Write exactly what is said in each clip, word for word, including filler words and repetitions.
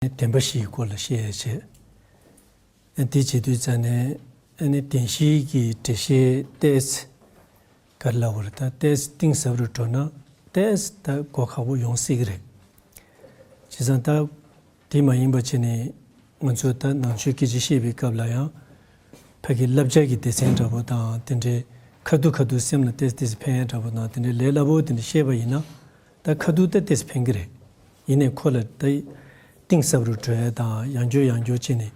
བདེན་པ་བཞིའི་སྐོར་ལ་བཤད་ཡ་བྱས། ཨ་དེ་བྱེད་དུས་ཙ་ནས་ཨ་ནི་བདེན་བཞིའི་གི་འགྲེལ་བཤད་ཏོག་ཙམ་ག་རེ་ལབ་དགོས་རེད། ད་ཏོག་ཙམ་གཏིང་ཟབ་རུ་འགྲོ་ན་ཏོག་ཙམ་ད་གོ་ཁག་པོ་ཡོང་སྲིད་ཀྱི་རེད། བྱས་ཙང་ད་དེ་མ་ཡིན་པ་བྱས་ནས་ང་ཚོ་ད་ནང་ཆོས་སྐད་ཆ་བཤད་པའི་སྐབས་ལ་ཡང་ཕ་གི་བསླབ་བྱ་གི་སྡེ་ཚན་འདྲ་པོ་དང་དེ་འདྲའི་ཁ་ཐུག་ཁ་ཐུག་སེམས་ལ་ཏོག་ཙམ་ཏོག་ཙམ་ཕན་ཡ་འདྲ་པོ་དང་དེ་འདྲའི་ལས་སླ་པོ་དེ་འདྲ་བཤད་པ་ཡིན་ན། ད་ཁ་ཐུག་ད་ཏོག་ཙམ་ཕན་གྱི་རེད། ཡིན་ནའི་ཁོ་ལ་ད་གཏིང་ཟབ་རུ་འགྲོ་ཡ་དང་ཡང་བསྐྱར་ཡང་བསྐྱར་བྱས་ནས་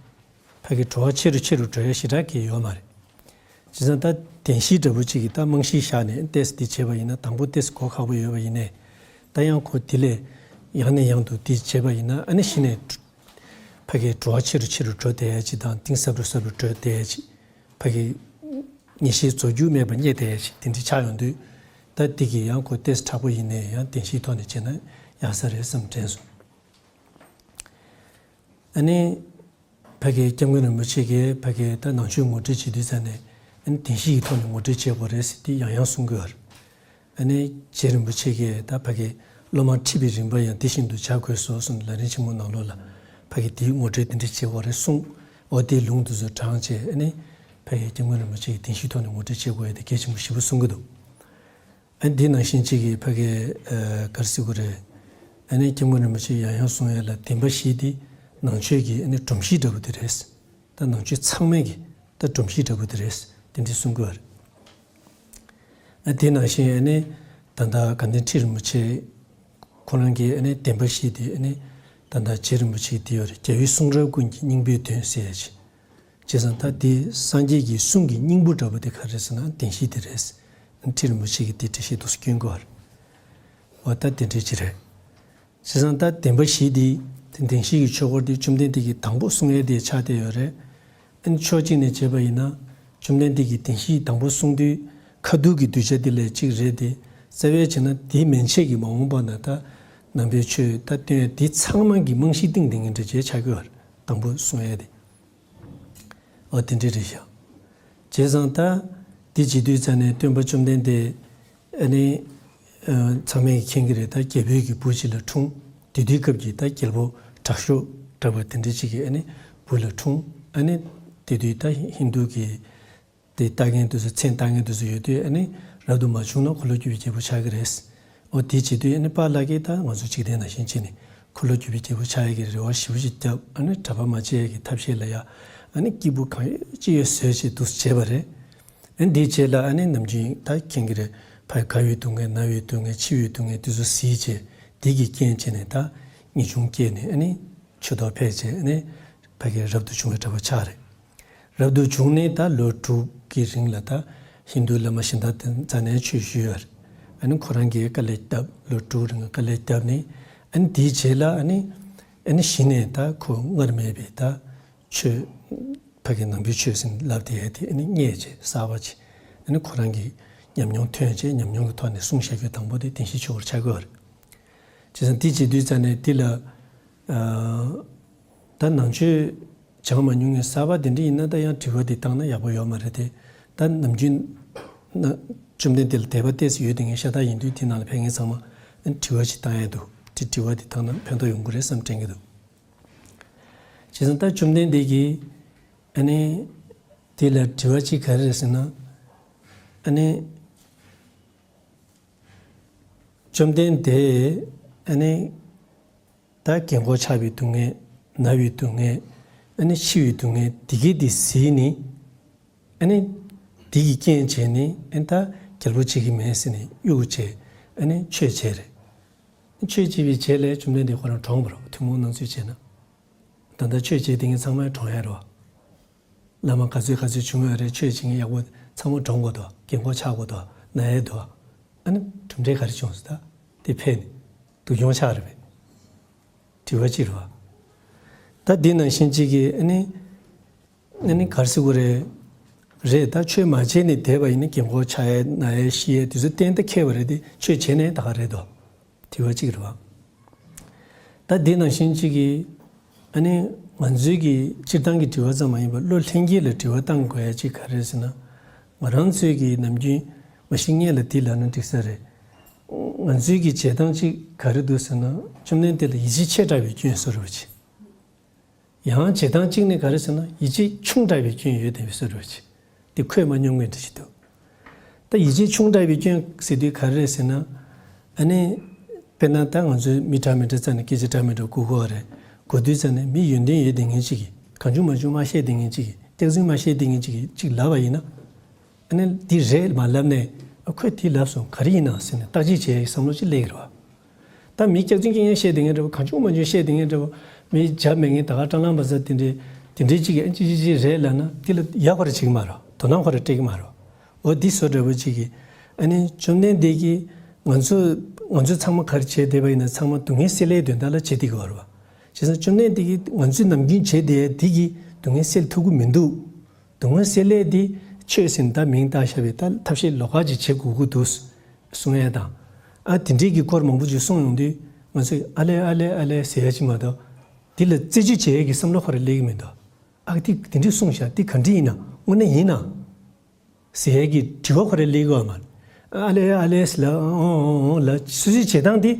ཕ་གི་བྲོ་བ་ཆེ་རུ་ཆེ་རུ་འགྲོ་ཡ་ཞེ་དྲག་གི་ཡོད་མ་རེད། བྱས་ཙང་ད་བདེན་བཞི་འདྲ་པོ་གཅིག་གི་ད་རྨང་གཞི་བཞག་ནས་ཏོག་ཙམ་འདི་བྱས་པ་ཡིན་ན་དང་པོ་ཏོག་ཙམ་གོ་ཁག་པོ་ཡོད་པ་ཡིན་ནའི། ད་ཡང་ཁོ་དེ་ལས་ཡང་ནས་ཡང་དུ་འདི་བྱས་པ་ཡིན་ན་ཨ་ནི་གཞི་ནས་ཕ་གི་བྲོ་བ་ཆེ་རུ་ཆེ་རུ་འགྲོ་བསྡད་ཡ་གཅིག་དང་གཏིང་ཟབ་རུ་ཟབ་རུ་འགྲོ་བསྡད་ཡ་གཅིག་ཕ་གི་ངེས་ཤེས་རྫོགས་རྒྱུ་མེད་པ་རྙེད་བསྡད་ཡ་གཅིག་དེ་འདྲ་ཆགས་ཡོང་དུས། ད་འདི་གི་ཡང་ཁོ་ཏོག་ཙམ་དྲག་པོ་ཡིན་ནའི་ཡང་བདེན་བཞིའི་ཐོག་ནས་བྱས་ན་ཡག་ས་རེད་བསམ་དྲན་སོང་། ཨ་ནི། ཕ་གི་སྐྱབས་མགོན་རིན་པོ་ཆེ་གིས་ཕ་གི་ད་ནང་ཆོས་ངོ་སྤྲོད་བྱེད་དུས་ཙ་ནས་ཨ་ནི་བདེན་བཞི་ཡི་ཐོག་ནས་ངོ་སྤྲོད་བྱེད་དགོས་རེད་ཟེར་ཏེ་ཡང་ཡང་གསུང་གི་ཡོད་རེད། ཨ་ནི་རྗེ་རིན་པོ་ཆེ་གིས་ད་ཕ་གི་སློབ་མ་ཁྲིད་པའི་རིམ་པ་ཡང་དེ་བཞིན་དུ་བྱ་དགོས་སོ་གསུངས། ལམ་རིམ་ཆེན་མོ་ནང་ལོགས་ལ་ཕ་གི་དེའི་ངོ་སྤྲོད་དེ་འདྲ་བྱེད་དགོས་རེད་གསུངས། འོ་དེའི་ལུང་དེ་ཚོ་དྲངས་བྱས་ཨ་ནི་ཕ་གི་སྐྱབས་མགོན་རིན་པོ་ཆེ་གིས་བདེན་བཞིའི་ཐོག་ནས་ངོ་སྤྲོད་བྱེད་དགོས་ཡ་དེ་གལ་ཆེན་པོ་ཞེ་པོ་གསུང་གི་འདུག་ཨ་འདི་ནང་བཞིན་གཅིག་གིས་ཕ་གི་ཨ་ག་རེ་ཟེར་དགོས་རེད། ཨ་ནི་སྐྱབས་མགོན་རིན་པོ་ཆེས་ཡང་ཡང་གསུང་ཡ་ལ་བདེན་པ་བཞི་འདི་ནང་ཆོས་ཀྱི་ཨ་ནི་སྒྲོམ་གཞི་འདྲ་པོ་དེ་རེད། ད་ནང་ཆོས་ཚང་མའི་གི་ད་སྒྲོམ་གཞི་འདྲ་པོ་དེ་རེད། དེ་འདྲ་གསུང་གི་ཡོད་རེད། ཨ་དེ་ནང་བཞིན་ཨ་ནི་ད་ལྟ་དགའ་ལྡན་ཁྲི་རིན་པོ་ཆེ་ཁོ་རང་གི་ཨ་ནི་བདེན་པ་བཞི་དེ་ཨ་ནི་ད་ལྟ་རྗེ་རིན་པོ་ཆེ་གི་དེ་ཡོད་རེད། རྒྱལ་བའི་གསུང་རབ་ཀུན་གྱི་སྙིང་པོའི་དོན་ཟེར་ཡ་ཅིག་བྱས་ཙང་ད་འདི་སངས་རྒྱས་ཀྱི་གསུང་གི་སྙིང་པོ་འདྲ་པོ་དེ་ག་རེ་ཟེར་ན་བདེན་བཞི་དེ་རེད། ཁྲི་རིན་པོ་ཆེ་གིས་འདི་འགྲེལ་བཤད་འདུག་སེ་སྐྱོན་གྱི་ཡོད་རེད། འོ་ད་དེ་འདྲ་ཅིག་རེད། བྱས་ཙང་ད་བདེན་པ་བཞི་འདི་དེ་བདེན་བཞི་གི་ཆོས་འཁོར་འདི་བཅོམ་ལྡན་འདས་ཀྱིས་དང་པོ་གསུང་ཡས་དེ་ཆགས་བསྡད་ཡོད་རེད། ཨ་ནི་ཕྱོགས་གཅིག་ནས་བྱས་པ་ཡིན་ན་བཅོམ་ལྡན་འདས་ཀྱིས་བདེན་བཞི་དང་པོ་གསུང་དུས་ཁ་ཐུག་གི་གདུལ་བྱ་འདི་ལས་གཅིག་རེད་དེ། རྩ་བའི་བྱས་ན་དེ་མན་ཆད་ཀྱི་མ་འོངས་པ་ན་ད་ནང་པའི་ཆོས་ད་སྟོན་ཡ་འདི་ཚང་མ་གི་རྨང་གཞི་བཏིང་བསྡད་མཁན་འདྲ་བྱས་ཆགས་ཀྱི་ཡོད་རེད། དང་པོ་གསུང་ཡས་དེ། འོ་དེ་འདྲ་རེད་ཤག་བྱས་ཙང་ད་འདི་བྱེད་དུས་ཙ་ནས་སྟོན་པ་བཅོམ་ལྡན་འདས་ཨ་ནི་ཨ་ཚང་མས་མཁྱེན་གྱི་རེད། ད་རྒྱལ་པོའི་གི་བུ་གཅིག་ལ་འཁྲུངས། དེ་དུས་སྐབས་ཀྱི་ད་རྒྱལ་པོ་དྲག་ཤོས་འདྲ་པོ་དེ་འདྲ་གཅིག་གི་ཨ་ནི་བུ་ལ་འཁྲུངས། ཨ་ནི་དེ་དུས་ད་ཧིན་རྡུ་གི་དེ་ལྟ་མཁན་དེ་ཚོ་མཚན་བཏགས་མཁན་དེ་ཚོ་ཡོད་དུས་ཨ་ནི་རབ་ཏུ་མ་བྱུང་ན་འཁོར་ལོ་སྒྱུར་བའི་རྒྱལ་པོ་ཆགས་ཀྱི་རེད། འོ་དེ་བྱེད་དུས་ཨ་ནི་པཱ་ལགས་ཀྱིས་ད་ང་ཚོ་འཇིག་རྟེན་ནང་བཞིན་བྱས་ནས་འཁོར་ལོ་སྒྱུར་བའི་རྒྱལ་པོ་ཆགས་ཡས་ཀྱི་རེ་བ་ཞེ་པོ་ཅིག་བརྒྱབ། ཨ་ནི་གྲྭ་པ་མ་བྱེད་ཡས་ཀྱི་ཐབས་ཤེས་ལ་ཡ་ཨ་ནི་སྐྱེས་བུ་གང་ཡོད་ཅི་ཡོད་བཟོས་བྱས་འདུག་བྱས་པ་རེད། ཨ་ནི་དེའི་རྗེས་ལ་ཨ་ནི་ནམ་རྒྱུན་ད་མཁྱེན་གྱི་རེད། ཕ་གི་དགའ་བའི་སྡུག་བསྔལ་ན་བའི་སྡུག་བསྔལ་འཆི་བའི་སྡུག་བསྔལ་དེ་ཚོ་གཟིགས་བྱས་དེ་གི་རྐྱེན་བྱས་ནས་ད་ངེས་འབྱུང་སྐྱེས་ནས་ཨ་ནི་ཆོས་ཐོག་ཕེབས་བྱས་ཨ་ནི་ཕ་གི་རབ་ཏུ་བྱུང་བའི་གྲྭ་པ་ཆགས་རེད། རབ་ཏུ་བྱུང་ནས་ད་ལོ་དྲུག་གི་རིང་ལ་ད་ཧིན་རྡུ་བླ་མ་གཞན་དག་དེ་རྩ་ནས་ཆོས་ཞུས་ཡོད་རེད། ཨ་ནི་ཁོ་རང་གིས་དཀའ་ལས་བརྒྱབ། ལོ་དྲུག་རིང་དཀའ་ལས་བརྒྱབ་ནས་ཨ་ནི་དེའི་རྗེས་ལ་ཨ་ནི་ཨ་ནི་གཞི་ནས་ད་ཁོ་སྔར་མེད་པའི་ད་ཆོས་ཕ་གི་ནང་པའི་ཆོས་ཟེར་ལབ་བསྡད་ཡས་དེ་ཨ་ནི་རྙེད་བྱས་གསར་པ་བྱས་ཨ་ནི་ཁོ་རང་གིས་ཉམས་མྱོང་ཐོན་བྱས་ཉམས་མྱོང་གི་ཐོག་ནས་གསུང་བཤད་རྒྱུ་དང་པོ་དེ་བདེན་བཞིའི་ཆོས་སྐོར་ཆགས་ཀྱི་ཡོད་རེད། བྱས་ཙང་དེ་བྱེད་དུས་ཙ་ནས་དེ་ལ་ཨ་ད་ནང་ཆོས་སྦྱང་མ་མྱོང་མཁན་གསར་པ་དེ་འདྲ་ཡིན་ན་ད་ཡང་དྲི་བ་དེ་བཏང་ན་ཡག་པོ་ཡོད་མ་རེད་དེ། ད་ནམ་རྒྱུན་ན་བཅོམ་ལྡན་འདས་ལ་དད་པ་ཏོག་ཙམ་ཡོད་དེ་ངས་ཤ་སྟག་ཡིན་དུས་དེ་ནང་ལ་ཕེབས་མཁན་ཚང་མ་དྲི་བ་ཞིག་བཏང་ཡས་འདུག་དེ་དྲི་བ་དེ་བཏང་ན་ཕན་ཐོགས་ཡོང་གི་རེད་བསམ་དྲན་གྱི་འདུག་བྱས་ཙང་ད་བཅོམ་ལྡན་འདས་ཀྱིས་ཨ་ནི་དེ་ལ་དྲི་བ་གཅིག་ག་རེ་རེད་ཟེར་ན། ཨ་ནི་བཅོམ་ལྡན་འདས་ཨ་ནི་ད་རྒན་གོག་ཆགས་པའི་སྡུག་བསྔལ། ན་བའི་སྡུག་བསྔལ། ཨ་ནི་འཆི་བའི་སྡུག་བསྔལ་འདི་གས་འདི་གཟིགས་ནས་ཨ་ནི་འདི་གི་རྐྱེན་བྱས་ནས་ཨ་ནི་ད་རྒྱལ་པོ་བྱེད་ཀྱི་མེད་ཟེར་ནས་གཡུག་བྱས་ཨ་ནི་ཆོས་བྱས་རེད། ཆོས་བྱས་པའི་རྗེས་ལ་བཅོམ་ལྡན་འདས་ཁོ་རང་གྲོངས་པ་རེད། ཐུན་མོང་སྣང་ཚུལ་བྱས་ན། ད་ལྟ་ཆོས་བྱེད་དེ་ངས་ཚང་མས་གྲོངས་ཡ་རེད་བ། བླ་མ་ག་ཚོད་ག་ཚོད་བྱུང་ཡོད་རེད། ཆོས་བྱེད་མཁན་ཡག་པོ་ཚང་མ་གྲོངས་དགོས་དོ། རྒན་གོག་ཆགས་དགོས་དོ། ན་ཡས་དོ། ཨ་ནི་གྲུབ་འབྲས་ག་རེ་བྱུང་སོང་ད། དེ་ཕན་ནི། སྡུག་གྱོང་ཆགས་རེད་པས། དྲི་བ་གཅིག་རེད་བ། ད་འདི་ནང་བཞིན་གཅིག་གིས་ཨ་ནི། ཨ་ནི་ག་རེ་ཟེར་དགོས་རེད། རེད་ད་ཆོས་མ་བྱས་ནས་བསྡད་པ་ཡིན་ན་རྒན་གོག་ཆགས་ཡས་ན་ཡས་ཤི་ཡས་དེ་ཚོ་གཏན་ད་འཁེལ་བ་རེད་དེ། ཆོས་བྱས་ནས་ད་ག་རེད་དོ། དྲི་བ་གཅིག་རེད་བ། ད་འདི་ནང་བཞིན་གཅིག་གིས་ཨ་ནི་ང་ཚོའི་གི་སྤྱིར་བཏང་གི་དྲི་བ་ཙམ་མ་ཡིན་པར་བློ་ལྷན་སྐྱེས་ལ་དྲི་བ་བཏང་དགོས་ཡ་གཅིག་ག་རེ་རེད་ཟེར་ན། ང་རང་ཚོའི་གི་ནམ་རྒྱུན་མ་གཞི་སྔས་ལ་འདི་ལབ་ན་འགྲིག་ས་རེད། ང་ཚོའི་གི་བྱེད་སྟངས་གཅིག་ག་རེ་འདུག་ཟེར་ན་བཅོམ་ལྡན་འདས་ལ་ཡིད་ཆེས་ཆེ་དྲགས་པའི་སྐྱོན་བཟོ་འདྲ་པོ་ཅིག་ཡང་བྱེད་སྟངས་གཅིག་ནི་ག་རེ་ཟེར་ན། ཡིད་ཆེས་ཆུང་དྲགས་པའི་སྐྱོན་ཡོད་བསྡད་པའི་བཟོ་འདྲ་ཅིག་དེ་ཁོས་མ་མྱོང་མཁན་འདྲ་ཞིག་འདུག་ད་ཡིད་ཆེས་ཆུང་དྲགས་པའི་སྐྱོན་ཟེར་དུས་ག་རེ་རེད་ཟེར་ན། ཨ་ནི། དཔེར་ན་ད་ང་ཚོའི་མི་འདྲ་མི་འདྲ་རྩ་ནས་སྐད་ཆ་འདྲ་མི་འདྲ་གོ་གོ་བ་རེད། གོ་དུས་རྩ་ནས་མི་ཡོན་ཏན་ཡོད་བསྡད་མཁན་ཅིག་གིས། གང་བྱུང་མང་བྱུང་མ་བཤད་བསྡད་མཁན་ཅིག་གིས། སྐྱག་རྫུན་མ་བཤད་བསྡད་མཁན་ཅིག་གིས་ཅིག་ལབ་པ་ཡིན་ན། ཨ་ནི་འདི་རེད་མ་ལབ་ནས། ཨ་ཁོས་དེ་ལབ་སོང་། ག་རེ་ཡིན་ན་ཟེར་ནས་བརྟག་དཔྱད་བྱེད་ཡག་གི་བསམ་བློ་ཅིག་སླེབས་ཀྱི་རེད་བ། ད་མི་སྐྱག་རྫུན་སྐྱག་ཉན་བཤད་བསྡད་མཁན་འདྲ་བོ། གང་བྱུང་མང་བྱུང་བཤད་བསྡད་མཁན་འདྲ་བོ། མི་རྒྱབ་མེད་མཁན། ད་ག་སྲང་ལམ་པ་ཚོ་དེ་འདྲའི་དེ་འདྲའི་ཅིག་གིས་ཨ་ཅི་ཅི་ཅི་རེད་ལབ་ན། དེ་ལ་ཡག་པ་རེ་བྱེད་ཀྱི་མ་རེད། དོ་སྣང་ཁོ་རང་སྤྲད་ཀྱི་མ་རེད། འོ་འདི་བཟོ་འདྲ་བོ་ཅིག་གིས། ཨ་ནི་བཅོམ་ལྡན་འདས་ཀྱིས་ང་ཚོ་ང་ཚོ་ཚང་མ་ག་རེ་བྱས་བསྡད་པ་ཡིན་ན། ཚང་མ་སྡུག་བསྔལ་སེལ་ཡས་དོན་དག་ལ་བྱེད་བསྡད་ཀྱི་ཡོད་རེད་བ། བྱས་ཙང་བཅོམ་ལྡན་འདས་ཀྱིས་ང་ཚོས་ནམ་རྒྱུན་བྱས་བསྡད་ཡས་འདི་གིས་སྡུག་བསྔལ་སེལ་ཐུབ་ཀྱི་མི་འདུག་སྡུག་བསྔལ་སེལ་ཡས་འདི་ཆོས་ཟེར་ནས་ད་མིང་བཏགས་བཞག་པའི་ད་ཐབས་ཤེས་ལོགས་ཀ་ཅིག་བྱེད་དགོས་ཀྱི་འདུག་གསུང་ཡས་དང་། ཨ་དེ་འདྲའི་གི་སྐོར་མང་པོ་ཅིག་གསུངས་ཡོང་དུས། ང་ཚོས་ཨ་ལས་ཨ་ལས་ཨ་ལས་ཟེར་ཡས་ཅིག་མ་གཏོགས། འདི་ལ་རྩད་གཅོད་བྱེད་ཡས་ཀྱི་བསམ་བློ་ཁོ་རང་སླེབས་ཀྱི་མི་འདུག་ཨ་འདི་དེ་འདྲས་གསུངས་ཤག་འདི་ག་འདྲས་ཡིན་ན། དངོས་གནས་ཡིན་ན་ཟེར་ཡས་ཀྱི་དྲི་བ་ཁོ་རང་སླེབས་ཀྱི་ཡོད་མ་རེད། ཨ་ལས་ཨ་ལས་ལབ། ཨོང་ཨོང་ཨོང་ལབ། སོ་སོའི་བྱེད་སྟངས་འདི་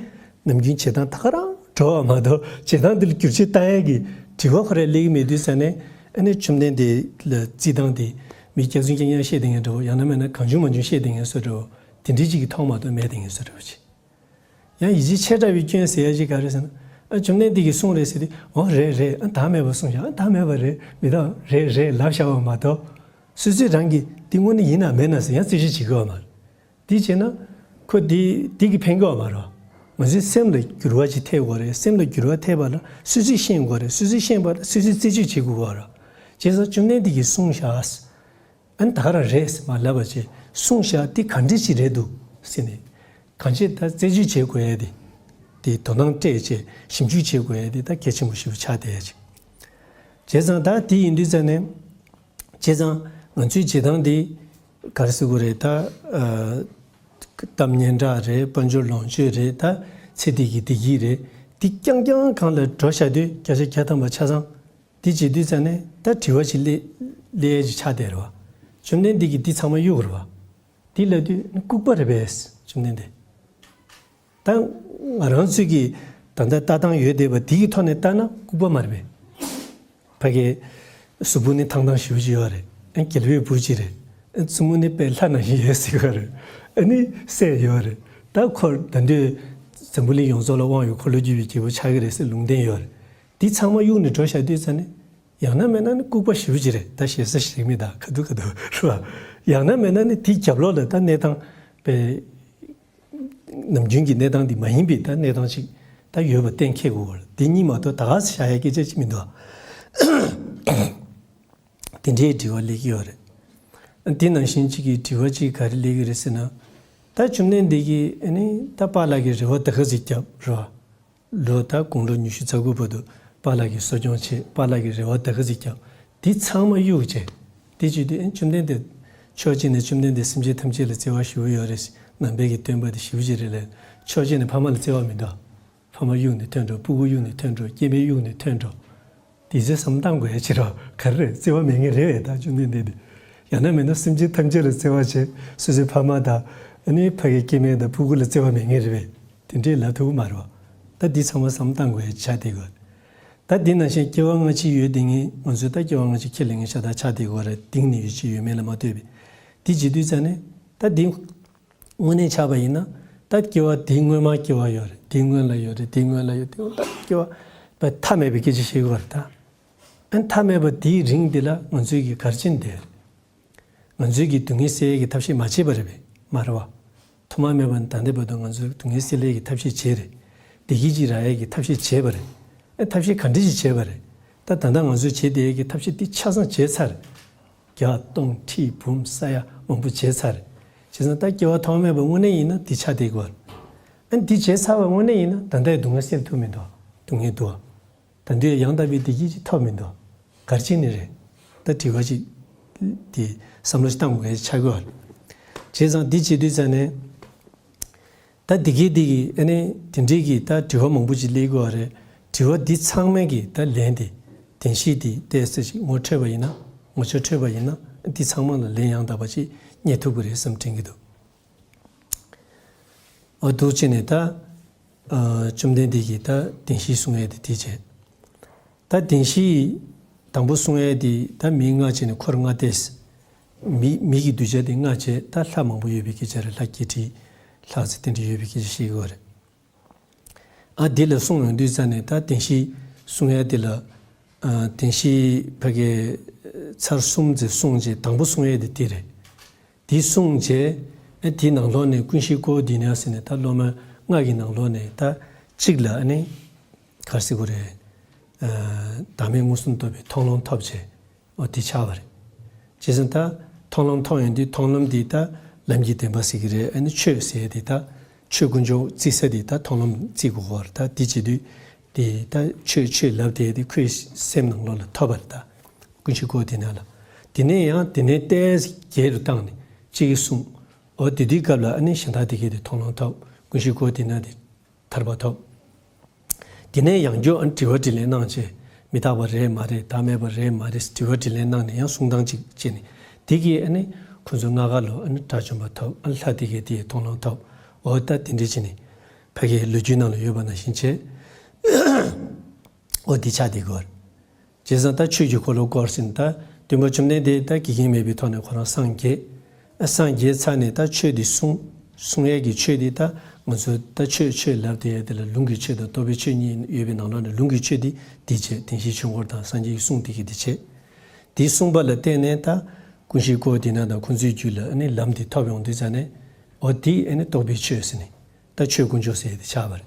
ནམ་རྒྱུན་བྱེད་སྟངས་ད་ག་རང་འགྲོ་བ་མ་གཏོགས། བྱེད་སྟངས་འདི་ལ་བསྒྱུར་བཅོས་བཏང་ཡས་ཀྱི་དྲི་བ་ཁོ་རང་སླེབས་ཀྱི་མེད་དུས་ཙ་ནས། ཨ་ནི་བཅོམ་ལྡན་འདས་ལ་རྩིས་སྟངས་དེ་མི་སྐྱག་རྫུན་སྐྱག་ཉན་བཤད་བསྡད་མཁན་འདྲ་བོ། ཡང་ན་མིན་ན་གང་བྱུང་མང་བྱུང་བཤད་བསྡད་མཁན་བཟོ་འདྲ་བོ། དེ་འདྲའི་ཅིག་གིས་མཐོང་མ་གཏོགས་མེད་བསྡད་མཁན་བཟོ་འདྲ་བོ་ཅིག་ཡང་ཡིད་ཆེས་ཆེ་དྲགས་པའི་སྐྱོན་ཟེར་ཡ་ཅིག་ག་རེ་ཟེར་ན། ཨ་བཅོམ་ལྡན་འདས་ཀྱིས་གསུངས་རེད་ཟེར་དུས། འོ་རེད་རེད། ཨ་བདག་མེད་པ་གསུངས་ཤག་ཨ་བདག་མེད་པ་རེད། མི་བདག་རེད་རེད་ལབ་བཞག་པ་མ་གཏོགས། སོ་སོས་རང་གིས་འདི་དངོས་གནས་ཡིན་ན་མིན་ན་ཟེར་ཡང་རྩད་གཅོད་བྱེད་ཀྱི་ཡོད་མ་རེད། འདི་བྱས་ན་ཁོ་འདི་འདི་གིས་ཕན་གྱི་ཡོད་མ་རེད། ང་ཚོའི་སེམས་ལ་འགྱུར་བ་ཅིག་ཐེབས་དགོས་རེད། སེམས་ལ་འགྱུར་བ་ཐེབས་པ་ལ་སོ་སོས་ཤེས་དགོས་རེད། སོ་སོས་ཤེས་པ་ལ་སོ་སོས་རྩད་གཅོད་བྱེད་དགོས་པ་རེད། བྱས་ཙང་བཅོམ་ལྡན་འདས་ཀྱིས་གསུངས་ཤག་ཨ་ནི་ད་ག་རང་རེད་ཟེར་མ་ལབ་པ་བྱས། གསུངས་ཤག་འདི་ག་འདྲ་ཞིག་རེད་འདུག་ཟེར་ནས། གང་ཅི་ད་རྩད་གཅོད་བྱེད་དགོས་ཡ་དེ། དེ་དོ་སྣང་སྤྲད་བྱས་ཞིབ་འཇུག་བྱེད་དགོས་ཡ་དེ་ད་གལ་ཆེན་པོ་ཞེ་པོ་ཆགས་བསྡད་ཡ་ཅིག་བྱས་ཙང་ད་དེ་ཡིན་དུས་ཙ་ནས། བྱས་ཙང་ང་ཚོའི་བྱེད་སྟངས་འདི་ག་རེ་ཟེར་དགོས་རེད། ད་ཨ་གཏམ་སྙན་གྲགས་རེད། དཔལ་འབྱོར་ལོངས་སྤྱོད་རེད། ད་ཚེ་འདི་གི་བདེ་སྐྱིད་རེད། འདི་རྐྱང་རྐྱང་སྒང་ལ་འགྲོ་བཞག་དུས་བརྒྱ་ཆ་བརྒྱ་ཐམ་པ་ཆ་ཚང་། འདི་བྱེད་དུས་ཙ་ནས་ད་དྲི་བ་ཞིག་སླེ་སླེབས་ཡས་ཅིག་ཆགས་བསྡད་རེད་བ། བཅོམ་ལྡན་འདས་ཀྱིས་འདི་ཚང་མ་གཡུག་རེད་བ། འདི་ལབ་དུས་ལྐུགས་པ་རེད་པས། བཅོམ་ལྡན་འདས། ད་ང་རང་ཚོས་ཀྱིས་ད་ལྟ་ལྟ་སྟངས་ཡོད་བསྡད་པ་འདི་གི་ཐོག་ནས་ལྟ་ན་ལྐུགས་པ་མ་རེད་པས། ཕ་གི་གཟུགས་པོ་ནི་ཐང་ཐང་ཞེ་པོ་ཅིག་ཡོད་རེད། ཨ་རྒྱལ་པོའི་བུ་ཅིག་རེད། ཨ་བཙུན་མོ་ནི་དཔེ་ལྷ་ནང་བཞིན་ཡོད་ཟེར་གྱི་ཡོད་རེད། ཨ་ནི་སྲས་ཡོད་རེད། ད་ཁོ་ད་དུང་འཛམ་བུ་གླིང་ཡོངས་རྫོགས་ལ་དབང་ཡོད། འཁོར་ལོས་སྒྱུར་བའི་རྒྱལ་པོ་ཆགས་ཀྱི་རེད་ཟེར་ལུང་བསྟན་ཡོད་རེད། འདི་ཚང་མ་གཡུགས་ནས་འགྲོ་བཞག་དུས་ཙ་ནས། ཡང་ན་མིན་ན་ནི་ལྐུགས་པ་ཞེ་པོ་ཅིག་རེད། ད་ཞེ་ས་ཞིག་མི་ད་ག་དུས་ག་དུས་རེད་བ། ཡང་ན་མིན་ན་ནི་དེའི་རྒྱབ་ལོགས་ལ་ད་གནས་སྟངས་པའི་ནམ་རྒྱུན་གྱི་གནས་སྟངས་འདི་མ་ཡིན་པའི་ད་གནས་སྟངས་ཤིག་ད་ཡོད་པ་གཏན་འཁེལ་དགོས་པ་རེད། འདི་གཉིས་མ་གཏོགས་ད་ག་སེ་བཞག་ཡ་སྐད་ཆ་ཅིག་མི་འདུག་ཨ། དེ་འདྲའི་དྲི་བ་སླེབས་ཀྱི་ཡོད་རེད། དེ་ནང་བཞིན་གཅིག་གི་དྲི་བ་གཅིག་ག་རེ་སླེབས་ཀྱི་རེད་ཟེར་ན། ད་བཅོམ་ལྡན་འདས་ཀྱིས་ཨ་ནི་ད་པཱ་ལགས་ཀྱི་རེ་བ་ད་ག་ཟིག་བརྒྱབ་རེད་བ། ལོ་ད་དགུང་ལོ་ཉི་ཤུ་རྩ་དགུ་བར་དུ་པཱ་ལགས་ཀྱི་གསོ་སྐྱོང་བྱས། པཱ་ལགས་ཀྱི་རེ་བ་ད་ག་ཟིག་བརྒྱབ། འདི་ཚང་མ་གཡུག་བྱས། དེ་བྱེད་དུས་ཨ་ནི་བཅོམ་ལྡན་འདས་ཕྱོགས་གཅིག་ནས་བཅོམ་ལྡན་འདས་སེམས་ཅན་ཐམས་ཅད་ལ་བརྩེ་བ་ཞེ་པོ་ཡོད་རེད། ནང་པའི་གི་སྟོན་པ་དེ་ཞེ་པོ་ཅིག་རེད་ལབ། ཕྱོགས་གཅིག་ནས་ཕ་མ་ལ་བརྩེ་བ་མི་འདུག་ཕ་མ་གཡུག་ནས་ཐོན་འགྲོ། སྤུ་གུ་གཡུག་ནས་ཐོན་འགྲོ། སྐྱེ་དམན་གཡུག་ནས་ཐོན་འགྲོ། དེ་ཚོའི་བསམ་བློ་བཏང་དགོས་ཡ་ཅིག་རེད་བ། ག་རེ་རེད། བརྩེ་བ་མེད་མཁན་རེད་བས། ད་བཅོམ་ལྡན་འདས་དེ། ཡང་ན་མིན་ན་སེམས་ཅན་ཐམས་ཅད་ལ་བརྩེ་བ་བྱས། སོ་སོའི་ཕ་མ་དང་། ཨ་ནི་ཕ་གི་སྐྱེ་དམན་དང་སྤུ་གུ་ལ་བརྩེ་བ་མེད་མཁན་རེད་བས། དེ་འདྲས་ལབ་ཐུབ་ཀྱི་མ་རེད་བ། ད་འདི་ཚང་མ་བསམ་བློ་བཏང་དགོས་ཡ་ཆགས་བསྡད་ཡོད། ད་འདི་ནང་བཞིན་སྐྱེ་བ་སྔ་ཕྱི་ཡོད་བསྡད་མཁན། ང་ཚོས་ད་སྐྱེ་བ་སྔ་ཕྱི་ཁས་ལེན་མཁན་ཤ་སྟག་ཆགས་བསྡད་ཡོད་རེད། གཏིང་ནས་ཡོད་ཅིག་ཡོད་མེད་ལ་མ་ལྟོས་པའི། འདི་བྱེད་དུས་ཙ་ནས་ད་འདི་དངོས་གནས་ཆགས་པ་ཡིན་ན། ད་སྐྱེ་བ་འདི་སྔོན་མ་སྐྱེ་བ་ཡོད་རེད། འདི་སྔོན་ལ་ཡོད་རེད། འདི་སྔོན་ལ་ཡོད། འདི་སྔོན་ད་སྐྱེ་བ་པ་མཐའ་མེད་པའི་སྐད་ཆ་བཤད་ཀྱི་ཡོད་རེད་ད། ཨ་ནི་མཐའ་མེད་པ་འདིའི་རིང་འདི་ལ་ང་ཚོས་ཀྱི་ག་རེ་བྱས་ནས་བསྡད་རེད། ང་ཚོས་ཀྱི་སྡུག་བསྔལ་སེལ་ཡས་ཀྱི་ཐབས་ཤེས་མ་བྱས་པ་རེད་པས། མ་རེད་བ། ཐོག་མ་མེད་པ་ནས་ད་ལྟའི་བར་དུ་ང་ཚོས་སྡུག་བསྔལ་སེལ་ཡས་ཀྱི་ཐབས་ཤེས་བྱས་རེད། བདེ་སྐྱིད་ཅིག་རག་ཡས་ཀྱི་ཐབས་ཤེས་བྱས་པ་རེད། ཨ་ཐབས་ཤེས་ག་འདྲ་ཞིག་བྱས་པ་རེད། ད་ད་ལྟ་ང་ཚོས་བྱས་བསྡད་ཡས་ཀྱི་ཐབས་ཤེས་འདི་ཆ་ཚང་བྱས་ཚར་རེད། བརྒྱ་སྟོང་ཁྲི་འབུམ་ས་ཡ་མང་པོ་བྱས་ཚར་རེད། བྱས་ཙང་ད་སྐྱེ་བ་ཐོག་མ་མེད་པ་དངོས་གནས་ཡིན་ན་འདི་ཆགས་བསྡད་དགོས་རེད། ཨ་འདི་བྱས་ཚར་བ་དངོས་གནས་ཡིན་ན་ད་ལྟའི་སྡུག་བསྔལ་སེལ་ཐུབ་མི་འདུག་སྡུག་བསྔལ་འདུག་བ། ད་དུང་ཡང་དག་པའི་བདེ་སྐྱིད་ཅིག་ཐོབ་མི་འདུག་ག་རེ་བྱས་ནས་རེད། ད་དྲི་བ་ཅིག་དེ་བསམ་བློ་ཞིག་བཏང་དགོས་ཡ་ཆགས་ཀྱི་ཡོད་རེད། བྱས་ཙང་འདི་བྱེད་དུས་ཙ་ནས། ད་འདི་གའི་འདི་གི་ཨ་ནི་དེ་འདྲའི་གི་ད་དྲི་བ་མང་པོ་ཅིག་སླེབས་ཀྱི་ཡོད་རེད། དྲི་བ་འདི་ཚང་མའི་གི་ད་ལན་དེ་བདེན་བཞི་དེ་ཏོག་ཙམ་ཅིག་ངོ་འཕྲོད་པ་ཡིན་ན། ངོ་ཆ་འཕྲོད་པ་ཡིན་ན། འདི་ཚང་མ་ལ་ལན་ཡང་དག་པ་ཅིག་རྙེད་ཐུབ་ཀྱི་རེད་བསམ་དྲན་གྱི་འདུག་འོ་འདུག་བྱས་ནས་ད། ཨ་བཅོམ་ལྡན་འདས་ཀྱིས་ད་བདེན་བཞི་གསུང་ཡས་དེ་དེ་བྱས། ད་བདེན་བཞི་དང་པོ་གསུང་ཡས་དེ་ད་མིང་ལྔ་བྱས་ནས་འཁོར་ལྔ་སྟེ། མི་མི་གི་གདུལ་བྱ་དེ་ལྔ་བྱས། ད་ལྷ་མང་པོ་ཡོད་པའི་སྐད་ཆ་རེད། ལྷ་བརྒྱད་ཁྲི་ལྷག་ཙམ་དེ་འདྲ་ཡོད་པའི་སྐད་ཆ་བཤད་ཀྱི་ཡོད་རེད། ཨ་འདི་ལ་གསུང་ཡོང་དུས་ཙ་ནས་ད་བདེན་བཞི་གསུང་ཡས་དེ་ལ། ཨ་བདེན་བཞི་ཕ་གི་ཚར་གསུམ་ཙམ་གསུངས་རྗེས་དང་པོ་གསུང་ཡས་དེ་དེ་རེད། དེ་གསུངས་རྗེས་ཨ་དེའི་ནང་ལོགས་ནས་ཀུན་ཤེས་ཀོ་དི་ནས་ཟེར་ནས་ད་སློབ་མ་ལྔ་གི་ནང་ལོགས་ནས་ད་གཅིག་ལ་ཨ་ནི་ག་རེ་ཟེར་དགོས་རེད། ཨ་བདག་མེད་མངོན་སུམ་རྟོགས་པའི་མཐོང་ལམ་ཐོབ་བྱས། འོ་དེ་ཆགས་པ་རེད། བྱས་ཙང་ད་མཐོང་ལམ་ཐོབ་ཡོང་དུས་མཐོང་ལམ་འདི་ད་ལམ་གྱི་བདེན་པ་ཟེར་གྱི་རེད། ཨ་ནི་ཆོས་ཟེར་ཡས་དེ་ད་ཆོས་དཀོན་མཆོག་བརྩི་ས་དེ་ད་མཐོང་ལམ་བརྩི་དགོས་པ་རེད། ད་དེ་བྱེད་དུས་དེ་ད་ཆོས་ཆོས་ལབ་དེ་དེ་ཁོའི་སེམས་ནང་ལོགས་ལ་ཐོབ་པ་རེད། ད་ཀུན་ཤེས་ཀོ་དི་ནས་ལ། དེ་ནས་ཡང་དེ་ནས་ཏོག་ཙམ་རྒྱས་རུ་བཏང་ནས་གཅིག་གིས་གསུངས། འོ་དེ་དུས་སྐབས་ལ་ཨ་ནི་གཞན་དག་དེ་གས་དེ་མཐོང་ལམ་ཐོབ། ཀུན་ཤེས་ཀོ་དི་ནས་དེ་ཐར་པ་ཐོབ། དེ་ནས་ཡང་བསྐྱར་ཨ་ནི་དྲི་བ་དྲིས་ལན་གནང་བྱས། མི་རྟག་པ་རེད་མ་རེད། བདག་མེད་པ་རེད་མ་རེད། དྲི་བ་དྲིས་ལན་གནང་ནས་ཡང་གསུང་སྟངས་གཅིག་བྱས་ནས། དེ་གིས་ཨ་ནི་ཁོ་ཚོ་ལྔ་ཀ་ལོ་ཨ་ནི་དགྲ་བཅོམ་པ་ཐོབ། ཨ་ནི་ལྷ་དེ་གས་དེ་མཐོང་ལམ་ཐོབ། འོ་ད་དེ་འདྲ་བྱས་ནས་ཕ་གིའི་ལོ་རྒྱུས་ནང་ལ་ཡོད་པ་ནང་བཞིན་བྱས། འོ་དེ་ཆགས་དེ་གོ། བྱས་ཙང་ད་ཆོས་ཀྱི་འཁོར་ལོ་བསྐོར་ཟིན། ད་སྟོན་པ་བཅོམ་ལྡན་འདས་ད་དགེ་རྒན་མེད་པའི་ཐོག་ནས་ཁོ་རང་སངས་རྒྱས། ཨ་སངས་རྒྱས་ཚར་ནས་ད་ཆོས་འདི་གསུང་། གསུང་ཡས་ཀྱི་ཆོས་འདི་ད་ང་ཚོ་ད་ཆོས་ཆོས་ལབ་དེ་ཡས་དེ་ལ་ལུང་གི་ཆོས་དང་རྟོགས་པའི་ཆོས་གཉིས་ཡོད་པའི་ནང་ལོགས་ནས་ལུང་གི་ཆོས་འདི་འདི་བྱས། བདེན་བཞིའི་ཆོས་འཁོར་དང་སངས་རྒྱས་ཀྱི་གསུང་དེ་གི་འདི་བྱས། འདི་གསུངས་པ་ལ་བརྟེན་ནས་ད་ཀུན་ཤེས་ཀོ་དི་ནས་དང་ཁོང་ཚོའི་རྒྱུད་ལ་ཨ་ནི་ལམ་འདི་ཐོབ་ཡོང་དུས་ཙ་ནས། འོ་འདི་ཨ་ནི་རྟོགས་པའི་ཆོས་ཟེར་ནས། ད་ཆོས་དཀོན་མཆོག་ཟེར་ཡས་དེ་ཆགས་པ་རེད།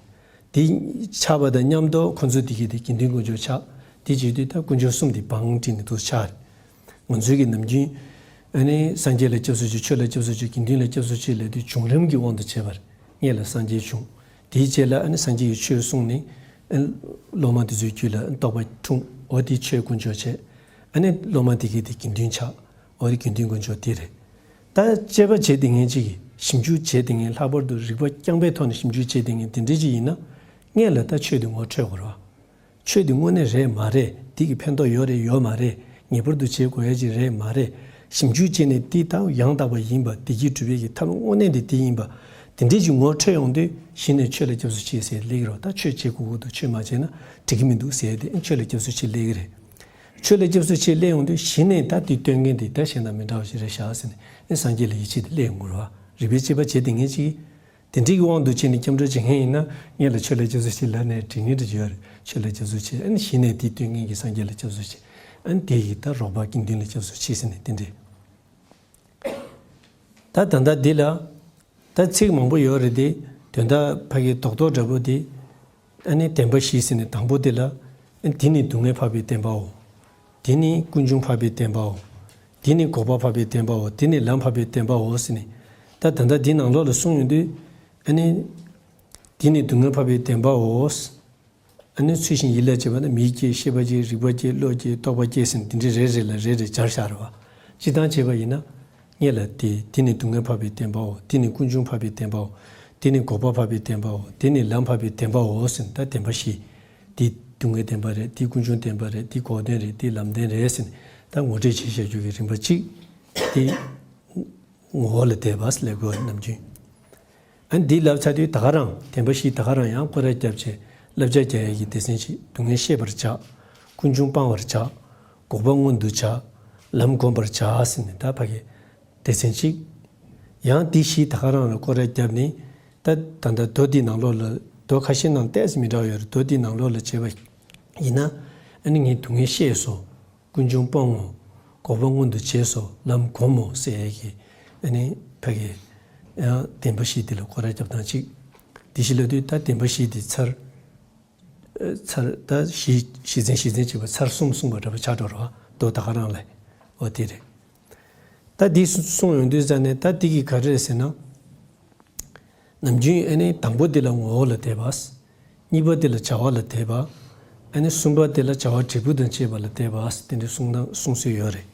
དེ་ཆགས་པ་དང་མཉམ་དུ་ཁོ་ཚོ་དེ་གི་དེ་དགེ་འདུན་དཀོན་མཆོག་ཆགས། དེ་བྱེད་དུས་ད་དཀོན་མཆོག་གསུམ་དེ་བང་བསྒྲིགས་ནས་འདུག་ཆགས་རེད། ང་ཚོའི་གི་ནམ་རྒྱུན་ཨ་ནི་སངས་རྒྱས་ལ་སྐྱབས་སུ་མཆི། ཆོས་ལ་སྐྱབས་སུ་མཆི། དགེ་འདུན་ལ་སྐྱབས་སུ་མཆི་ལབ་དུས་བྱུང་རིམ་གྱི་དབང་དུ་བྱས་པ་རེད། སྔོན་ལ་སངས་རྒྱས་བྱུང་། དེའི་རྗེས་ལ་ཨ་ནི་སངས་རྒྱས་ཀྱི་ཆོས་གསུངས་ནས་ཨ་ནི་སློབ་མ་དེ་ཚོའི་རྒྱུད་ལ་ཨ་ནི་རྟོགས་པ་འཁྲུངས། འོ་དེ་ཆོས་དཀོན་མཆོག་བྱས། ཨ་ནི་སློབ་མ་དེ་གི་དེ་དགེ་འདུན་ཆགས། འོ་དེ་དགེ་འདུན་དཀོན་མཆོག་དེ་རེད། ད་དཔྱད་པ་བྱེད་དེ་ངན་ཅིག་གིས་ཞིབ་འཇུག་བྱེད་དེ་ངན། ལྷག་པར་དུ་རིག་པ་རྐྱང་པའི་ཐོག་ནས་ཞིབ་འཇུག་བྱེད་དེ་ངན་དེ་འདྲ་ཅིག་ཡིན་ན། སྔོན་ལ་ད་ཆོས་དེ་ངོ་འཕྲོད་དགོས་རེད་བ། ཆོས་དེ་དངོས་གནས་རེད་མ་རེད། དེ་གི་ཕན་ཐོགས་ཡོད་རེད་ཡོད་མ་རེད། ངེས་པར་དུ་བྱེད་དགོས་ཡ་ཅིག་རེད་མ་རེད། ཞིབ་འཇུག་བྱས་ནས་དེ་ད་ཡང་དག་པ་ཡིན་པ། བདེ་སྐྱིད་སྒྲུབ་པའི་གི་ཐབས་དངོས་གནས་དེ་དེ་ཡིན་པ། དེ་འདྲ་ཅིག་ངོ་འཕྲོད་ཡོང་དུས་གཞི་ནས་ཆོས་ལ་སྐྱབས་སུ་མཆི་ཟེར་སླེབས་ཀྱི་རེད་བ། ད་ཆོས་བྱེད་དགོས་ཀྱི་འདུག་ཆོས་མ་བྱས་ན་འགྲིག་གི་མི་འདུག་ཟེར་ཏེ་ཆོས་ལ་སྐྱབས་སུ་མཆི་སླེབས་ཀྱི་རེད། ཆོས་ལ་སྐྱབས་སུ་མཆི་སླེབས་ཡོང་དུས་གཞི་ནས་ད་དེ་སྟོན་མཁན་དེ་ད་གཞན་དང་མི་འདྲ་བ་ཞིག་རེད་ཤག་ཟེར་ནས་ཨེ་སངས་རྒྱས་ལ་ཡིད་ཆེས་དེ་སླེབས་ཡོང་གི་རེད་བ། རིག་པའི་དཔྱད་པ་བྱེད་དེ་ངན་ཅིག་གིས། དེ་འདྲའི་དབང་དུ་བྱས་ནས་སྐྱབས་འགྲོ་བྱེད་མཁན་ཡིན་ན། སྔོན་ལ་ཆོས་ལ་སྐྱབས་སུ་མཆི་ལབ་ནས་འགྲིག་ངེས་འགྲིག་ཡོད་རེད། ཆོས་ལ་སྐྱབས་སུ་མཆི། ཨ་ནི་གཞི་ནས་དེ་སྟོན་མཁན་གྱི་སངས་རྒྱས་ལ་སྐྱབས་སུ་མཆི། ཨ་ནི་དེ་ཡིས་ད་རོགས་པ་དགེ་འདུན་ལ་སྐྱབས་སུ་མཆི་ཟེར་ནས་དེ་འདྲས། ད་ད་ལྟ་འདི་ལ་ད་ཚིག་མང་པོ་ཡོད་རེད་དེ། དོན་དག་ཕ་གི་རྡོག་རྡོག་འདྲ་པོ་དེ། ཨ་ནི་བདེན་པ་བཞི་ཟེར་ནས་དང་པོ་དེ་ལ། ཨ་ནི་དེ་ནི་སྡུག་བསྔལ་འཕགས་པའི་བདེན་པའོ། དེ་ནི་ཀུན་འབྱུང་འཕགས་པའི་བདེན་པའོ། དེ་ནི་འགོག་པ་འཕགས་པའི་བདེན་པའོ། དེ་ནི་ལམ་འཕགས་པའི་བདེན་པའོ་ཟེར་ནས། ད་ད་ལྟ་འདི་ནང་ལོགས་ལ་གསུངས་ཡོང་དུས། ཨ་ནི། དེ་ནི་སྡུག་བསྔལ་འཕགས་པའི་བདེན་པའོ། ཨ་ནི་ཚུལ་བཞིན་ཡིད་ལ་བྱེད་པ་ན་མིག་སྐྱེ། ཤེས་པ་སྐྱེ། རིག་པ་སྐྱེ། བློ་སྐྱེ། རྟོག་པ་སྐྱེ་ཟེར་ནས་འདི་འདྲའི་རེ་རེ་ལ་རེ་རེ་སྦྱར་བཞག་རེད་བ། སྤྱིར་བཏང་བྱས་པ་ཡིན་ན། སྔོན་ལ་དེ། དེ་ནི་སྡུག་བསྔལ་འཕགས་པའི་བདེན་པའོ། དེ་ནི་ཀུན་འབྱུང་འཕགས་པའི་བདེན་པའོ། དེ་ནི་འགོག་པ་འཕགས་པའི་བདེན་པའོ། དེ་ནི་ལམ་འཕགས་པའི་བདེན་པའོ་ཟེར་ནས་ད་བདེན་པ་བཞི། དེ་སྡུག་བསྔལ་བདེན་པ་རེད། དེ་ཀུན་འབྱུང་བདེན་པ་རེད། དེ་འགོག་བདེན་རེད། དེ་ལམ་བདེན་རེད་ཟེར་ནས་ད་ངོ་སྤྲོད་བྱེད་བཞག་རྒྱུ་གི་རིམ་པ་གཅིག་དེ། ངོ་བོ་ལ་བསྡད་པ་ལབ་དགོས་ནམ་རྒྱུན། ཨ་ནི་འདི་ལབ་ཚར་དུས་ད་ག་རང་བདེན་པ་བཞི་ད་ག་རང་ཡང་སྐོར་ར་བརྒྱབ་བྱས་བསླབ་བྱ་རྒྱག་ཡས་ཀྱི་སྡེ་ཚན་གཅིག་སྡུག་བསྔལ་ཤེས་པར་བྱ། ཀུན་འབྱུང་སྤང་བར་བྱ། འགོག་པ་མངོན་དུ་བྱ། ལམ་བསྒོམ་པར་བྱ་ཟེར་ནས་ད་ཕ་གི་སྡེ་ཚན་གཅིག་ཡང་འདི་བཞི་ད་ག་རང་ལ་སྐོར་ར་བརྒྱབ་ནས། ད་ད་ལྟ་མདོ་འདི་ནང་ལོགས་ལ། མདོ་ཁ་ཤས་ནང་ཏོག་ཙམ་མི་འདྲ་བ་ཡོད་རེད། མདོ་འདི་ནང་ལོགས་ལ་བྱས་པ་ཡིན་ན། ཨ་ནི་ངས་སྡུག་བསྔལ་ཤེས་སོང་། ཀུན་འབྱུང་སྤོང་ངོ་། འགོག་པ་མངོན་དུ་བྱས་སོ། ལམ་སྒོམ་མོ་ཟེར་ཡས་ཀྱི། ཨ་ནི་ཕ་གི་ཡང་བདེན་པ་བཞི་འདི་ལ་སྐོར་ར་རྒྱབ་སྟངས་གཅིག་དེ་བཞི་ལབ་དུས་ད་བདེན་པ་བཞི་འདི་ཚར། ཚར་ད་བཞི་བཞི་ཚན་བཞི་ཚན་བྱས་པ་ཚར་གསུམ་གསུངས་པ་འདྲ་པོ་ཆགས་འགྲོ་རོགས། མདོ་ད་ག་རང་ལ། འོ་དེ་རེད། ད་འདི་གསུ་གསུངས་ཡོང་དུས་ཙ་ནས་ད་འདི་གི་ག་རེ་རེད་ཟེར་ན། ནམ་རྒྱུན་ཨ་ནི་དང་པོ་དེ་ལ་ངོ་བོ་ལ་བསྡད་པ། གཉིས་པ་དེ་ལ་བྱ་བ་ལ་བསྡད་པ། ཨ་ནི་གསུམ་པ་དེ་ལ་བྱ་བ་འབྲས་བུ་དང་བཅས་པ་ལ་བསྡད་པ། དེ་འདྲའི་གསུང་སྟངས་གསུང་སྲོལ་ཡོད་རེད།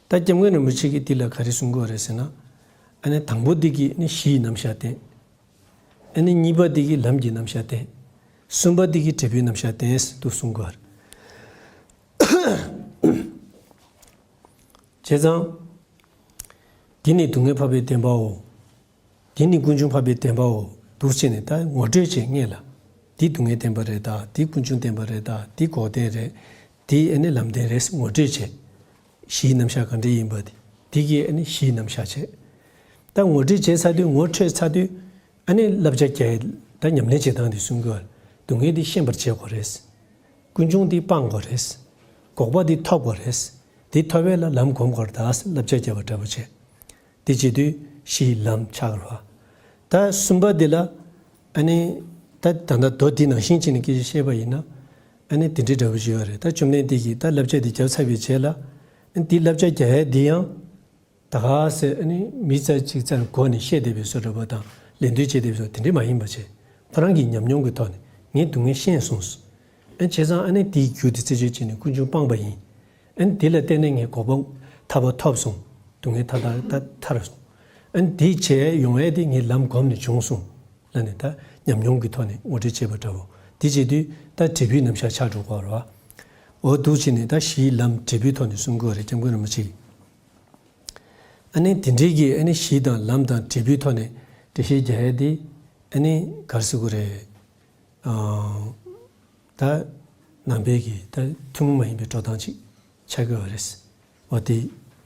ད་སྐྱབས་མགོན་རིན་པོ་ཆེ་གིས་འདི་ལ་ག་རེ་གསུང་གི་ཡོད་རེད་ཟེར་ན། ཨ་ནི་དང་པོ་འདི་གིས་ཨ་ནི་གཞི་ཡི་རྣམ་གཞག་བསྟན། ཨ་ནི་གཉིས་པ་འདི་གིས་ལམ་གྱི་རྣམ་གཞག་བསྟན། གསུམ་པ་འདི་གིས་འབྲས་བུའི་རྣམ་གཞག་བསྟན་ཟེར་དུ་གསུང་གི་ཡོད་རེད། བྱས་ཙང་། འདི་ནི་སྡུག་བསྔལ་འཕགས་པའི་བདེན་པའོ། འདི་ནི་ཀུན་འབྱུང་འཕགས་པའི་བདེན་པའོ། འདུག་བྱས་ནས་ད་ངོ་སྤྲོད་བྱས་སྔོན་ལ། འདི་སྡུག་བསྔལ་བདེན་པ་རེད་ད། འདི་ཀུན་འབྱུང་བདེན་པ་རེད་ད། འདི་འགོག་བདེན་རེད། འདི་ཨ་ནི་ལམ་བདེན་རེད་ངོ་སྤྲོད་བྱས། གཞིའི་རྣམ་གཞག་ག་འདྲ་ཡིན་པ་དེ། འདི་གིས་ཨ་ནི་གཞིའི་རྣམ་གཞག་བྱས། ད་ངོ་སྤྲོད་བྱས་ཚར་དུས་ངོ་འཕྲོད་ཚར་དུས། ཨ་ནི་བསླབ་བྱ་རྒྱག་ཡས་ད་ཉམས་ལེན་བྱེད་སྟངས་དེ་གསུང་གི་ཡོད། སྡུག་བསྔལ་འདི་ཤེས་པར་བྱེད་དགོས་རེད། ཀུན་འབྱུང་འདི་སྤང་དགོས་རེད། འགོག་པ་འདི་ཐོབ་དགོས་རེད། འདི་ཐོབ་ཡས་ལ་ལམ་སྒོམ་དགོས་རེད་ད་བསླབ་བྱ་བརྒྱབ་པ་འདྲ་པོ་བྱས། དེ་བྱེད་དུས་གཞིའི་ལམ་ཆགས་རོ། ད་གསུམ་པ་འདི་ལ་ཨ་ནི་ད་ད་ལྟ་མདོ་འདི་ནང་བཞིན་བྱས་ནས་སྐད་ཆ་བཤད་པ་ཡིན་ན། ཨ་ནི་དེ་འདྲའི་འདྲ་པོ་ཞིག་ཡོད་རེད། ད་བཅོམ་ལྡན་འདས་ཀྱིས་ད་བསླབ་བྱ་འདི་བརྒྱབ་ཚར་བའི་རྗེས་ལ། ཨ་ནི་འདི་བསླབ་བྱ་རྒྱག་ཡས་འདི་ཡང་ད་ག་ཟེ་ཨ་ནི་མི་རྩ་གཅིག་རྩར་གོ་ནས་བཤད་བསྡད་པའི་བཟོ་འདྲ་པོ་དང་ལད་ཟློས་བྱེད་བསྡད་པའི་བཟོ་དེ་འདྲ་མ་ཡིན་པ་བྱས། ཁོ་རང་གི་ཉམས་མྱོང་གི་ཐོག་ནས་ངས་སྡུག་བསྔལ་ཤེས་སོང་། ཨ་ནི་བྱས་ཙང་ཨ་ནི་དེའི་རྒྱུ་དེ་རྩད་གཅོད་བྱས་ནས་ཀུན་འབྱུང་སྤངས་པ་ཡིན། ཨ་ནི་དེ་ལ་བརྟེན་ནས་ངས་འགོག་པ་ཐར་པ་ཐོབ་སོང་། སྡུག་བསྔལ་ཐར་ཐར་ཐར་སོང་། ཨ་ནི་དེ་བྱས་ཡོང་ཡས་དེ་ངས་ལམ་སྒོམ་ནས་བྱུང་སོང་། ལབ་ནས་ད་ཉམས་མྱོང་གི་ཐོག་ནས་ངོ་སྤྲོད་བྱས་པ་འདྲ་བོ། དེ་བྱེད་དུས་ད་འབྲས་བུའི་རྣམ་གཞག་ཆགས་འགྲོ་གི་ཡོད་རེད་བ། འོ་འདུག་བྱས་ནས་ད་གཞིའི་ལམ་འབྲས་བུའི་ཐོག་ནས་གསུང་གི་ཡོད་རེད་སྐྱབས་མགོན་རིན་པོ་ཆེ་གིས། ཨ་ནི་དེ་འདྲའི་གི་ཨ་ནི་གཞི་དང་ལམ་དང་འབྲས་བུའི་ཐོག་ནས་འགྲེལ་བཤད་རྒྱག་ཡས་དེ་ཨ་ནི་ག་རེ་ཟེར་དགོས་རེད། ཨང་། ད་ནང་པའི་གི་ད་ཐུན་མོང་མ་ཡིན་པའི་འགྲོ་སྟངས་ཅིག་ཆགས་ཀྱི་ཡོད་རེད། འོ་དེ་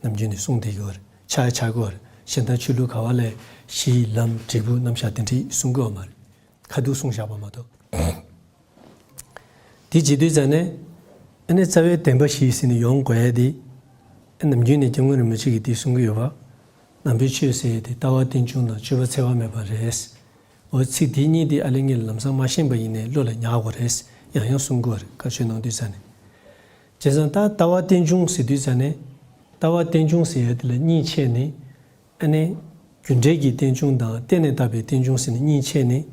ནམ་རྒྱུན་ནས་གསུངས་བསྡད་ཀྱི་ཡོད་རེད། ཆགས་ཆགས་ཀྱི་ཡོད་རེད། གཞན་དག་ཆོས་ལུགས་ག་བ་ལས་གཞི་ལམ་འབྲས་བུ་རྣམ་གཞག་དེ་འདྲའི་གསུང་གི་ཡོད་མ་རེད། ཁ་ཐུག་གསུངས་བཞག་པ་མ་གཏོགས། དེ་བྱེད་དུས་ཙ་ནས་ཨ་ནི་རྩ་བའི་བདེན་པ་བཞི་ཟེར་ནས་ཡོང་དགོས་ཡས་དེ། ཨ་ནམ་རྒྱུན་ནས་སྐྱབས་མགོན་རིན་པོ་ཆེ་གིས་དེ་གསུང་གི་ཡོད་པ། ནང་པའི་ཆོས་ཟེར་ཡས་དེ་ལྟ་བ་རྟེན་འབྱུང་དང་སྤྱོད་པ་འཚེ་བ་མེད་པ་རེད། འོ་ཚིག་དེ་གཉིས་དེ་ཨ་ལེ་ངས་ལམ་སང་མ་ཤེས་པ་ཡིན་ནའི་བློ་ལ་ཉར་དགོས་རེད། ཡང་ཡང་གསུང་དགོས་རེད་བཀའ་ཆོས་གནང་དུས་ཙ་ནས། བྱས་ཙང་ད་ལྟ་བ་རྟེན་འབྱུང་ཟེར་དུས་ཙ་ནས། ལྟ་བ་རྟེན་འབྱུང་ཟེར་ཡས་དེ་ལ་གཉིས་ཕྱེ་ནས། ཨ་ནི། རྒྱུ་འབྲས་ཀྱི་རྟེན་འབྱུང་དང་བརྟེན་ནས་བཏགས་པའི་རྟེན་འབྱུང་ཟེར་ནས་གཉིས་ཕྱེ་ནས།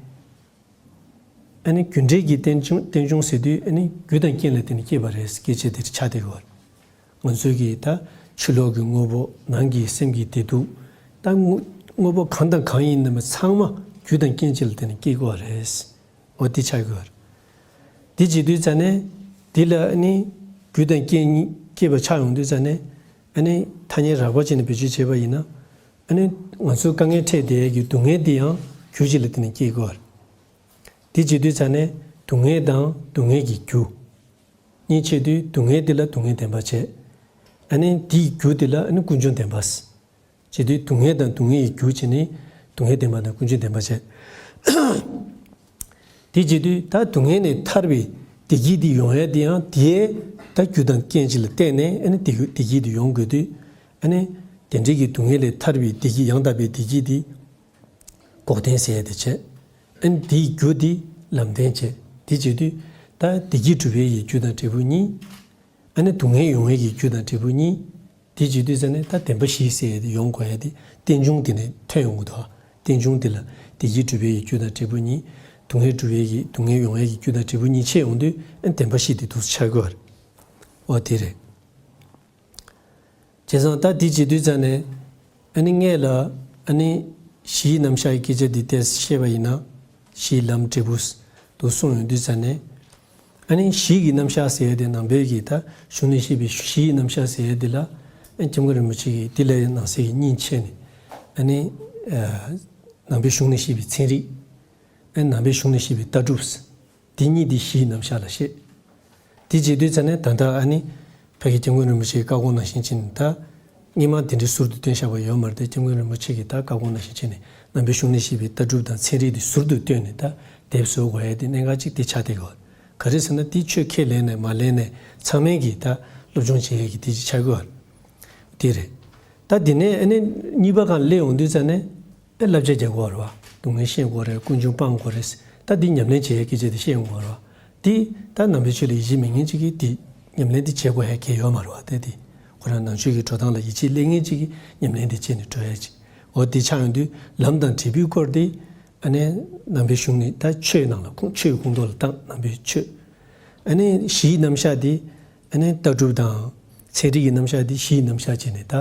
ཨ་ནི་རྒྱུ་འབྲས་ཀྱི་རྟེན་འབྱུང་རྟེན་འབྱུང་ཟེར་དུས་ཨ་ནི་རྒྱུ་དང་རྐྱེན་ལ་བརྟེན་ནས་སྐྱེས་པ་རེད་སྐད་ཆ་དེ་ཆགས་བསྡད་ཡོད། ང་ཚོའི་གི་ད་ཕྱི་ལོགས་ཀྱི་དངོས་པོ་ནང་གི་སེམས་ཀྱི་བདེ་སྡུག་ད་དངོས་དངོས་པོ་གང་དང་གང་ཡིན་ནའང་ཚང་མ་རྒྱུ་དང་རྐྱེན་གཅིག་ལ་བརྟེན་ནས་སྐྱེས་ཀྱི་ཡོད་རེད། འོ་དེ་ཆགས་ཀྱི་ཡོད་རེད། དེ་བྱེད་དུས་ཙ་ནས་དེ་ལ་ཨ་ནི་རྒྱུ་དང་རྐྱེན་གཉིས་སྐྱེས་པ་ཆགས་ཡོང་དུས་ཙ་ནས་ཨ་ནི་ཐ་སྙད་རགས་པ་བྱས་ནས་བེད་སྤྱོད་བྱས་པ་ཡིན་ན། ཨ་ནི་ང་ཚོའི་དཀའ་ངལ་འཕྲད་བསྡད་ཡས་ཀྱི་སྡུག་བསྔལ་འདི་ཡང་རྒྱུ་གཅིག་ལ་བརྟེན་ནས་སྐྱེས་ཀྱི་ཡོད་རེད། དེ་བྱེད་དུས་ཙ་ནས་སྡུག་བསྔལ་དང་སྡུག་བསྔལ་གྱི་རྒྱུ། གཉིས་ཕྱེ་དུས་སྡུག་བསྔལ་དེ་ལ་སྡུག་བསྔལ་བདེན་པ་བྱས། ཨ་ནི་དེའི་རྒྱུ་དེ་ལ་ཨ་ནི་ཀུན་འབྱུང་བདེན་པ། བྱེད་དུས་སྡུག་བསྔལ་དང་སྡུག་བསྔལ་གྱི་རྒྱུ་བྱས་ནས་སྡུག་བསྔལ་བདེན་པ་དང་ཀུན་འབྱུང་བདེན་པ་བྱས། དེ་བྱེད་དུས་ད་སྡུག་བསྔལ་ནས་ཐར་བའི་བདེ་སྐྱིད་དེ་ཡོང་ཡས་དེ་ཡང་དེའི་ད་རྒྱུ་དང་རྐྱེན་གཅིག་ལ་བརྟེན་ནས་ཨ་ནི་བདེ་སྐྱིད་བདེ་སྐྱིད་དེ་ཡོང་དགོས་དུས། ཨ་ནི་དེ་འདྲའི་གི་སྡུག་བསྔལ་ལས་ཐར་བའི་བདེ་སྐྱིད་ཡང་དག་པའི་བདེ་སྐྱིད་དེ་འགོག་བདེན་ཟེར་ཡས་དེ་བྱས། ཨ་ནི་དེའི་རྒྱུ་དེ་ལམ་བདེན་བྱས། དེ་བྱེད་དུས་ད་བདེ་སྐྱིད་སྒྲུབ་ཡས་ཀྱི་རྒྱུ་དང་འབྲས་བུ་གཉིས། ཨ་ནི་སྡུག་བསྔལ་ཡོང་ཡས་ཀྱི་རྒྱུ་དང་འབྲས་བུ་གཉིས། དེ་བྱེད་དུས་ཙ་ནས་ད་བདེན་པ་བཞི་ཟེར་ཡས་དེ་ཡོང་དགོས་ཡས་དེ་རྟེན་འབྱུང་དེ་ནས་ཐོན་ཡོང་གི་འདུག་རྟེན་འབྱུང་དེ་ལ་བདེ་སྐྱིད་སྒྲུབ་ཡས་ཀྱི་རྒྱུ་དང་འབྲས་བུ་གཉིས། སྡུག་བསྔལ་སྒྲུབ་ཡས་ཀྱི་སྡུག་བསྔལ་ཡོང་ཡས་ཀྱི་རྒྱུ་དང་འབྲས་བུ་གཉིས་ཕྱེ་ཡོང་དུས་ཨ་ནི་བདེན་པ་བཞི་དེ་འདུག་སེ་ཆགས་ཀྱི་ཡོད་རེད། འོ་དེ་རེད། བྱས་ཙང་ད་དེ་བྱེད་དུས་ཙ་ནས་ཨ་ནི་སྔས་ལ་ཨ་ནི་གཞིའི་རྣམ་གཞག་གི་སྐད་ཆ་འདི་ཏོག་ཙམ་བཤད་པ་ཡིན་ན། གཞིའི་ལམ་འབྲས་བུ་དུ་གསུངས་ཡོང་དུས་ཙ་ནས། ཨ་ནི་གཞི་ཡི་རྣམ་གཞག་ཟེར་ཡས་དེ་ནང་པའི་གི་ད་གཞུང་ནས་བཤད་པའི་གཞི་ཡི་རྣམ་གཞག་ཟེར་ཡས་དེ་ལ་ཨ་ནི་སྐྱབས་མགོན་རིན་པོ་ཆེ་གིས་དེ་ལ་ཡང་ནང་གསེས་ཀྱི་གཉིས་ཕྱེ་ནས་ཨ་ནི་ནང་པའི་གཞུང་ནས་བཤད་པའི་ཚན་རིག་ཨ་ནི་ནང་པའི་གཞུང་ནས་བཤད་པའི་ལྟ་གྲུབ། འདི་གཉིས་འདི་གཞིའི་རྣམ་གཞག་ལ་བཤད། དེ་བྱེད་དུས་ཙ་ནས་ད་ལྟ་ཨ་ནི་ཕ་གི་སྐྱབས་མགོན་རིན་པོ་ཆེའི་བཀའ་དགོངས་ནང་བཞིན་བྱས་ནས་ད་སྔོན་མ་དེ་འདྲའི་ཟུར་དུ་བཏོན་བཞག་པ་ཡོད་མ་རེད་དེ། སྐྱབས་མགོན་རིན་པོ་ཆེ་གིས་ད་བཀའ་དགོངས་ནང་བཞིན་བྱས་ནས་ནང་པའི་གཞུང་ནས་བཤད་པའི་ལྟ་གྲུབ་དང་ཚན་རིག་དེ་ཟུར་དུ་བཏོན་ནས་ད་དེབ་བཟོ་དགོས་ཡས་དེ་གནད་འགག་ཅིག་དེ་ཆགས་བསྡད་ཡོད། ག་རེ་ཟེར་ན་དེ་ཆོས་ཁས་ལེན་ནས་མ་ལེན་ནས་ཚང་མས་གིས་ད་སློབ་སྦྱོང་བྱེད་ཡས་ཀྱི་དེ་ཅིག་ཆགས་ཀྱི་ཡོད། དེ་རེད། ད་དེ་ནས་ཨ་ནི་གཉིས་པ་གང་སླེབས་ཡོང་དུས་ཙ་ནས། ཨེ་བསླབ་བྱ་རྒྱག་དགོས་རེད་བ། སྡུག་བསྔལ་ཤེས་དགོས་རེད། ཀུན་འབྱུང་སྤང་དགོས་རེད། ད་འདི་ཉམས་ལེན་བྱེད་ཡས་སྐད་ཆ་དེ་བཤད་ཡོང་དགོས་རེད་བ། དེ་ད་ནང་པའི་ཆོས་ལ་ཡིད་ཆེས་མེད་མཁན་ཅིག་གིས་དེ་ཉམས་ལེན་དེ་བྱེད་དགོས་ཡ་གལ་ཡོད་མ་རེད་བ། དེ་དེ་ཁོ་རང་ནང་ཆོས་ཀྱི་འགྲོ་སྟངས་ལ་ཡིད་ཆེས་སླེབས་མཁན་ཅིག་གིས་ཉམས་ལེན་དེ་བྱས་ནས་འགྲོ་ཡ་ཅིག་འོ་དེ་ཆགས་ཡོང་དུས་ལམ་དང་འབྲས་བུའི་སྐོར་དེ་ཨ་ནི་ནང་པའི་གཞུང་ནས་ད་ཆོས་ནང་ལ་ཁུངས་ཆོས་ཀྱི་ཁུངས་ཐོག་ལ་བཏང་ནང་པའི་ཆོས། ཨ་ནི་གཞིའི་རྣམ་གཞག་དེ། ཨ་ནི་ལྟ་གྲུབ་དང་ཚན་རིག་གི་རྣམ་གཞག་འདི་གཞིའི་རྣམ་གཞག་བྱས་ནས་ད་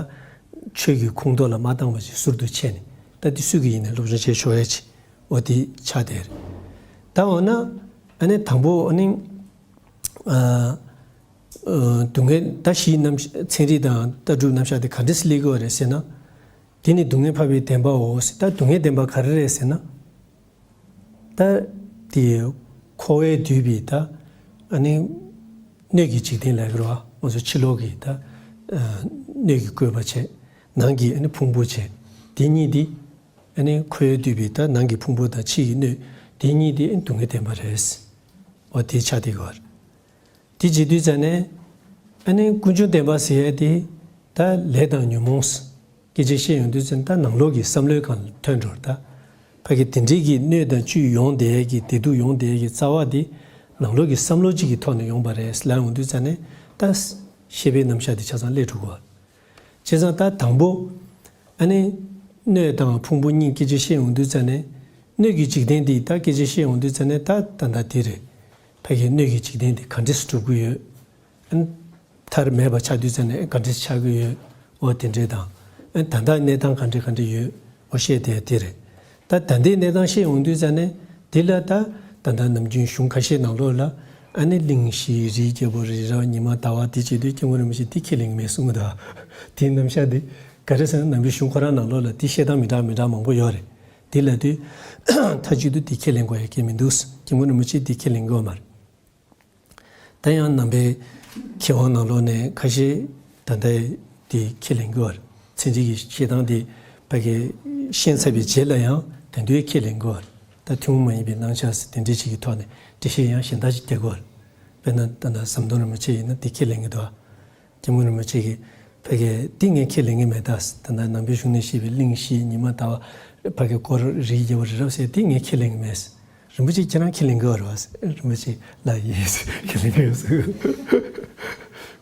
ཆོས་ཀྱི་ཁུངས་ཐོག་ལ་མ་བཏང་བ་ཞིག་ཟུར་དུ་ཕྱེ་ནས་ད་འདི་སུ་གིས་ཡིན་ནའི་སློབ་སྦྱོང་བྱེད་ཆོག་ཡ་ཅིག་འོ་དེ་ཆགས་བསྡད་རེད། ད་འོ་ན་ཨ་ནི་དང་པོ་ཨ་ནི་ཨ་ཨ་སྡུག་བསྔལ་ད་གཞིའི་རྣམ་ཚན་རིག་དང་ལྟ་གྲུབ་རྣམ་གཞག་དེ་ག་འདྲས་སེ་སླེབས་ཀྱི་ཡོད་རེད་ཟེར་ན། དེ་ནི་སྡུག་བསྔལ་འཕགས་པའི་བདེན་པའོ་ཟེར། ད་སྡུག་བསྔལ་བདེན་པ་ག་རེ་རེད་ཟེར་ན། ད་དེ་ ཕོ་བས་བསྡུས་པའི་ད་ཨ་ནི་སྣོད་ཀྱི་འཇིག་རྟེན་ལབ་ཀྱི་རེད་བ། ང་ཚོ་ཕྱི་ལོགས་ཀྱི་ད་ཨ་སྣོད་ཀྱིས་བསྐོས་པ་བྱས། ནང་གི་ཨ་ནི་ཕུང་པོ་བྱས། དེ་གཉིས་དེ་ཨ་ནི་ཁོ་བས་བསྡུས་པའི་ད་ནང་གི་ཕུང་པོ་དང་ཕྱི་ཡི་སྣོད། དེ་གཉིས་དེ་ཨ་ནི་སྡུག་བསྔལ་བདེན་པ་རེད། འོ་དེ་ཆགས་བསྡད་ཀྱི་ཡོད་རེད། དེ་བྱེད་དུས་ཙ་ནས་ཨ་ནི་ཀུན་འབྱུང་བདེན་པ་ཟེར་ཡ་དེ་ད་ལས་དང་ཉོན་མོངས་སྐད་ཆ་བཤད་ཡོང་དུས་ཙ་ནས་ད་ནང་ལོགས་ཀྱི་བསམ་བློའི་སྒང་ལ་ཐོན་འགྲོ་རེད་ད། ཕ་གི་དེ་འདྲའི་གི་སྣོད་དང་བཅུད་ཡོང་བསྡད་ཡ་གི་བདེ་སྡུག་ཡོང་བསྡད་ཡ་གི་རྩ་བ་དེ་ནང་ལོགས་ཀྱི་བསམ་བློ་གཅིག་གི་ཐོག་ནས་ཡོང་པ་རེད་ལབ་ཡོང་དུས་ཙ་ནས་ད་ཤེས་པའི་རྣམ་གཞག་དེ་ཆ་ཚང་སླེབས་འགྲོ་གི་ཡོད། བྱས་ཙང་ད་དང་པོ་ཨ་ནི་སྣོད་དང་ཕུང་པོ་གཉིས་སྐད་ཆ་བཤད་ཡོང་དུས་ཙ་ནས་སྣོད་ཀྱི་འཇིག་རྟེན་འདི་ད་སྐད་ཆ་བཤད་ཡོང་དུས་ཙ་ནས་ད་ད་ད་དེ་རེད། ཕ་གི་སྣོད་ཀྱི་འཇིག་རྟེན་འདི་ག་འདྲས་སུ་གྲུབ་ཀྱི་ཡོད། ཨ་ནི་མཐར་མེད་པ་ཆགས་དུས་ཙ་ནས་ག་འདྲས་ཆགས་ཀྱི་ཡོད། འོ་དེ་འདྲས་དང་། ཨ་ནི་ད་ལྟ་གནས་སྟངས་ག་འདྲས་ག་འདྲས་ཡོད། འོ་བཤད་དེ་དེ་རེད། ད་ད་ལྟའི་གནས་སྟངས་བཤད་ཡོང་དུས་ཙ་ནས་དེ་ལ་ད་ད་ལྟ་ནམ་རྒྱུན་གཞུང་ཁ་ཤས་ནང་ལོགས་ལ་ཨ་ནི་གླིང་བཞི་རིའི་རྒྱལ་པོ་རི་རབ་ཉི་མ་ཟླ་བ་དེ་བྱེད་དུས་སྐྱབས་མགོན་རིན་པོ་ཆེ་དེ་ཁས་ལེན་གྱི་མེད་གསུང་གི་འདུག་དེའི་རྣམ་གཞག་དེ་ག་རེ་ཟེར་ན་ནང་པའི་གཞུང་ཁོ་རང་ནང་ལོགས་ལ་དེ་བཤད་སྟངས་མི་འདྲ་མི་འདྲ་མང་པོ་ཡོད་རེད། དེ་ལབ་དུས་མཐའ་གཅིག་ཏུ་དེ་ཁས་ལེན་དགོས་ཡ་གལ་མི་འདུག་སྐྱབས་མགོན་རིན་པོ་ཆེ་དེ་ཁས་ལེན་གྱི་ཡོད་མ་རེད། ད་ཡང་ནང་པའི་མཁས་དབང་ནང་ལོགས་ནས་ཁ་ཤས་ད་ལྟ་དེ་ཁས་ལེན་གྱི་ཡོད་རེད། མཚན་ཉིད་ཀྱི་བཤད་སྟངས་དེ་ཕ་གི་ཤེས་ཚར་བའི་རྗེས་ལ་ཡང་དེ་འདྲའི་ཁས་ལེན་གྱི་ཡོད་རེད། ད་ཐུན་མོང་མ་ཡིན་པའི་སྣང་ཆ་ཟེར་དེ་འདྲའི་ཅིག་གི་ཐོག་ནས་འགྲེལ་བཤད་ཡང་གཞན་དག་ཅིག་རྒྱག་གི་ཡོད་རེད། དཔེར་ན་ད་ལྟ་ཟམ་གདོང་རིན་པོ་ཆེ་ཡིན་ན་དེ་ཁས་ལེན་གྱི་འདུག་སྐྱབས་མགོན་རིན་པོ་ཆེ་གིས་ཕ་གི་འདི་ངས་ཁས་ལེན་གྱི་མེད་ད། ད་ལྟ་ནང་པའི་གཞུང་ནས་བཤད་པའི་གླིང་བཞི་ཉི་མ་ཟླ་བ་ཕ་གི་སྐོར་རིའི་རྒྱལ་པོ་རི་རབ་ཟེར་འདི་ངས་ཁས་ལེན་གྱི་མེད། རིན་པོ་ཆེ་ཁྱེད་རང་ཁས་ལེན་གྱི་ཡོད་རེད་བ། རིན་པོ་ཆེ་ལགས་ཡིན། ཁས་ལེན་གྱི་ཡོད་ཟེར།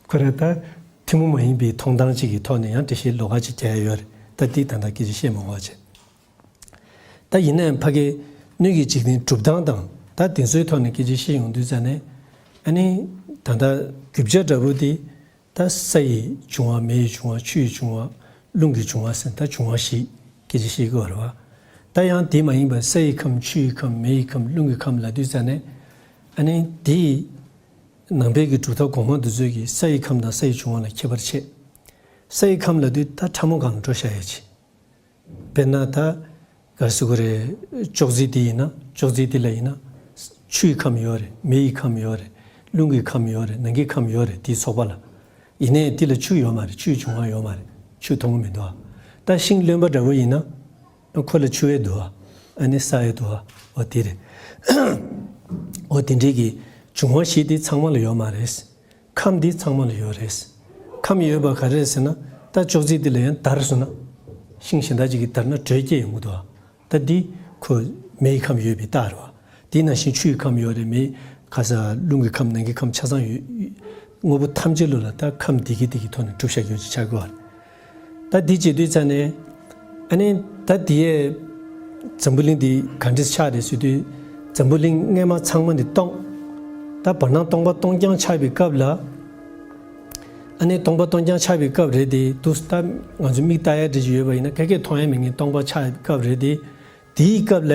ཁོ་རང་ད་ཐུན་མོང་མ་ཡིན་པའི་མཐོང་སྟངས་གཅིག་གི་ཐོག་ནས་ཡང་འགྲེལ་བཤད་ལོགས་ཀ་ཅིག་རྒྱག་ཡ་ཡོད་རེད། ད་འདི་ད་ལྟ་སྐད་ཆ་བཤད་མ་དགོས་པ་བྱས། ད་ཡིན་ནའང་ཕ་གི་སྣོད་ཀྱི་འཇིག་རྟེན་གྲུབ་སྟངས་དང་ད་དེ་ཚོའི་ཐོག་ནས་སྐད་ཆ་བཤད་ཡོང་དུས་ཙ་ནས་ཨ་ནི་ད་ལྟ་རྒྱུ་ཆ་འདྲ་པོ་དེ་ད་ས་ཡི་འབྱུང་བ། མེ་ཡི་འབྱུང་བ། ཆུ་ཡི་འབྱུང་བ། རླུང་གི་འབྱུང་བ་ཟེར་ད་འབྱུང་བ་བཞི་སྐད་ཆ་བཤད་ཀྱི་ཡོད་རེད་བ། ད་ཡང་དེ་མ་ཡིན་པར་ས་ཡི་ཁམས། ཆུ་ཡི་ཁམས། མེ་ཡི་ཁམས། རླུང་གི་ཁམས་ལབ་དུས་ཙ་ནས་ཨ་ནི་དེ་ནང་པའི་གི་གྲུབ་མཐའ་གོང་མ་འདི་ཚོས་ཀྱི་ས་ཡི་ཁམས་དང་ས་ཡི་འབྱུང་བ་ལ་ཁྱད་པར་ཕྱེ། ས་ཡི་ཁམས་ལབ་དུས་ད་ཕྲ་མོ་སྒང་ལ་འགྲོ་བཞག་ཡ་ཅིག་དཔེར་ན་ད་ག་རེ་ཟེར་དགོས་རེད། ཅོག་ཙེ་འདི་ཡིན་ན་ཅོག་ཙེ་འདི་ལ་ཡིན་ན་ཆུ་ཡི་ཁམས་ཡོད་རེད། མེ་ཡི་ཁམས་ཡོད་རེད། རླུང་གི་ཁམས་ཡོད་རེད། ནང་གི་ཁམས་ཡོད་རེད། དེའི་ཚོགས་པ་ལ། ཡིན་ནའི་འདི་ལ་ཆུ་ཡོད་མ་རེད། ཆུ་ཡི་འབྱུང་བ་ཡོད་མ་རེད། ཆུ་མཐོང་གི་མི་འདུག་ད་ཤིང་རློན་པ་འདྲ་པོ་ཡིན་ན་ཁོ་ལ་ཆུ་ཡོད་འདུག་ཨ་ནི་ས་ཡོད་འདུག་འོ་དེ་རེད། འོ་དེ་འདྲའི་གི་འབྱུང་བ་བཞི་དེ་ཚང་མ་ལ་ཡོད་མ་རེད། ཁམས་འདི་ཚང་མ་ལ་ཡོད་རེད། ཁམས་ཡོད་པ་ག་རེ་རེད་ཟེར་ན་ད་ཅོག་ཙེ་འདི་ལ་ཡང་བརྡར་སོང་ན་ཤིང་གཞན་དག་ཅིག་གིས་བརྡར་ན་དྲོད་སྐྱེ་ཡོང་གི་འདུག་ད་འདི་ཁོ་མེ་ཡི་ཁམས་ཡོད་པའི་རྟགས་རེད་བ། དེ་ནང་བཞིན་ཆུ་ཡི་ཁམས་ཡོད་རེད། མེ་ཁ་ས་རླུང་གི་ཁམས། ནང་གི་ཁམས་ཆ་ཚང་ཡོད། དངོས་པོ་ཐམས་ཅད་ལ་ལ་ད་ཁམས་དེ་གི་དེ་གི་ཐོག་ནས་གྲུབ་བཞག་རྒྱུ་ཅིག་ཆགས་ཀྱི་ཡོད་རེད། ད་འདི་བྱེད་དུས་ཙ་ནས་ཨ་ནི་ད་འདི་ཡས་འཛམ་བུ་གླིང་འདི་ག་འདྲས་ཆགས་རེད་ཟེར་དུས་འཛམ་བུ་གླིང་སྔས་མ་ཚང་མ་འདི་སྟོང་། ད་བར་སྣང་སྟོང་པ་སྟོང་རྐྱང་ཆགས་པའི་སྐབས་ལ་ཨ་ནི་སྟོང་པ་སྟོང་རྐྱང་ཆགས་པའི་སྐབས་རེད་དེ་འདུག་ད་ང་ཚོ་མིག་ལྟ་ཡ་འདྲ་ཅིག་ཡོད་པ་ཡིན་ན་ག་གེ་མཐོང་ཡ་མེད་མཁན་སྟོང་པ་ཆགས་པའི་སྐབས་རེད་དེ། དེའི་སྐབས་ལ་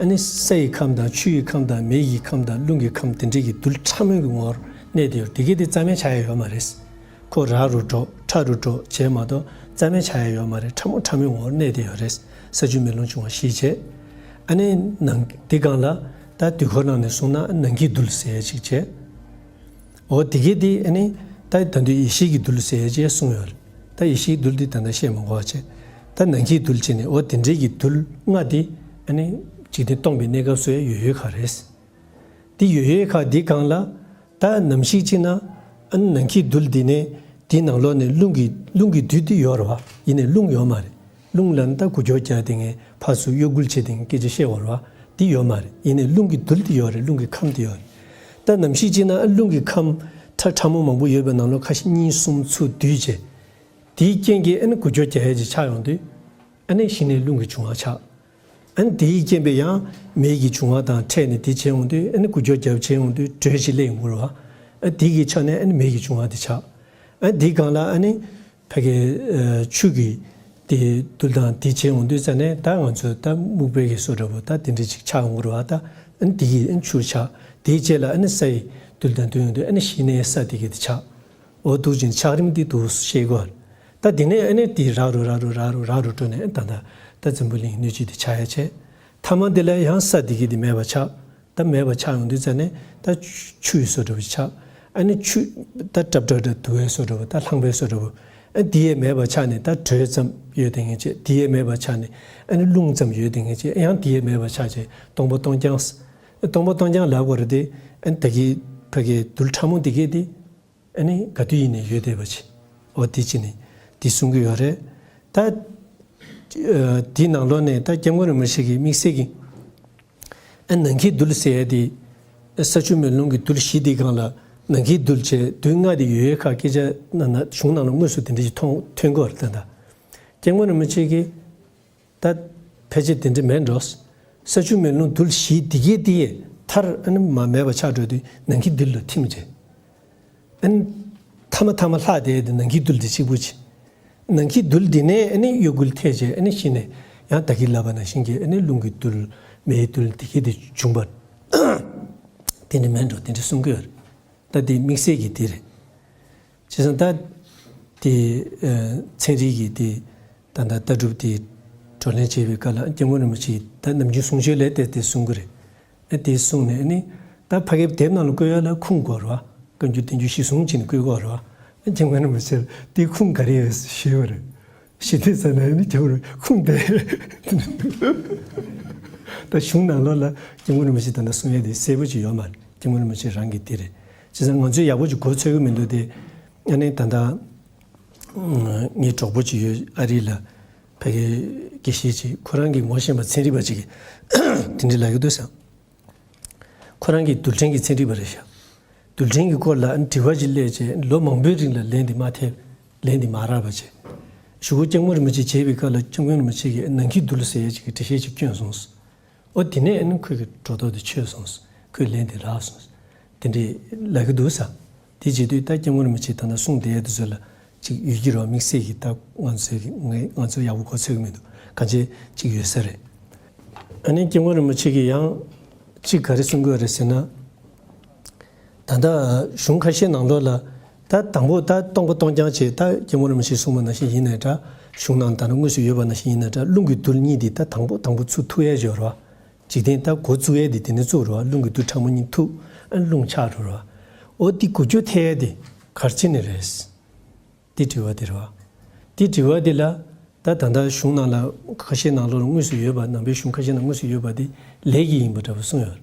ཨ་ནི་ས་ཡི་ཁམས་དང་ཆུ་ཡི་ཁམས་དང་མེ་ཡི་ཁམས་དང་རླུང་གི་ཁམས་དེ་འདྲའི་གི་རྡུལ་ཕྲ་མོའི་གི་ངོ་བོར་གནས་ཏེ་ཡོད། དེ་གི་དེ་རྩ་མེད་ཆགས་ཡ་ཡོད་མ་རེད། ཁོ་རག་རུ་འགྲོ་ཕྲ་རུ་འགྲོ་བྱས་མ་གཏོགས་རྩ་མེད་ཆགས་ཡ་ཡོད་མ་རེད། ཕྲ་མོ་ཕྲ་མོའི་ངོ་བོར་གནས་ཏེ་ཡོད་རེད། ས་ཆུ་མེ་རླུང་འབྱུང་བ་བཞི་བྱས། ཨ་ནི་ནང་དེ་སྒང་ལ་ད་དུས་འཁོར་ནང་ནས་གསུངས་ན་ནང་གི་རྡུལ་ཟེར་ཡ་ཅིག་བྱས། འོ་དེ་གི་དེ་ཨ་ནི་ད་ད་དུང་ཡེ་ཤེས་ཀྱི་རྡུལ་ཟེར་ཡ་ཅིག་གསུངས་ཡོད་རེད། ད་ཡེ་ཤེས་རྡུལ་འདི་ད་ལྟ་བཤད་མ་དགོས་པ་བྱས། ད་ནང་གི་རྡུལ་བྱས་ནས་འོ་དེ་འདྲའི་གི་རྡུལ་ལྔ་དེ་ཨ་ནི་འཇིག་རྟེན་སྟོང་པའི་གནས་སྐབས་སུ་ཡང་ཡོད་ཡོད་ཁ་རེད། དེ་ཡོད་ཡོད་ཁ་དེ་སྒང་ལ་ད་ནམ་ཞིག་ཅིག་ན་ཨ་ནི་ནང་གི་རྡུལ་འདི་ནས་དེའི་ནང་ལོགས་ནས་རླུང་གི་རླུང་གི་རྡུལ་དེ་ཡོད་རེད་བ། ཡིན་ནའི་རླུང་ཡོད་མ་རེད། རླུང་ལ་ནི་ད་འགུལ་སྐྱོད་རྒྱག་དེ་ངས་ཕར་ཚུར་གཡོ་འགུལ་བྱེད་དེ་ངས་སྐད་ཆ་བཤད་པ་རེད་བ། དེ་ཡོད་མ་རེད། ཡིན་ནའི་རླུང་གི་རྡུལ་དེ་ཡོད་རེད། རླུང་གི་ཁམས་དེ་ཡོད་རེད། ད་ནམ་ཞིག་ཅིག་ན་ཨ་རླུང་གི་ཁམས་ཕྲ་ཕྲ་མོ་མང་པོ་ཡོད་པའི་ནང་ལོགས་ཁ་ཤས་གཉིས་གསུམ་ཚུར་བསྡུས་བྱས། དེའི་རྐྱེན་གྱིས་ཨ་ནི་འགུལ་སྐྱོད་རྒྱག་ཡ་ཅིག་ཆགས་ཡོང་དུས་ཨ་ནི་གཞི་ནས་རླུང་གི་འབྱུང་བ་ཆགས། ཨ་ནི་དེའི་རྐྱེན་པས་ཡང་མེ་ཡི་འབྱུང་བ་དང་འཕྲད་ནས་དེ་བྱས་ཡོང་དུས་ཨ་ནི་འགུལ་སྐྱོད་རྒྱབ་བྱས་ཡོང་དུས་དྲོད་ཅིག་སླེབས་ཡོང་གི་རེད་བ། ཨ་དེ་གི་ཆ་ནས་ཨ་ནི་མེ་ཡི་འབྱུང་བ་དེ་ཆགས། ཨ་དེའི་སྒང་ལ་ཨ་ནི་ཕ་གི་ཨ་ཆུ་གི་དེ་རྡུལ་དང་དེ་བྱས་ཡོང་དུས་ཙ་ནས་ད་ང་ཚོ་ད་སྨུག་པའི་གི་བཟོ་འདྲ་པོ་ད་དེ་འདྲ་ཅིག་ཆགས་ཡོང་གི་རེད་བ། ད་ཨ་ནི་དེ་གི་ཨ་ནི་ཆུ་ཆགས། དེའི་རྗེས་ལ་ཨ་ནི་ས་ཡི་རྡུལ་དང་བསྡུར་ཡོང་དུས་ཨ་ནི་གཞི་ནས་ས་དེ་གི་དེ་ཆགས། འོ་འདུག་ཅིང་ཆགས་རིམ་འདི་འདུག་ཤེས་དགོས། ད་དེ་ནས་ཨ་ནི་དེ་རག་རུ་རག་རུ་རག་རུ་རག་རུ་འགྲོ་ནས་ཨ་ད་ད་ད་འཛམ་བུ་གླིང་སྣོད་བཅུད་དེ་ཆགས་ཡ་བྱས། མཐའ་མ་དེ་ལ་ཡང་ས་དེ་གི་དེ་མེད་པ་ཆགས། ད་ ད་མེད་པ་ཆགས་ཡོང་དུས་ཙ་ནས་ད་ཆུ་ཡི་བཟོ་འདྲ་བོ་ཆགས། ཨ་ནི་ཆུ་ད་ཏྲབ་ཏྲབ་འདྲ་དུ་བའི་བཟོ་འདྲ་བོ། ད་ལྷང་པའི་བཟོ་འདྲ་བོ། ཨ་འདི་ཡས་མེད་པ་ཆགས་ནས་ད་དྲོད་ཙམ་ཡོད་དེ་ངེས་བྱས། འདི་ཡས་མེད་པ་ཆགས་ནས་ཨ་ནི་རླུང་ཙམ་ཡོད་དེ་ངེས་བྱས། ཡང་འདི་ཡས་མེད་པ་ཆགས་བྱས་སྟོང་པ་སྟོང་རྐྱང་། སྟོང་པ་སྟོང་རྐྱང་ལབ་དགོས་རེད་དེ། ཨ་ནི་ད་གི་ཕ་གི་རྡུལ་ཕྲ་མོ་འདི་གས་དེ་ཨ་ནི་ག་དུས་ཡིན་ནའི་ཡོད་བསྡད་པ་ཅིག་འོ་དེ་ཅི་ནས་དེ་གསུང་གི་ཡོད་རེད། ད་ཨ་དེའི་ནང་ལོགས་ནས་ད་སྐྱབས་མགོན་རིན་པོ་ཆེ་གི་དམིགས་བསལ་གྱི་ཨ་ནང་གི་རྡུལ་ཟེར་ཡ་དེ་ས་ཆུ་མེ་རླུང་གི་རྡུལ་བཞི་དེ་སྒང་ལ་ནང་གི་རྡུལ་བྱས་རྡུལ་ལྔ་དེ་ཡོད་ཡོད་ཁ་སྐད་ཆ་ན་ན་གཞུང་ནང་ལ་དངོས་སུ་དེ་འདྲ་ཞིག་མཐོང་ཐོན་གི་ཡོད་རེད། ད་ད་སྐྱབས་མགོན་རིན་པོ་ཆེ་གིས་ད་ཕལ་ཆེར་དེ་འདྲ་མེད་འགྲོ། ས་ཆུ་མེ་རླུང་རྡུལ་བཞི་དེ་གས་དེ་ཡས་མཐར་ཨ་ནི་མ་མེད་པ་ཆགས་འགྲོ་དུས་ནང་གི་རྡུལ་ལ་ཐིམ་བྱས། ཨ་ནི་ཐ་མ་ཐ་མ་ལྷག་བསྡད་དེ་ནང་གི་རྡུལ་དེ་གཅིག་པུ་ཅིག་ནང་གི་རྡུལ་འདི་ནས་ཨ་ནི་གཡོ་འགུལ་ཐེབས་བྱས་ཨ་ནི་གཞི་ནས་ཡང་ད་གིན་ལབ་པ་ནང་བཞིན་གྱི་ཨ་ནི་རླུང་གི་རྡུལ་མེའི་རྡུལ་འདི་གས་དེ་བྱུང་བ། དེ་འདྲ་མེད་འགྲོ་དེ་འདྲ་གསུང་གི་ཡོད་རེད། ད་དེ་དམིགས་བསལ་གྱི་དེ་རེད། བྱས་ཙང་ད་དེ་ཨ་ཚན་རིག་གི་དེ་ད་ད་ལྟ་གྲུབ་དེ་བགྲོ་གླེང་བྱེད་པའི་སྐབས་ལ་སྐྱབས་མགོན་རིན་པོ་ཆེས་ད་ནམ་རྒྱུན་གསུང་ཆོས་ལས་དེ་དེ་གསུང་གི་རེད། ཨ་དེ་གསུངས་ནས་ཨ་ནི་ད་ཕ་གིའི་དེབ་ནང་ལ་བཀོད་ཡ་ལ་ཁུངས་དགོས་རེད་བ། བཀའ་འགྱུར་བསྟན་འགྱུར་གཞིར་བཟུང་བྱས་ནས་བཀོད་དགོས་རེད་བ། ཨ་སྐྱབས་མགོན་རིན་པོ་ཆེ་ལ་དེ་ཁུངས་ག་རེ་ཡོད་ཞུས་པ་རེད། ཞུས་དུས་ཙ་ན་ཨ་ནི་སྐྱབས་མགོན་ཁུངས་དེ་ད་གཞུང་ནང་ལོགས་ལ་སྐྱབས་མགོན་རིན་པོ་ཆེ་ད་ལྟ་གསུང་ཡ་དེ་གསལ་པོ་ཅིག་ཡོད་མ་རེད། སྐྱབས་མགོན་རིན་པོ་ཆེ་རང་གི་དེ་རེད། བྱས་ཙང་ང་ཚོས་ཡག་པོ་ཅིག་གོ་ཚོད་ཀྱི་མི་འདུག་དེ། ཨ་ནི་ད་ལྟ་ངའི་གྲོགས་པོ་ཅིག་ཡོད་ཨ་རི་ལ། ཕ་གི་དགེ་བཤེས་ཅིག་ཁོ་རང་གི་ངོ་ཤེས་པ་ཚན་རིག་པ་ཅིག་གིས་དེ་འདྲ་ལབ་ཀྱི་འདུག་ཟེར། ཁོ་རང་གི་རྡུལ་ཕྲན་གྱི་ཚན་རིག་པ་རེད་ཤག་རྡུལ་ཕྲན་གྱི་སྐོར་ལ་དྲི་བ་ཅིག་སླེབས་རྗེས་ལོ་མང་པོའི་རིང་ལ་ལན་དེ་མ་ཐེབས། ལན་དེ་མ་རག་པ་བྱས། གཞུག་གུ་སྐྱབས་མགོན་རིན་པོ་ཆེ་མཇལ་བའི་སྐབས་ལ་སྐྱབས་མགོན་རིན་པོ་ཆེ་གིས་ནང་གི་རྡུལ་ཟེར་ཡས་ཅིག་གི་འགྲེལ་བཤད་ཅིག་བསྐྱོན་སོང་། ཨོ་དེ་ནས་ཨ་ནི་ཁོས་ཀྱི་སྒྲོ་འདོགས་དེ་ཆོད་སོང་། ཁོས་ལན་དེ་རག་སོང་། དེ་འདྲས་ལབ་ཀྱི་འདུག་ས། དེ་བྱེད་དུས་ད་སྐྱབས་མགོན་རིན་པོ་ཆེས་ད་ལྟ་གསུངས་བསྡད་ཡ་དེ་ཚོ་ལ་ཅིག་ཡོད་ཀྱི་རེད་བ། དམིགས་བསལ་གྱི་ད་ང་ཚོའི་ང་ང་ཚོ་ཡག་པོ་གོ་ཚོད་ཀྱི་མི་འདུག་གང་ཅི་ཅིག་ཡོད་ས་རེད། ཨ་ནི་སྐྱབས་མགོན་རིན་པོ་ཆེ་གིས་ཡང་ཅིག་ག་རེ་གསུང་གི་ཡོད་རེད་ཟེར་ན། ད་ལྟ་གཞུང་ཁ་ཤས་ནང་ལོགས་ལ་ད་དང་པོ་ད་སྟོང་པ་སྟོང་རྐྱང་བྱས། ད་སྐྱབས་མགོན་རིན་པོ་ཆེས་གསུངས་པ་ནང་བཞིན་ཡིན་ནའི་འདྲ། གཞུང་ནང་ད་ནང་དངོས་སུ་ཡོད་པ་ནང་བཞིན་ཡིན་ནའི་འདྲ། རླུང་གི་རྡུལ་གཉིས་འདི་ད་དང་པོ་དང་པོ་ཚུར་ཐུག་ཡས་ཡོད་རེད་བ། འཇིག་རྟེན་ད་འགོ་བཙུགས་ཡས་འདི་དེ་ནས་བཙུགས་རེད་བ། རླུང་གི་རྡུལ་ཕྲ་མོ་གཉིས་ཐུག་ཨ་རླུང་ཆགས་འགྲོ་རེད་བ། འོ་འདི་འགུལ་སྐྱོད་ཐེབས་ཡས་འདི་ག་རེ་བྱས་ནས་རེད། འདི་དྲི་བ་འདི་རེད་བ། འདི་དྲི་བ་འདི་ལ་ད་ད་ལྟ་གཞུང་ནང་ལ་ཁ་ཤས་ནང་ལོགས་ལ་དངོས་སུ་ཡོད་པ། ནང་པའི་གཞུང་ཁ་ཤས་ནང་དངོས་སུ་ཡོད་པ་འདི་ལས་ཀྱིས་ཡིན་པ་འདྲ་པོ་གསུངས་ཡོད་རེད།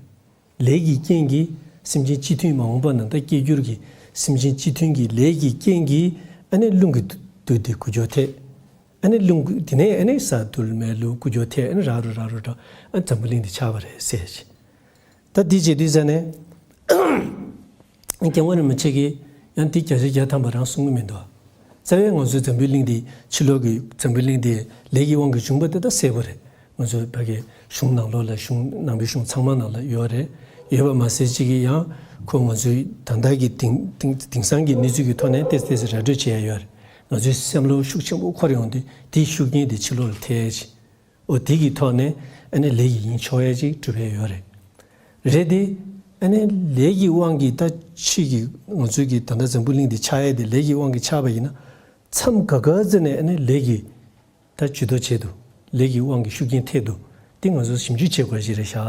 ལས་ཀྱི་རྐྱེན་གྱིས་སེམས་ཅན་སྤྱི་མཐུན་མ་འོངས་པ་ན་ད་སྐྱེ་འགྱུར་གྱི་སེམས་ཅན་སྤྱི་མཐུན་གྱི་ལས་ཀྱི་རྐྱེན་གྱིས་ཨ་ནི་རླུང་གི་རྡུལ་དེ་འགུལ་སྐྱོད་ཐེབས། ཨ་ནི་རླུང་གི་དེ་ནས་ཨ་ནི་ས་རྡུལ་མེ་རླུང་འགུལ་སྐྱོད་ཐེབས། ཨ་ནི་རག་རུ་རག་རུ་རག་ཨ་འཛམ་བུ་གླིང་འདི་ཆགས་པ་རེད་ཟེར་ཞིང་། ད་འདི་བྱེད་དུས་ཙ་ནས་སྐྱབས་མགོན་རིན་པོ་ཆེ་གིས་ཡང་འདི་བརྒྱ་ཆ་བརྒྱ་ཐམ་པ་རང་གསུང་གི་མི་འདུག་རྩ་བའི་ང་ཚོའི་འཛམ་བུའི་གླིང་འདི་ཕྱི་ལོགས་ཀྱི་འཛམ་བུའི་གླིང་འདི་ལས་ཀྱི་དབང་གིས་བྱུང་བ་དེ་ད་གསལ་པོ་རེད། ང་ཚོའི་ཕ་གི་གཞུང་ནང་ལོགས་ལ་གཞུང་ནང་པའི་གཞུང་ཚང་མ་ནང་ལ་ཡོད་རེད། ཡོད་པ་མ་ཟད་ཅིག་གིས་ཡང་ཁོ་ང་ཚོའི་ད་ལྟ་གི་དེང་དེང་དེང་སང་གི་གནས་ཚུལ་གྱི་ཐོག་ནས་ཏོག་ཙམ་ཏོག་ཙམ་ར་སྤྲོད་བྱེད་ཡ་ཡོད་རེད། ང་ཚོའི་བསམ་བློ་ཤུགས་ཆེན་པོ་འཁོར་ཡོང་དུས་དེའི་ཤུགས་རྐྱེན་དེ་ཕྱི་ལོགས་ལ་ཐེབས་ཡ་ཅིག་འོ་དེ་གི་ཐོག་ནས་ཨ་ནི་ལས་ཀྱི་ཡིན་ཆོག་ཡ་ཅིག་གྲུབ་ཡ་ཡོད་རེད། རེད་དེ། ཨ་ནི་ལས་ཀྱི་དབང་གིས་ད་ཕྱི་གི་ང་ཚོའི་གི་ད་ལྟ་འཛམ་བུ་གླིང་འདི་ཆགས་ཡ་དེ་ལས་ཀྱི་དབང་གིས་ཆགས་པ་ཡིན་ན། མཚམས་ག་ག་ཙམ་ནས་ཨ་ནི་ལས་ཀྱི་ད་ཇུས་གཏོགས་བྱེད་དུ། ལས་ཀྱི་དབང་གིས་ཤུགས་རྐྱེན་ཐེབས་དུ། དེ་ང་ཚོ་ཞིབ་འཇུག་བྱེད་དགོས་ཞིག་རེད་ཤག་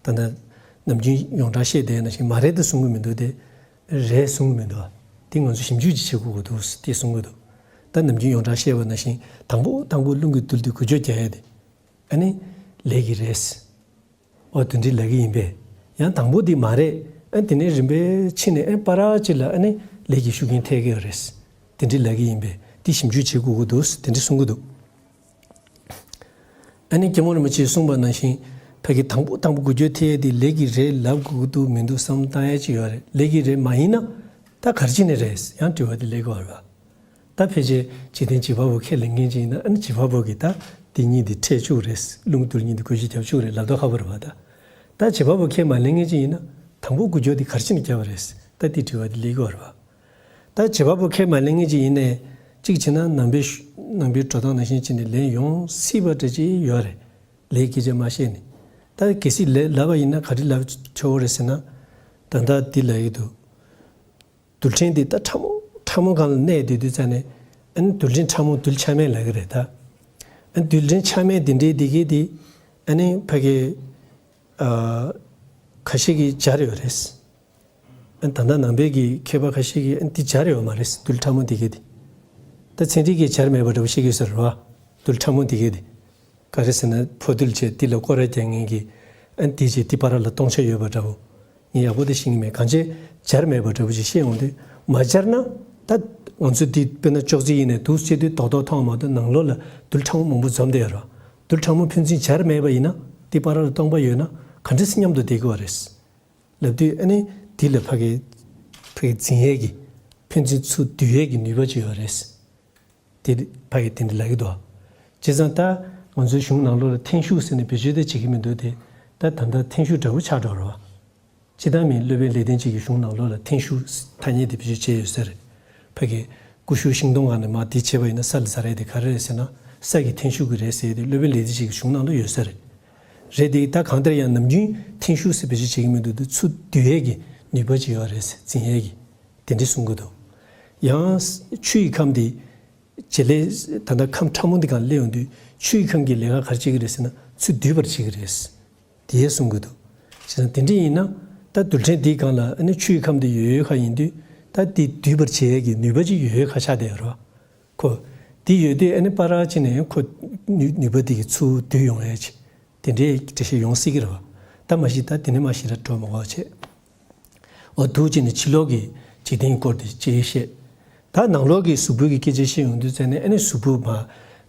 ད་ལྟ་ནམ་རྒྱུན་ཡོངས་གྲགས་བཤད་བསྡད་ནང་བཞིན་མ་རེད་ད་གསུང་གི་མི་འདུག་སྟེ། རེད་གསུང་གི་མི་འདུག་དེ་ང་ཚོ་ཞིབ་འཇུག་ཅིག་བྱེད་དགོས་ཀྱི་འདུག་དེ་གསུང་གི་འདུག་ད་ནམ་རྒྱུན་ཡོངས་གྲགས་བཤད་པ་ནང་བཞིན་དང་པོ་དང་པོ་རླུང་གི་རྡུལ་དེ་འགུལ་སྐྱོད་རྒྱག་ཡ་དེ་ཨ་ནི་ལས་ཀྱི་རེད། ཨོ་དེ་འདྲའི་ལབ་ཀྱི་ཡིན་པས། ཡང་དང་པོ་དེ་མ་རེད། ཨ་དེ་ནས་རིམ་པས་ཕྱིན་ནས་ཨ་བར་ཅིག་ལ་ཨ་ནི་ལས་ཀྱི་ཤུགས་རྐྱེན་ཐེབས་ཀྱི་ཡོད་རེད། དེ་འདྲའི་ལབ་ཀྱི་ཡིན་པས་དེ་ཞིབ་འཇུག་བྱེད་དགོས་ཀྱི་འདུག་དེ་འདྲ་གསུང་གི་འདུག་ཨ་ནི་སྐྱབས་མགོན་རིན་པོ་ཆེས་གསུངས་པ་ནང་བཞིན་ཕ་གི་དང་པོ་དང་པོ་འགུལ་སྐྱོད་ཐེབས་ཡས་དེ་ལས་ཀྱི་རེད་ལབ་དགོས་ཀྱི་འདུག་མི་འདུག་བསམ་བློ་བཏང་ཡས་ཅིག་ཡོད་རེད། ལས་ཀྱི་རེད་མ་ཡིན་ན་ད་ག་རེ་བྱས་ནས་རེད། ཡང་དྲི་བ་དེ་སླེབས་ཀྱི་ཡོད་རེད་པ། ད་ཕལ་ཆེར་འཇིག་རྟེན་བྱེད་པ་པོ་ཁས་ལེན་མཁན་ཅིག་ཡིན་ན་ཨ་ནི་བྱེད་པ་པོ་གིས་ད་འདི་གཉིས་འདི་འཕྲད་བཅུག་རེད། རླུང་རྡུལ་གཉིས་འདི་འགུལ་སྐྱོད་རྒྱབ་བཅུག་རེད་ལབ་མདོག་ཁ་པོ་རེད་པ། ད་ད་བྱེད་པ་པོ་ཁས་མ་ལེན་མཁན་ཅིག་ཡིན་ན་དང་པོ་འགུལ་སྐྱོད་འདི་ག་རེ་བྱས་ནས་བརྒྱབ་པ་རེད། ད་འདི་དྲི་བ་འདི་སླེབས་ཀྱི་ཡོད་རེད་པ། ད་བྱེད་པ་པོ་ཁས་མ་ལེན་མཁན་ཅིག་ཡིན་ནའི་གཅིག་བྱས་ན་ནང་པའི་ནང་པའི་འགྲོ་སྟངས་ནང་བཞིན་བྱས་ནས་ལེན་ཡོང་སྲིད་པ་འདྲ་ཅིག་ཡོད་རེད། ལས་སྐད་ཆ་མ་བཤད་ནས། ད་གལ་སྲིད་ལས་ལབ་པ་ཡིན་ན་ག་རེ་ལབ་ཆོག་རེད་ཟེར་ན། ད་ལྟ་འདི་ལབ་ཀྱི་འདུག་རྡུལ་ཕྲན་འདི་ད་ཕྲ་མོ་ཕྲ་མོ་སྒང་ལ་གནས་སྡོད་དུས་ཙ་ནས་ཨ་ནི་རྡུལ་ཕྲན་ཕྲ་མོ་རྡུལ་ཆ་མེད་ལབ་ཀྱི་རེད་ད། ཨ་ནི་རྡུལ་ཕྲན་ཆ་མེད་འདི་འདྲའི་འདི་གས་འདི་ཨ་ནི་ཕ་གི་ཨ་ ཁ་ཤས་ཀྱིས་སྦྱར་ཡོད་རེད། ཨ་ད་ལྟ་ནང་པའི་གི་མཁས་པ་ཁ་ཤས་ཀྱིས་ཨ་འདི་སྦྱར་ཡོད་མ་རེད། རྡུལ་ཕྲ་མོ་འདི་གས་དེ། ད་ཚན་རིག་གིས་སྦྱར་མེད་པ་འདྲ་པོ་བཤད་ཀྱི་ཡོད་ས་རེད་བ། རྡུལ་ཕྲ་མོ་འདི་གས་དེ། ག་རེ་ཟེར་ན་ཕོ་རྡུལ་བྱས་འདི་ལ་སྐོར་ར་རྒྱག་མཁན་གྱི་ཨ་འདི་བྱས་འདི་བར་ལ་སྟོང་ཆ་ཡོད་པ་འདྲ་པོ། ངས་ཡག་པོ་དེ་ཤེས་ཀྱི་མེད། གང་བྱས་སྦྱར་མེད་པ་འདྲ་པོ་ཞིག་བཤད་ཡོང་དུས་མ་སྦྱར་ན། ད་ང་ཚོ་འདི་དཔེར་ན་ཅོག་ཙེ་ཡིན་ནས་འདུག་བྱས་དུས་རྡོག་རྡོག་མཐོང་མ་གཏོགས་ནང་ལོགས་ལ་རྡུལ་ཕྲ་མོ་མང་པོ་འཛོམས་བསྡད་ཡོད་རེད། རྡུལ་ཕྲ་མོ་ཕན་ཚུན་སྦྱར་མེད་པ་ཡིན་ན་འདི་བར་ལ་སྟོང་པ་ཡོད་ན་ག་འདྲ་སེ་མཉམ་དུ་བསྡད་ཀྱི་ཡོད་རེད། ལབ་དུས་ཨ་ནི་འདི་ལ་ཕ་གི་ཕ་གི་འཛིན་ཡས་ཀྱི་ཕན་ཚུན་ཚུར་བསྡུ་ཡས་ཀྱི་ནུས་པ་ཅིག་ཡོད་རེད། དེ་ཕ་གི་དེ་འདྲ་ལབ་ཀྱི་འདུག། བྱས་ཙང་ད་ང་ཚོའི་གཞུང་ནང་ལོགས་ལ་ཐན་ཤུགས་ཟེར་ནས་བེད་སྤྱོད་དེ་བྱེད་ཀྱི་མི་འདུག་སྟེ། ད་ད་ལྟ་ཐན་ཤུགས་འདྲ་པོ་ཆགས་འགྲོ་རེད་བ། སྤྱིར་བཏང་མིའི་སློབ་དཔོན་ལེགས་ལྡན་འབྱེད་ཀྱི་གཞུང་ནང་ལོགས་ལ་ཐན་ཤུགས་ཐ་སྙད་དེ་བེད་སྤྱོད་བྱས་ཡོད་ས་རེད། ཕ་གི་ཀུ་ཤུ་ཤིང་སྡོང་སྒང་ནས་མར་དེ་བྱས་པ་ཡིན་ན་ས་ལ་འཛག་ཡས་དེ་ག་རེ་རེད་ཟེར་ན་ས་ཀྱི་ཐན་ཤུགས་ཀྱིས་རེད་ཟེར་ཡས་དེ་སློབ་དཔོན་ལེགས་ལྡན་འབྱེད་ཀྱི་གཞུང་ནང་ལ་ཡོད་ས་རེད། རེད་དེ་ད་གང་ལྟར་ཡང་ནམ་རྒྱུན་ཐན་ཤུགས་ཟེར་བེད་སྤྱོད་བྱེད་ཀྱི་མི་འདུག་དུས་ཚུར་བསྡུ་ཡས་ཀྱི་ནུས་པ་ཅིག་ཡོད་རེད་ཟེར་འཛིན་ཡས་ཀྱི། དེ་འདྲ་གསུང་གི་འདུག། ཡང་ཆུ་ཡི་ཁམས་དེ། བྱེད་ལས་ད་ལྟ་ཁམས་ཕྲ་མོ་འདི་སྒང་སླེབས་ཡོང་དུས་ཆུ་ཡི་ཁམས་ཀྱི་ལས་ཀ་ག་རེ་བྱེད་ཀྱི་རེད་ཟེར་ན་ཚུར་བསྡུ་བར་བྱེད་ཀྱི་རེད། དེ་གསུང་གི་འདུག། བྱས་ཙང་དེ་འདྲ་ཡིན་ན་ད་རྡུལ་ཕྲན་འདིའི་སྒང་ལ་ཨ་ནི་ཆུ་ཡི་ཁམས་དེ་ཡོད་ཡོད་ཁ་ཡིན་དུས་ད་དེ་བསྡུ་བར་བྱེད་ཡས་ཀྱི་ནུས་པ་ཅིག་ཡོད་ཡོད་ཁ་ཆགས་བསྡད་ཡོད་རེད་བ། ཁོ། དེ་ཡོད་དུས་ཨ་ནི་ཕར་ཕྱིན་ནས་ཁོ་ནུས་ནུས་པ་དེ་གིས་ཚུར་བསྡུ་ཡོང་ཡས་ཅིག། དེ་འདྲའི་འགྲེལ་བཤད་ཡོང་སྲིད་ཀྱི་རེད་བ། ད་མ་གཞི་ད་དེ་ནས་མ་གཞི་ར་འགྲོ་མ་དགོས་བྱས། འོ་འདུག་བྱས་ནས་ཕྱི་ལོགས་ཀྱི་འཇིག་རྟེན་སྐོར་དེ་ཅིག་བཤད། ད་ནང་ལོགས་ཀྱི་གཟུགས་པོའི་གི་སྐད་ཆ་བཤད་ཡོང་དུས་ཙང་ནས་ཨ་ནི་གཟུགས་པོ་མ་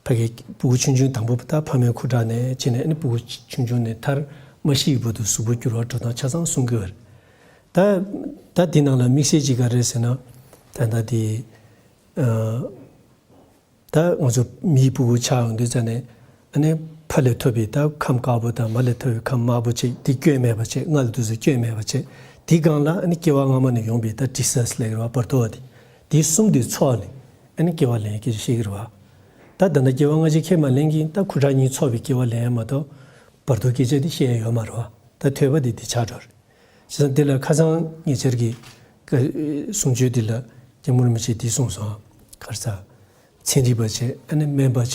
ཕ་གི་སྤུ་གུ་ཆུང་ཆུང་དང་པོ་ད་ཕ་མའི་ཁུ་ཁྲག་ནས་བྱས་ནས་ཨ་ནི་སྤུ་གུ་ཆུང་ཆུང་ནས་མཐར་མ་ཤི་བར་དུ་གཟུགས་པོ་འགྱུར་བ་འགྲོ་སྟངས་ཆ་ཚང་གསུང་གི་ཡོད་རེད། ད་ད་འདི་ནང་ལ་དམིགས་བསལ་ཅིག་ག་རེ་རེད་ཟེར་ན། ད་ལྟ་དེ། ཨ། ད་ང་ཚོ་མིའི་སྤུ་གུ་ཆགས་ཡོང་དུས་ཙང་ནས་ཨ་ནི་ཕ་ལས་ཐོབ་པའི་ད་ཁམས་དཀར་པོ་དང་མ་ལས་ཐོབ་པའི་ཁམས་དམར་པོ་བྱས་འདི་སྐྱོན་མེད་པ་བྱས་སྔ་ལ་དུས་སུ་སྐྱོན་མེད་པ་བྱས་འདི་སྒང་ལ་ཨ་ནི་སྐྱེ་བ་སྔ་མ་ནས་ཡོང་པའི་ད་དྲི་ཟ་ཟེར་ལབ་ཀྱི་རེད་བ་བར་དོ་བ་དེ། འདི་གསུམ་དེ་ཚོགས་ནས་ཨ་ནི་སྐྱེ་བ་ལེན་སྐད་ཆ་བཤད་ཀྱི་རེད་བ། ད་ད་ལྟ་སྐྱེ་བ་སྔ་ཕྱི་ཁས་མ་ལེན་གྱིན་ད་ཁུ་ཁྲག་གཉིས་ཚོགས་པའི་སྐྱེ་བ་ལེན་ཡ་མ་གཏོགས་བར་དོ་སྐད་ཆ་འདི་བཤད་ཡ་ཡོད་མ་རེད་བ། ད་ཐོས་པ་འདི་འདི་ཆགས་འགྲོ་རེད། བྱས་ཙང་འདི་ལ་ཁ་སང་ཉེ་ཆར་གྱི་ཀ་གསུང་ཆོས་འདི་ལ་སྐྱབས་མགོན་རིན་པོ་ཆེས་འདི་གསུངས་སོང་། ག་རེ་ཟ། ཚན་རིག་པ་བྱས་ཨ་ནི་སྨན་པ་བྱས་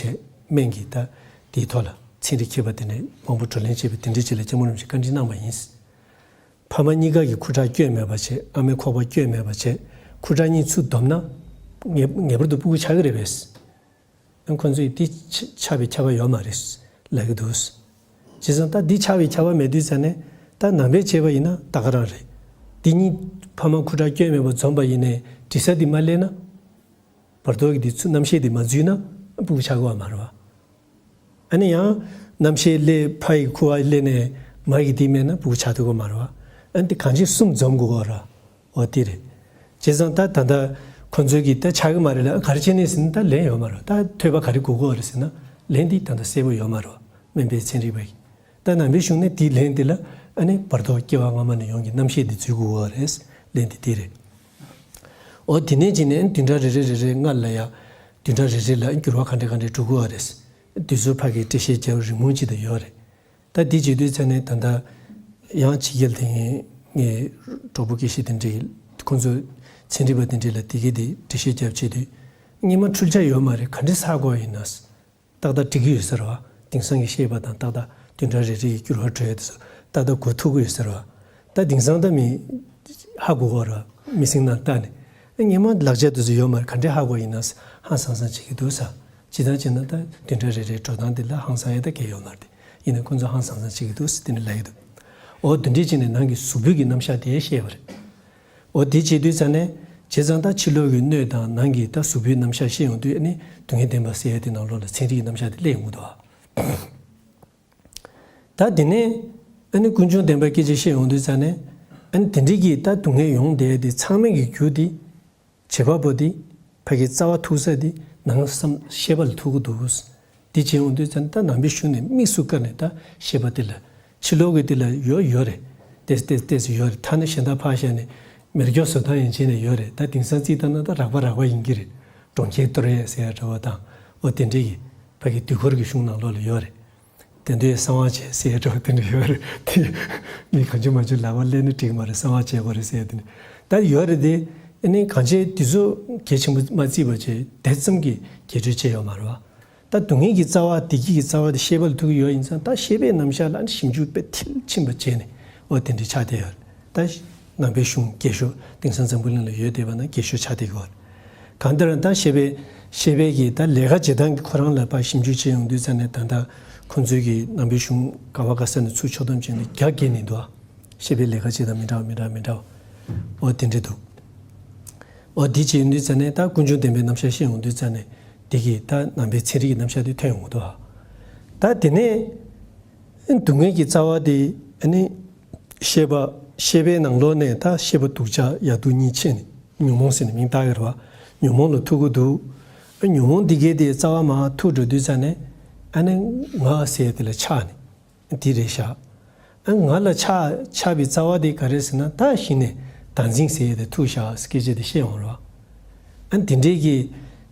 སྨན་གྱི་ད་འདིའི་ཐོག་ལ་ཚན་རིག་མཁས་པ་དེ་འདྲ་མང་པོ་བགྲོ་གླེང་བྱས་པའི་དེ་འདྲའི་ཅིག་ལ་སྐྱབས་མགོན་རིན་པོ་ཆེས་བཀའ་འདྲི་གནང་བ་ཡིན། ཕ་མ་གཉིས་ཀ་གི་ཁུ་ཁྲག་སྐྱོན་མེད་པ་བྱས་ཨ་མའི་ཁོག་པ་སྐྱོན་མེད་པ་བྱས་ཁུ་ཁྲག་གཉིས་ཚུར་བསྡོམས་ན་ངེས་ངེས་པར་དུ་སྤུ་གུ་ཆགས་ཀྱི་རེད་པས། ཁོ་ཚོས་འདི་ཆགས་པའི་ཁྱབ་པ་ཡོད་མ་རེད་ལབ་ཀྱི་འདུག། བྱས་ཙང་ད་འདི་ཆགས་པའི་ཁྱབ་པ་མེད་དུས་ཙང་ནས་ད་ནང་པས་བྱས་པ་ཡིན་ན་ད་ག་རང་རེད། འདི་གཉིས་ཕ་མ་ཁུ་ཁྲག་སྐྱོན་མེད་པར་འཛོམས་པ་ཡིན་ནའི་དྲི་ཟ་འདི་མ་སླེབས་ན། བར་དོ་གི་འདི་ཚུར་རྣམ་ཤེས་འདི་མ་འཛུལ་ན་སྤུ་གུ་ཆགས་ཀྱི་ཡོད་མ་རེད་བ། ཨ་ནི་ཡང་རྣམ་ཤེས་སླེབས་ཕ་ཡི་ཁུ་བ་སླེབས་ནས་མ་ཡི་འདི་མེད་ན་སྤུ་གུ་ཆགས་ཐུབ་ཀྱི་ཡོད་མ་རེད་བ། ཨ་ནི་འདི་གང་ཅི་གསུམ་འཛོམས་དགོས་ཀྱི་ཡོད་རེད། འོ་དེ་རེད། བྱས་ཙང་ད་ད་ལྟ་ཁོ་ཚོས་ཀྱིས་ད་ཆགས་ཀྱི་མ་རེད་ལབ་ག་རེ་བྱས་ནས་ཟེར་ན་ད་ལན་ཡོད་མ་རེད། ད་ཐོས་པ་ག་རེ་དགོས་ཀྱི་ཡོད་རེད་ཟེར་ན་ལན་འདི་ད་ལྟ་གསལ་པོ་ཡོད་མ་རེད། སྨན་པའི་ཚན་རིག་པ་ཡིས། ད་ནང་པའི་གཞུང་ནས་དེའི་ལན་འདི་ལ་ཨ་ནི་བར་དོ་སྐྱེ་བ་སྔ་མ་ནས་ཡོང་གི་རྣམ་ཤེས་འདི་འཛུལ་དགོས་ཀྱི་ཡོད་རེད། ལན་འདི་དེ་རེད། འོ་དེ་ནས་ཅིག་ནས་བདུན་ཕྲག་རེ་རེ་རེ་རེ་སྔ་ལ་ཡ། བདུན་ཕྲག་རེ་རེ་ལ་འགྱུར་བ་ག་འདྲ་ག་འདྲ་འགྲོ་གི་ཡོད་རེད། དུས་ཚོད་ཕ་གིའི་འགྲེལ་བཤད་རྒྱབ་རིང་མོ་ཅིག་ད་ཡོད་རེད། ད་འདི་བྱེད་དུས་ཚེ་ནས་ད་ལྟ་ཡང་ཕྱི་རྒྱལ་དེ་ངའི་གྲོགས་པོ་སྐད་ཤེས་དེ་འདྲས་ཁོང་ཚོ་ཚན་རིག་པ་དེ་འདྲས་ལ་དེ་གས་དེ་འགྲེལ་བཤད་རྒྱབ་བྱེད་དུས་སྔོན་མ་འཕྲུལ་ཆ་ཡོད་མ་རེད། ག་འདྲས་ཧ་གོ་ཡིན་ན། ཏག་ཏག་འགྲིག་གི་ཡོད་ཟེར་བ། དེང་སང་གི་ཤེས་པ་དང་ཏག་ཏག་བདུན་ཕྲག་རེ་རེ་ཡི་འགྱུར་བ་འགྲོ་ཡ་དེ་ཚོ་ཏག་ཏག་གོ་ཐུབ་ཀྱི་ཡོད་ཟེར་བ། ད་དེང་སང་ད་མི་ཧ་གོ་གོ་ར་མི་སེང་ནང་ལྟ་ནས་སྔོན་མ་ལག་ཆ་དེ་ཚོ་ཡོད་མ་རེད། ག་འདྲས་ཧ་གོ་ཡིན་ན་ཧང་སང་སང་བྱེད་ཀྱི་འདུག་ས། ཇི་ལྟར་བྱས་ན་ད་བདུན་ཕྲག་རེ་རེའི་འགྲོ་སྟངས་འདི་ལ་ཧང་སང་ཡ་ད་གལ་ཡོད་མ་རེད། ཡིན་ན་ཁོང་ཚོ་ཧང་སང་སང་བྱེད་ཀྱི་འདུག་ཟེར་དེ་འདྲ་ལབ་ཀྱི་འདུག། འོ་དེ་འདྲས་བྱས་ནས་ནང་གི་གཟུགས་པོའི་གི་རྣམ་གཞག་དེ་བཤད་པ་རེད། འོ་དེ་བྱེད་དུས་ཙང་ནས་བྱས་ཙང་ད་ཕྱི་ལོགས་ཀྱི་སྣོད་དང་ནང་གི་ད་གཟུགས་པོའི་རྣམ་གཞག་བཤད་ཡོང་དུས་ཨ་ནི་སྡུག་བསྔལ་བདེན་པ་ཟེར་ཡ་དེ་ནང་ལོགས་ལ་ཚན་རིག་གི་རྣམ་གཞག་དེ་སླེབས་ཡོང་གི་འདུག་ཨ། ད་དེ་ནས་ཨ་ནི་ཀུན་འབྱུང་བདེན་པའི་སྐད་ཆ་བཤད་ཡོང་དུས་ཙང་ནས་ཨ་ནི་དེ་འདྲས་ཀྱི་ད་སྡུག་བསྔལ་ཡོང་བསྡད་ཡ་དེ་ཚང་མའི་གི་རྒྱུ་དེ། བྱེད་པ་པོ་འདི་ཕ་གི་རྩ་བ་ཐུག་ས་འདི་ནང་བསམ་ཤེས་པ་ལ་ཐུག་གི་འདུག། འདི་བྱེད་འོང་དུས་ཙང་ད་ནང་པའི་གཞུང་ནས་དམིགས་སུ་བཀར་ནས་ད་ཤེས་པ་འདི་ལ་ཕྱི་ལོགས་ཀྱི་འདི་ལ་ཡོད་ཡོད་རེད། ཏེས་ཏེས་ཏེས་ཡོད་རེད། ད་ནི་གཞན་དག་ཕར་བཞག་ནས་མེ་སྒྱོགས་བཟོ་སྟངས་ཡན་ཆད་ནས་ཡོད་རེད། ད་དེང་སང་རྩིས་བཏང་ན་ད་རགས་པ་རགས་པ་ཡིན་གྱི་རེད། གྲོང་ཁྱེར་གཏོར་ཡས་ཟེར་ཡ་འདྲ་བོ་དང་འོ་དེ་འདྲས་ཀྱི་ཕ་གི་དུས་འཁོར་གྱི་གཞུང་ནང་ལོགས་ལ་ཡོད་རེད། དེ་འདྲའི་གསང་བ་བྱས་ཟེར་འགྲོ་དེ་འདྲ་ཡོད་རེད་དེ། མི་གང་བྱུང་མང་བྱུང་ལབ་པ་ལེན་ན་འགྲིག་མ་རེད། གསང་བ་བྱས་པ་རེད་ཟེར་དེ་ནི་ད་ཡོད་རེད་དེ། ཨ་ནི་གང་བྱས་དེ་ཚོ་གལ་ཆེན་པོ་མ་བརྩིས་པ་བྱས་དེ་ཙམ་གྱི་རྒྱས་སྤྲོས་བྱས་ཡོད་མ་རེད་བ། ད་སྡུག་བསྔལ་གྱི་རྩ་བ་བདེ་སྐྱིད་ཀྱི་རྩ་བ་དེ་ཤེས་པ་ལ་ཐུག་གི་ཡོད་ཡིན་ཙང་ད་ཤེས་པའི་རྣམ་གཞག་ལ་ཨ་ནི་ཞིབ་འཇུག་དཔེ་མཐིལ་ཕྱིན་པ་བྱས་ནས་ འོ་དེ་འདྲའི་ཆགས་བསྡད་ཡོད་རེད། ད་ནང་པའི་གཞུང་རྒྱས་ཤོས་དེང་སང་འཛམ་བུ་གླིང་ལ་ཡོད་བསྡད་པ་ན་རྒྱས་ཤོས་ཆགས་བསྡད་ཀྱི་ཡོད་རེད། གང་ལྟར་ད་བཤད་པའི་བཤད་པའི་གི་ད་ལས་ཀ་བྱེད་སྟངས་ཀྱི་ཁོ་རང་ལ་ཕར་ཞིབ་འཇུག་བྱས་ཡོང་དུས་ཙང་ནས་ད་ལྟ་ཁོང་ཚོའི་གི་ནང་པའི་གཞུང་ག་བ་ག་ས་ནས་ཚུར་ཕྱོགས་བསྡོམས་བྱས་ནས་རྒྱ་བསྐྱེད་ནས་འདུག་ཨ། བཤད་པའི་ལས་ཀ་བྱེད་སྟངས་མི་འདྲ་བ་མི་འདྲ་བ་མི་འདྲ་བ། འོ་དེ་འདྲ་འདུག་འོ་དེ་བྱས་ཡོང་དུས་ཙང་ནས་ད་ཀུན་འབྱུང་བདེན་པའི་རྣམ་གཞག་བཤད་ཡོང་དུས་ཙང་ནས་དེ་གི་ད་ནང་པའི་ཚན་རིག་གི་རྣམ་གཞག་དེ་ཐོན་ཡོང་གི་འདུག་ཨ། ད་དེ་ནས་སྡུག་བསྔལ་གྱི་རྩ་བ་དེ་ཨ་ནི་ཤེས་པ་ཤེས་པའི་ནང་ལོགས་ནས་ད་ཤེས་པ་སྡུག་ཅག་ཡག་སྡུག་གཉིས་ཕྱེ་ནས་ཉོན་མོངས་ཟེར་ནས་མིང་བཏགས་ཡོད་རེད་བ། ཉོན་མོངས་ལ་ཐུག་གི་འདུག་ཉོན་མོངས་འདི་གའི་དེ་རྩ་བ་མར་ཐུག་འགྲོ་དུས་ཙང་ནས་ཨ་ནི་ང་ཟེར་དེ་ལ་ཆགས་ནས་འདི་རེད་ཤག་ཨ་ང་ལ་ཆགས་ཆགས་པའི་རྩ་བ་དེ་ག་རེ་ཟེར་ན་ད་གཞི་ནས་བདག་འཛིན་ཟེར་ཡས་དེ་ཐུག་ཤག་སྐད་ཆ་དེ་བཤད་ཡོང་རེད་བ། ཨ་འདི་འདྲའི་གི་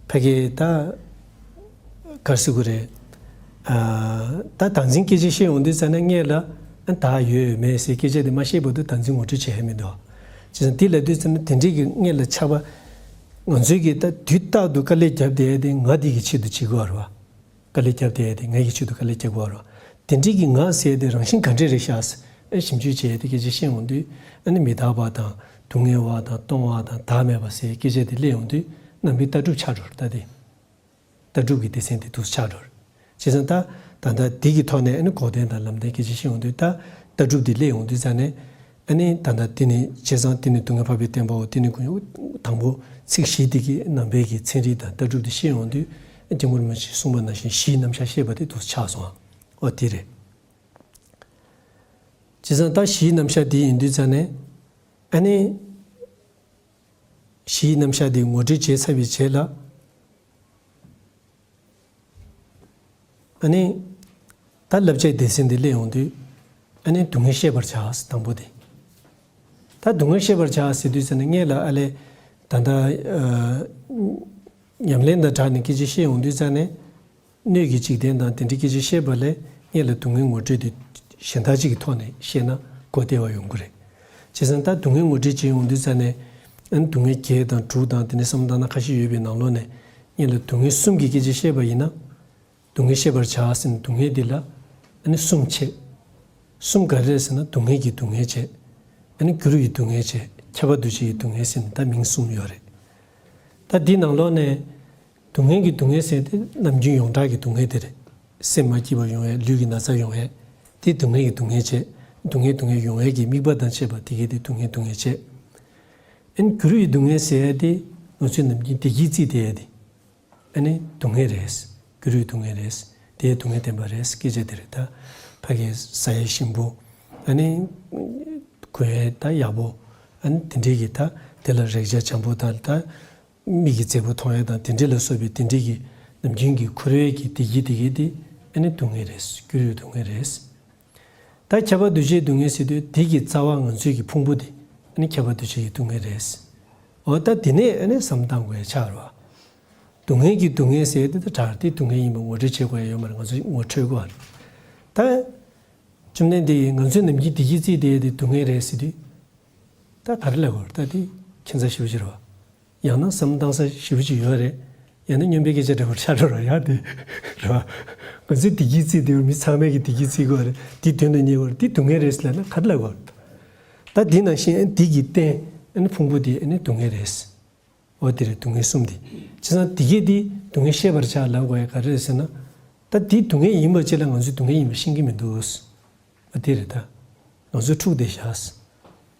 ཕ་གི་ད་ག་རེ་ཟེར་དགོས་རེད། ཨ་ད་བདག་འཛིན་སྐད་ཆ་བཤད་ཡོང་དུས་ཙང་ནས་སྔོན་ལ་ཨ་བདག་ཡོད་མེད་ཟེར་སྐད་ཆ་དེ་མ་བཤད་བར་དུ་བདག་འཛིན་ངོ་སྤྲོད་བྱེད་ཡས་མི་འདུག་བྱས་ཙང་འདི་ལབ་དུས་ཙང་ནས་དེ་འདྲའི་གི་སྔོན་ལ་ཆགས་པ་ང་ཚོའི་གི་ད་དུས་རྟག་ཏུ་དཀའ་ལས་བརྒྱབ་བསྡད་ཡས་དེ་ང་འདི་གི་ཆེད་དུ་བྱེད་དགོས་རེད་བ། དཀའ་ལས་བརྒྱབ་བསྡད་ཡས་དེ་ང་གི་ཆེད་དུ་དཀའ་ལས་བརྒྱབ་དགོས་རེད་བ། དེ་འདྲའི་གི་ང་ཟེར་ཡས་དེ་རང་བཞིན་ག་འདྲས་རེད་ཤག་ཟེར་ཞིབ་འཇུག་བྱས་ཏེ་སྐད་ཆ་བཤད་ཡོང་དུས་ཨ་ནི་མི་རྟག་པ་དང་སྡུག་བསྔལ་བ་དང་སྟོང་བ་དང་བདག་མེད་པ་ཟེར་སྐད་ཆ་དེ་སླེབས་ཡོང་དུས་ནང་པའི་ལྟ་གྲུབ་ཆགས་འགྲོ་རེད་ད་དེ། ལྟ་གྲུབ་ཀྱི་སྡེ་ཚན་དེ་འདུག་ཆགས་འགྲོ་རེད། བྱས་ཙང་ད་ད་ལྟ་འདི་གི་ཐོག་ནས་ཨ་ནི་འགོག་བདེན་དང་ལམ་བདེན་སྐད་ཆ་བཤད་ཡོང་དུས་ད་ལྟ་གྲུབ་འདི་སླེབས་ཡོང་དུས་ཙང་ནས། ཨ་ནི་ད་ལྟ་དེ་ནི་བྱས་ཙང་དེ་ནི་སྡུག་བསྔལ་འཕགས་པའི་བསྟན་པའོ། དེ་ནི་ཀུན་དང་པོ་ཚིག་བཞི་དེ་གི་ནང་པའི་གི་ཚན་རིག་དང་ལྟ་གྲུབ་དེ་ཤེས་ཡོང་དུས་སྐྱབས་མགོན་རིན་པོ་ཆེས་གསུངས་པ་ནང་བཞིན་གཞིའི་རྣམ་གཞག་བཤད་པ་དེ་འདུག་ཆགས་སོང་ཨ། འོ་དེ་རེད། བྱས་ཙང་ད་གཞིའི་རྣམ་གཞག་དེ་ཡིན་དུས་ཙང་ནས་ཨ་ནི་གཞིའི་རྣམ་གཞག་དེ་ངོ་སྤྲོད་བྱས་ཚར་བའི་རྗེས་ལ། ཨ་ནི། ད་བསླབ་བྱའི་སྡེ་ཚན་འདི་སླེབས་ཡོང་དུས། ཨ་ནི་སྡུག་བསྔལ་ཤེས་པར་བྱ་ཟེར་དང་པོ་དེ། ད་སྡུག་བསྔལ་ཤེས་པར་བྱ་ཟེར་དུས་ཙང་ནས་སྔོན་ལ་ཨ་ལས། ད་ལྟ། ཨ། ཉམས་ལེན་དང་སྦྲགས་ནས་སྐད་ཆ་བཤད་ཡོང་དུས་ཙང་ནས། སྣོད་ཀྱི་འཇིག་རྟེན་དང་དེ་འདྲའི་སྐད་ཆ་བཤད་པ་ལས་སྔོན་ལ་སྡུག་བསྔལ་ངོ་སྤྲོད་དེ་གཞན་དག་ཅིག་གི་ཐོག་ནས་བཤད་ན་གོ་བདེ་བ་ཡོང་གི་རེད། བྱས་ཙང་ད་སྡུག་བསྔལ་ངོ་སྤྲོད་བྱེད་ཡོང་དུས་ཙང་ནས། ཨ་ནི་སྡུག་བསྔལ་བརྒྱད་དང་དྲུག་དང་དེ་ནས་བསམ་བློ་བཏང་ན་ཁ་ཤས་ཡོད་པའི་ནང་ལོགས་ནས། སྔོན་ལ་སྡུག་བསྔལ་གསུམ་གྱི་སྐད་ཆ་བཤད་པ་ཡིན་ན། སྡུག་བསྔལ་ཤེས་པར་བྱ་ཟེར་ནས་སྡུག་བསྔལ་འདི་ལ་ཨ་ནི་གསུམ་ཕྱེ། གསུམ་ག་རེ་རེད་ཟེར་ན་སྡུག་བསྔལ་གྱི་སྡུག་བསྔལ་བྱས། ཨ་ནི་འགྱུར་བའི་སྡུག་བསྔལ་བྱས། ཁྱབ་པ་འདུ་བྱེད་ཀྱི་སྡུག་བསྔལ་ཟེར་ནས་ད་མིང་གསུམ་ཡོད་རེད། ད་འདི་ནང་ལོགས་ནས་སྡུག་བསྔལ་གྱི་སྡུག་བསྔལ་ཟེར་དེ་ནམ་རྒྱུན་ཡོངས་གྲགས་ཀྱི་སྡུག་བསྔལ་དེ་རེད། སེམས་མ་སྐྱིད་པ་ཡོང་ཡས། ལུས་ཀྱི་ན་ཚ་ཡོང་ཡས། དེ་སྡུག་བསྔལ་གྱི་སྡུག་བསྔལ་བྱས། སྡུག་བསྔལ་སྡུག་བསྔལ་ཡོང་ཡས་ཀྱི་དམིགས་པ་དང་བཅས་པ་དེ་གས་དེ་སྡུག་བསྔལ་སྡུག་བསྔལ་བྱས། ཨ་ནི་འགྱུར་བའི་སྡུག་བསྔལ་ཟེར་ཡས་དེ་ང་ཚོའི་ནམ་རྒྱུན་བདེ་སྐྱིད་བརྩིས་བསྡད་ཡས་དེ། ཨ་ནི་སྡུག་བསྔལ་རེད། འགྱུར་བའི་སྡུག་བསྔལ་རེད། དེའི་སྡུག་བསྔལ་བསྟན་པ་རེད། སྐད་ཆ་དེ་རེད་ད། ཕ་གིའི་ཟ་ཡས་ཞིམ་པོ། ཨ་ནི། གོན་ཡས་ད་ཡག་པོ། ཨ་ནི་དེ་འདྲའི་གི་ད་དེ་ལ་རེག་བྱ་འཇམ་པོ་དང་ད། མིག་གིས་མཛེས་པོ་མཐོང་ཡས་དང་དེ་འདྲ་ལ་སོགས་པའི་དེ་འདྲའི་གི་ནམ་རྒྱུན་གྱི་འཁོར་བའི་གི་བདེ་སྐྱིད་དེ་གི་དེ་ཨ་ནི་སྡུག་བསྔལ་རེད། འགྱུར་བའི་སྡུག་བསྔལ་རེད། ད་ཁྱབ་པ་འདུ་བྱེད་སྡུག་བསྔལ་ཟེར་དུས་དེ་གི་རྩ་བ་ང་ཚོའི་གི་ཕུང་པོ་དེ་ཨ་ནི་ཁྱབ་པ་འདུ་བྱེད་ཀྱི་སྡུག་བསྔལ་རེད། འོ་ད་དེ་ནས་ཨ་ནི་བསམ་བཏང་དགོས་ཡ་ཆགས་རེད་བ། སྡུག་བསྔལ་གྱི་སྡུག་བསྔལ་ཟེར་དེ་ད་དྲག་དེ་སྡུག་བསྔལ་ཡིན་པ་ངོ་སྤྲོད་བྱེད་དགོས་ཡ་ཡོད་མ་རེད། ང་ཚོས་ངོ་འཕྲོད་དགོས་པ་རེད། ད། བཅོམ་ལྡན་འདས་ཀྱིས་ང་ཚོའི་ནམ་རྒྱུན་བདེ་སྐྱིད་བརྩིས་བསྡད་ཡ་དེ་སྡུག་བསྔལ་རེད་ཟེར་དུས། ད་ག་རེ་ལབ་དགོས་རེད། ད་དེ་ཁྱད་མཚར་ཞེ་པོ་ཅིག་རེད་བ། ཡང་ན་བསམ་བློ་བཏང་ས་ཞེ་པོ་ཅིག་ཡོད་རེད། ཡང་ན་སྨྱོན་པའི་སྐད་ཆ་འདྲ་པོ་ཆགས་འགྲོ་ར་ཡ་དེ། རེད་བ། ང་ཚོའི་བདེ་སྐྱིད་བརྩིས་དེ་མི་ཚང་མས་ཀྱི་བདེ་སྐྱིད་བརྩི་དགོས་རེད། དེ་དོན་དུ་གཉེར་དགོས་རེད། དེ་སྡུག་བསྔལ་རེད་ཟེར་ལབ་ན་ག་རེ་ལབ་དགོས་རེད། ད་དེ་ནང་བཞིན་དེ་གི་རྟེན་ཨ་ནི་ཕུང་པོ་དེ་ཨ་ནི་སྡུག་བསྔལ་རེད། འོ་དེ་རེད། སྡུག་བསྔལ་གསུམ་དེ། བྱས་ཙང་དེ་གས་དེ་སྡུག་བསྔལ་ཤེས་པར་བྱ་ལབ་དགོས་ཡ་ག་རེ་རེད་ཟེར་ན། ད་དེ་སྡུག་བསྔལ་ཡིན་པ་ཅིག་ལ་ང་ཚོས་སྡུག་བསྔལ་ཡིན་པ་ཤེས་ཀྱི་མི་འདུག་འོ་དེ་རེད་ད། ང་ཚོས་འཁྲུག་བསྡད་བཞག་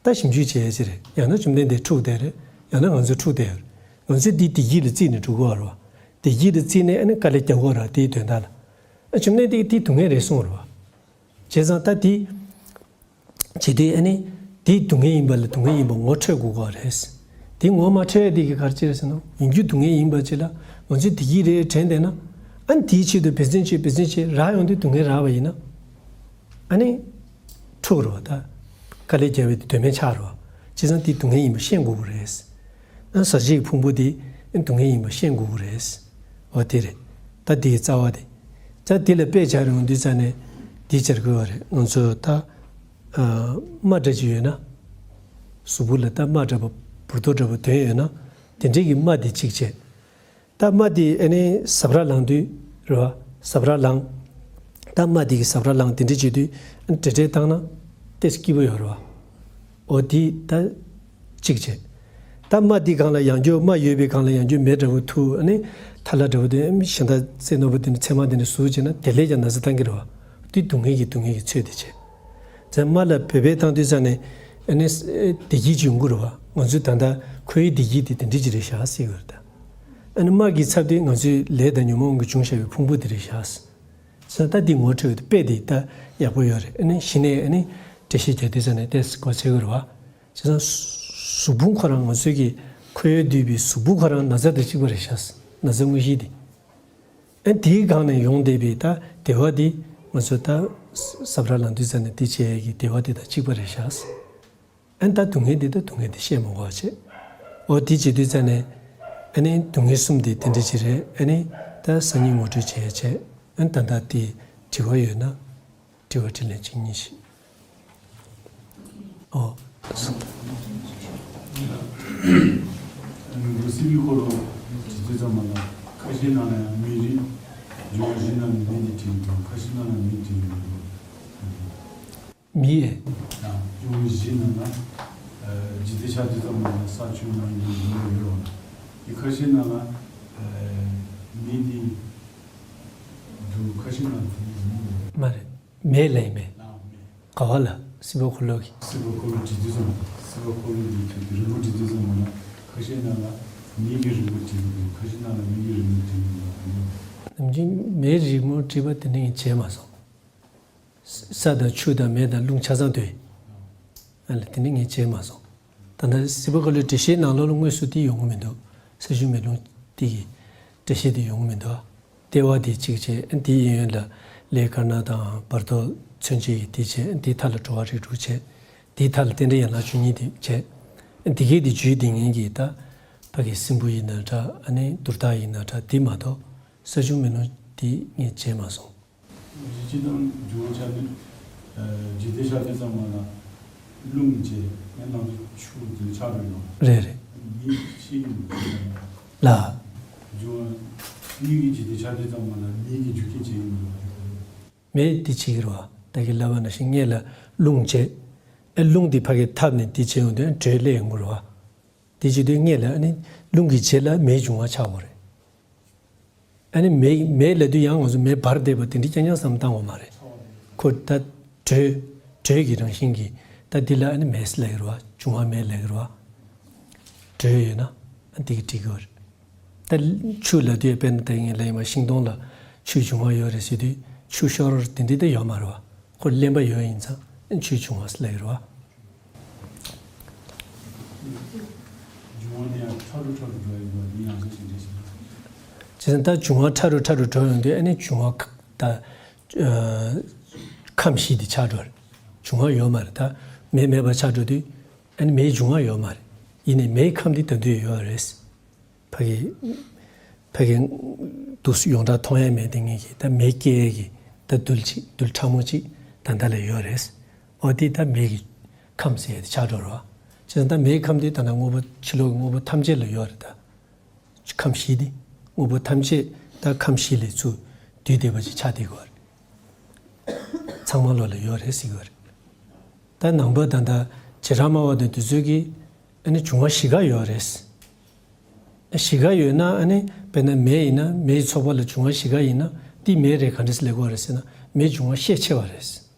ད་ཞིབ་འཇུག་བྱེད་ཡ་ཅིག་རེད། ཡང་ན་བཅོམ་ལྡན་འདས་འཁྲུག་བསྡད་རེད། ཡང་ན་ང་ཚོས་འཁྲུག་བསྡད་ཡོད་རེད། ང་ཚོས་འདི་བདེ་སྐྱིད་ལ་བརྩིས་ནས་འགྲོ་དགོས་པ་རེད་བ། བདེ་སྐྱིད་ལ་བརྩིས་ནས་ཨ་ནི་དཀའ་ལས་རྒྱག་དགོས་ར་དེའི་དོན་དག་ལ། ཨ་བཅོམ་ལྡན་འདས་ཀྱིས་དེ་སྡུག་བསྔལ་རེད་གསུངས་པ་རེད་བ། བྱས་ཙང་ད་དེ། བྱེད་དུས་ཨ་ནི། དེ་སྡུག་བསྔལ་ཡིན་པ་ལ་སྡུག་བསྔལ་ཡིན་པ་ངོ་འཕྲོད་དགོས་ཀྱི་རེད། དེ་ངོ་མ་འཕྲོད་ཡ་དེ་གི་ག་རེ་བྱེད་རེད་ཟེར་ན། ཡིན་རྒྱུ་སྡུག་བསྔལ་ཡིན་པ་ཅིག་ལ་ང་ཚོས་བདེ་སྐྱིད་རེད་དྲན་བསྡད་ན། ཨ་ནི་དེའི་ཆེད་དུ་འབད་བརྩོན་བྱེད་འབད་བརྩོན་བྱེད་རག་ཡོང་དུས་སྡུག་བསྔལ་རག་པ་ཡིན་ན། ཨ་ནི། འཁྲུག་རེད་བ་ད། དཀའ་ལས་རྒྱག་པའི་དེ་དོན་མེད་ཆགས་རེད་བ། བྱས་ཙང་དེ་སྡུག་བསྔལ་ཡིན་པ་ཤེས་དགོས་ཀྱི་རེད། ཨ་ཟག་བཅས་ཀྱི་ཕུང་པོ་དེ་སྡུག་བསྔལ་ཡིན་པ་ཤེས་དགོས་ཀྱི་རེད། འོ་དེ་རེད། ད་དེའི་རྩ་བ་དེ། ད་དེ་ལ་དཔེ་སྦྱར་ཡོང་དུས་ཙང་ནས་དེ་སྦྱར་དགོས་པ་རེད། ང་ཚོ་ད། ཨ། རྨ་འདྲ་ཅིག་ཡོད་ན། གཟུགས་པོ་ལ་ད་རྨ་འདྲ་པོ་འབུར་ཏོ་འདྲ་པོ་དོན་ཡོད་ན། དེ་འདྲའི་གི་རྨ་དེ་གཅིག་བྱས། ད་རྨ་དེ་ཨ་ནི་ཟབ་ར་ལངས་དུས་རེད་བ། ཟབ་ར་ལངས། ད་རྨ་དེ་གི་ཟབ་ར་ལངས་དེ་འདྲ་བྱེད་དུས་ཨ་ནི་བྲེ་བྲེ་བཏང་ན། ཏེ་སྐྱིད་པོ་ཡོད་རེད་བ། འོ་དེ་ད་གཅིག་བྱས། ད་རྨ་དེ་སྒང་ལ་ཡང་བསྐྱར་རྨ་ཡོད་པའི་སྒང་ལ་ཡང་བསྐྱར་མེ་འདྲ་བོ་ཐུག་ཨ་ནི་ཐལ་བ་འདྲ་བོ་དེ་གཞན་དག་རྩེ་རྣོ་པོ་དེ་ནི་ཚེར་མ་དེ་ནི་ཟུག་བྱས་ན་དེ་ལས་ཀྱང་ན་ཚ་བཏང་གི་རེད་བ། དེ་སྡུག་བསྔལ་གྱི་སྡུག་བསྔལ་གྱི་ཚོད་དེ་བྱས། ཚེར་མ་ལ་བོད་པས་བཏང་དུས་ཙང་ནས་ཨ་ནི་བདེ་སྐྱིད་ཅིག་ཡོང་གི་རེད་བ། ང་ཚོས་ད་ལྟ་ཁོ་ཡི་བདེ་སྐྱིད་དེ་དེ་འདྲ་ཅིག་རེད་ཤག་ཟེར་གྱི་ཡོད་རེད་ད། ཨ་ནི་རྨ་གི་ཚབ་དེ་ང་ཚོའི་ལས་དང་ཉོན་མོངས་ཀྱིས་བྱུང་བཞག་པའི་ཕུང་པོ་དེ་རེད་ཤག་ཟེར་ན་ད་འདི་ངོ་འཕྲོད་པའི་དཔེ་དེ་ད་ཡག་པོ་ཡོད་རེད། ཨ་ནི་གཞི་ནས་ཨ་ནི་འགྲེལ་བཤད་རྒྱག་དུས་ཙང་ནས་ཏོག་ཙམ་གོ་ཚོད་ཀྱི་རེད་བ། བྱས་ཙང་གཟུགས་ཕུང་ཁོ་རང་ང་ཚོའི་གི་ཁོ་ཡོད་བསྡུས་པའི་གཟུགས་པོ་ཁོ་རང་ན་ཚ་དང་གཅིག་པ་རེད་ཤག་ན་ཚ་དངོས་གཞི་དེ། ཨ་ནི་དེའི་སྒང་ནས་ཡོང་བསྡད་པའི་ད་བདེ་བ་དེ་ང་ཚོ་ད་ས་བཀྲ་ལང་དུས་ཙང་ནས་དེ་བྱས་ཀྱི་བདེ་བ་དེ་དང་གཅིག་པ་རེད་ཤག་ཨ་ནི་ད་སྡུག་བསྔལ་འདི་ད་སྡུག་བསྔལ་འདི་བཤད་མ་དགོས་པ་བྱས། འོ་དེ་བྱེད་དུས་ཙང་ནས་ཨ་ནི་སྡུག་བསྔལ་གསུམ་དེ་དེ་འདྲ་ཅིག་རེད། ཨ་ནི་ད་སང་ཉིན་ངོ་སྤྲོད་བྱེད་ཡ་བྱས། ཨ་ནི་ད་ལྟ་དེ་དྲི་བ་ཡོད་ན་དྲི་བ་དྲིས་ལན་གཅིག་གཉིས་ཤིག་ཨོ། ལུགས་སྲོལ་གྱི་སྐོར་ལ་དྲི་དུས་ཙམ་པ་ལ་ཁ་ཤས་ནང་ལ་ཡང་མིའི་རིགས་འབྱུང་བ་བཞི་ནང་ནས་མི་དེ་དྲན་གྱི་འདུག་ཁ་ཤས་ནང་ལ་མི་དྲན་གྱི་མི་འདུག་མི་ཡས། ཡང་འབྱུང་བ་བཞི་ནང་ལ་ཇི་སྟེ་ཆགས་དུས་ཙམ་པ་ལ་ས་ཆུ་གནམ་གྱི་འབྱུང་བ་ཡོད་རེད་བ། དེ་ཁ་ཤས་ནང་ལ་མི་དེ་འདུག་ཁ་ཤས་ནང་ལ་དེ་མི་འདུག་མ་རེད། མེ་ལ་ཡིན་མེ། ག་བ་ལ་སྲིད་པ་འཁོར་ལོ་གི་སྲིད་པ་འཁོར་ལོ་བྲིས་དུས་ཙམ་སྲིད་པ་འཁོར་ལོ་འདི་གི་རིང་པོ་བྲིས་དུས་ཙམ་མ་ན་ཁ་ཤས་ནང་ལ་མིའི་གི་རིང་པོ་བྲིས་འདུག་ཁ་ཤས་ནང་ལ་མིའི་གི་རིང་པོ་བྲིས་འདུག་ནམ་རྒྱུན་མེའི་རིང་པོ་བྲིས་པ་དེ་ནི་ངས་བྱས་མ་སོང་། ས་དང་ཆུ་དང་མེ་དང་རླུང་ཆ་ཚང་དུས། ཨ་ལ་དེ་ནི་ངས་བྱས་མ་སོང་། ད་ལྟ་སྲིད་པ་འཁོར་ལོའི་འགྲེལ་བཤད་ནང་ལོགས་ལ་དངོས་སུ་དེ་ཡོང་གི་མི་འདུག་ས་ཆུ་མེ་རླུང་དེ་གི་འགྲེལ་བཤད་དེ་ཡོང་གི་མི་འདུག་ལྟེ་བ་དེ་གཅིག་བྱས། དེའི་གཡས་གཡོན་ལ་ཀླད་དཀར་ནག་དང་བར་དོ་མཚོན་བྱེད་ཀྱི་དེ་བྱས། དེའི་མཐའ་ལ་གྲོ་བ་རིགས་དྲུག་བྱས། དེའི་མཐའ་ལ་རྟེན་འབྲེལ་ཡན་ལག་བཅུ་གཉིས་དེ་བྱས། དེ་གའི་དེ་བརྒྱུད་དེ་ངེད་ཀྱི་ད་ཕ་གི་སྲིན་བུ་ཡིན་ན་འདྲ། ཨ་ནི་དུར་བདག་ཡིན་ན་འདྲ། དེ་མ་གཏོགས་ས་ཆུ་མེ་རླུང་དེ་ངས་བྱས་མ་སོང་། སྤྱིར་བཏང་འབྱུང་བ་ཆགས་དུས། ཇི་སྟེ་ཆགས་དུས་ཙམ་པ་ལ་རླུང་བྱས་ནས་ནང་དུ་ཆུ་དེ་ཆགས་འགྲོ་ཡོང་། རེད་རེད། མིའི་ཤེས་ཀྱི་མི་འདུག་ལ། འབྱུང་བ་མིའི་གི་ཇི་སྟེ་ཆགས་དུས་ཙམ་པ་ལ་མིའི་གི་རྒྱུ་རྐྱེན་བྱེད་ཀྱི་མི་འདུག་མེ་དེ་བྱེད་ཀྱི་རེད་བ། ད་གི་ལབ་པ་ནང་བཞིན་སྔས་ལ་རླུང་བྱས། ཨེ་རླུང་དེ་ཕ་གི་འཐབ་ནས་དེ་བྱེད་ཡོང་དུས་དྲོད་སླེབས་ཡོང་གི་རེད་བ། དེ་བྱེད་དུས་སྔས་ལ་ཨ་ནི་རླུང་གི་རྗེས་ལ་མེའི་འབྱུང་བ་ཆགས་དགོས་རེད། ཨ་ནི་མེ་མེ་ལབ་དུས་ཡང་ང་ཚོ་མེ་འབར་བསྡད་པ་དེ་འདྲ་རྐྱང་རྐྱང་བསམ་བཏང་བ་མ་རེད། ཁོ་ད་དྲོད་དྲོད་ཀྱི་རང་བཞིན་གྱིས་ད་འདི་ལ་ཨ་ནི་མེ་ལབ་ཀྱི་རེད་བ། འབྱུང་བ་མེ་ལབ་ཀྱི་རེད་བ། དྲོད་ཡོད་ན་ཨ་འདི་གི་འགྲིག་གི་རེད། ད་ཆུ་ལབ་དུས་དཔེར་ན་ད་ངས་ལབ་ཡིན་པ་ཤིང་སྡོང་ལ་ཆུའི་འབྱུང་བ་ཡོད་རེད་ཟེར་དུས་ཆུ་ཤོར་དེ་འདྲ་ད་ཡོད་མ་རེད་བ། ཁོ་རློན་པ་ཡོད་ཡིན་ཙང་ཨ་ཆུའི་འབྱུང་བ་ལབ་ཀྱི་རེད་བ། འབྱུང་བ་ནི་ཡང་ཕྲ་རུ་ཕྲ་རུ་འགྲོ་ཡི་འདུག་ཡིན་ཡང་ཟེར་ཞིང་འགྲེལ་ཞིང་། བྱས་ཙང་ད་འབྱུང་བ་ཕྲ་རུ་ཕྲ་རུ་འགྲོ་ཡོང་དུས་ཨ་ནི་འབྱུང་བ་ཁ་ད་ཨ་ཁམས་བཞི་དེ་ཆགས་འགྲོ་རེད། འབྱུང་བ་ཡོད་མ་རེད། ད་མེ་མེད་པ་ཆགས་འགྲོ་དུས་ཨ་ནི་མེའི་འབྱུང་བ་ཡོད་མ་རེད། ཡིན་ནའི་མེའི་ཁམས་དེ་ད་དུང་ཡོད་རེད། ཕ་གི་ཕ་གི་དུས་སུ་ཡོངས་གྲགས་མཐོང་ཡ་མེད་དེ་ངེད་ཀྱི་ད་མེ་སྐྱེ་ཡ་གི་ད་རྡུལ་གཅིག་རྡུལ་ཕྲ་མོ་གཅིག་ད་ལྟ་ལ་ཡོད་རེད། འོ་དེ་ད་མེ་གི་ཁམས་ཟེར་ཡ་དེ་ཆགས་འགྲོ་རེད་བ། བྱས་ཙང་ད་མེའི་ཁམས་དེ་ད་ལྟ་དངོས་པོ་ཕྱི་ལོགས་ཀྱི་དངོས་པོ་ཐམས་ཅད་ལ་ཡོད་རེད་ད། ཁམས་བཞི་དེ་དངོས་པོ་ཐམས་ཅད་ད་ཁམས་བཞི་ལས་ཚུར་བསྡུས་བསྡད་པ་ཅིག་ཆགས་བསྡད་ཀྱི་ཡོད་རེད། ཚང་མ་ལོ་ལ་ཡོད་རེད་ཟེར་གྱི་ཡོད་རེད། ད་ནང་པ་ད་ལྟ་བྱེ་བྲག་སྨྲ་བ་དང་དེ་ཚོས་ཀྱིས་ཨ་ནི་འབྱུང་བ་བཞི་ཀ་ཡོད་རེད། བཞི་ཀ་ཡོད་ན་ཨ་ནི་དཔེར་ན་མེ་ཡིན་ན་མེའི་ཚོགས་པ་ལ་འབྱུང་བ་བཞི་ཀ་ཡིན་ན་དེ་མེ་རེད་ག་འདྲས་ལབ་དགོས་རེད་ཟེར་ན་མེ་འབྱུང་བ་ཤས་ཆེ་བ་རེད།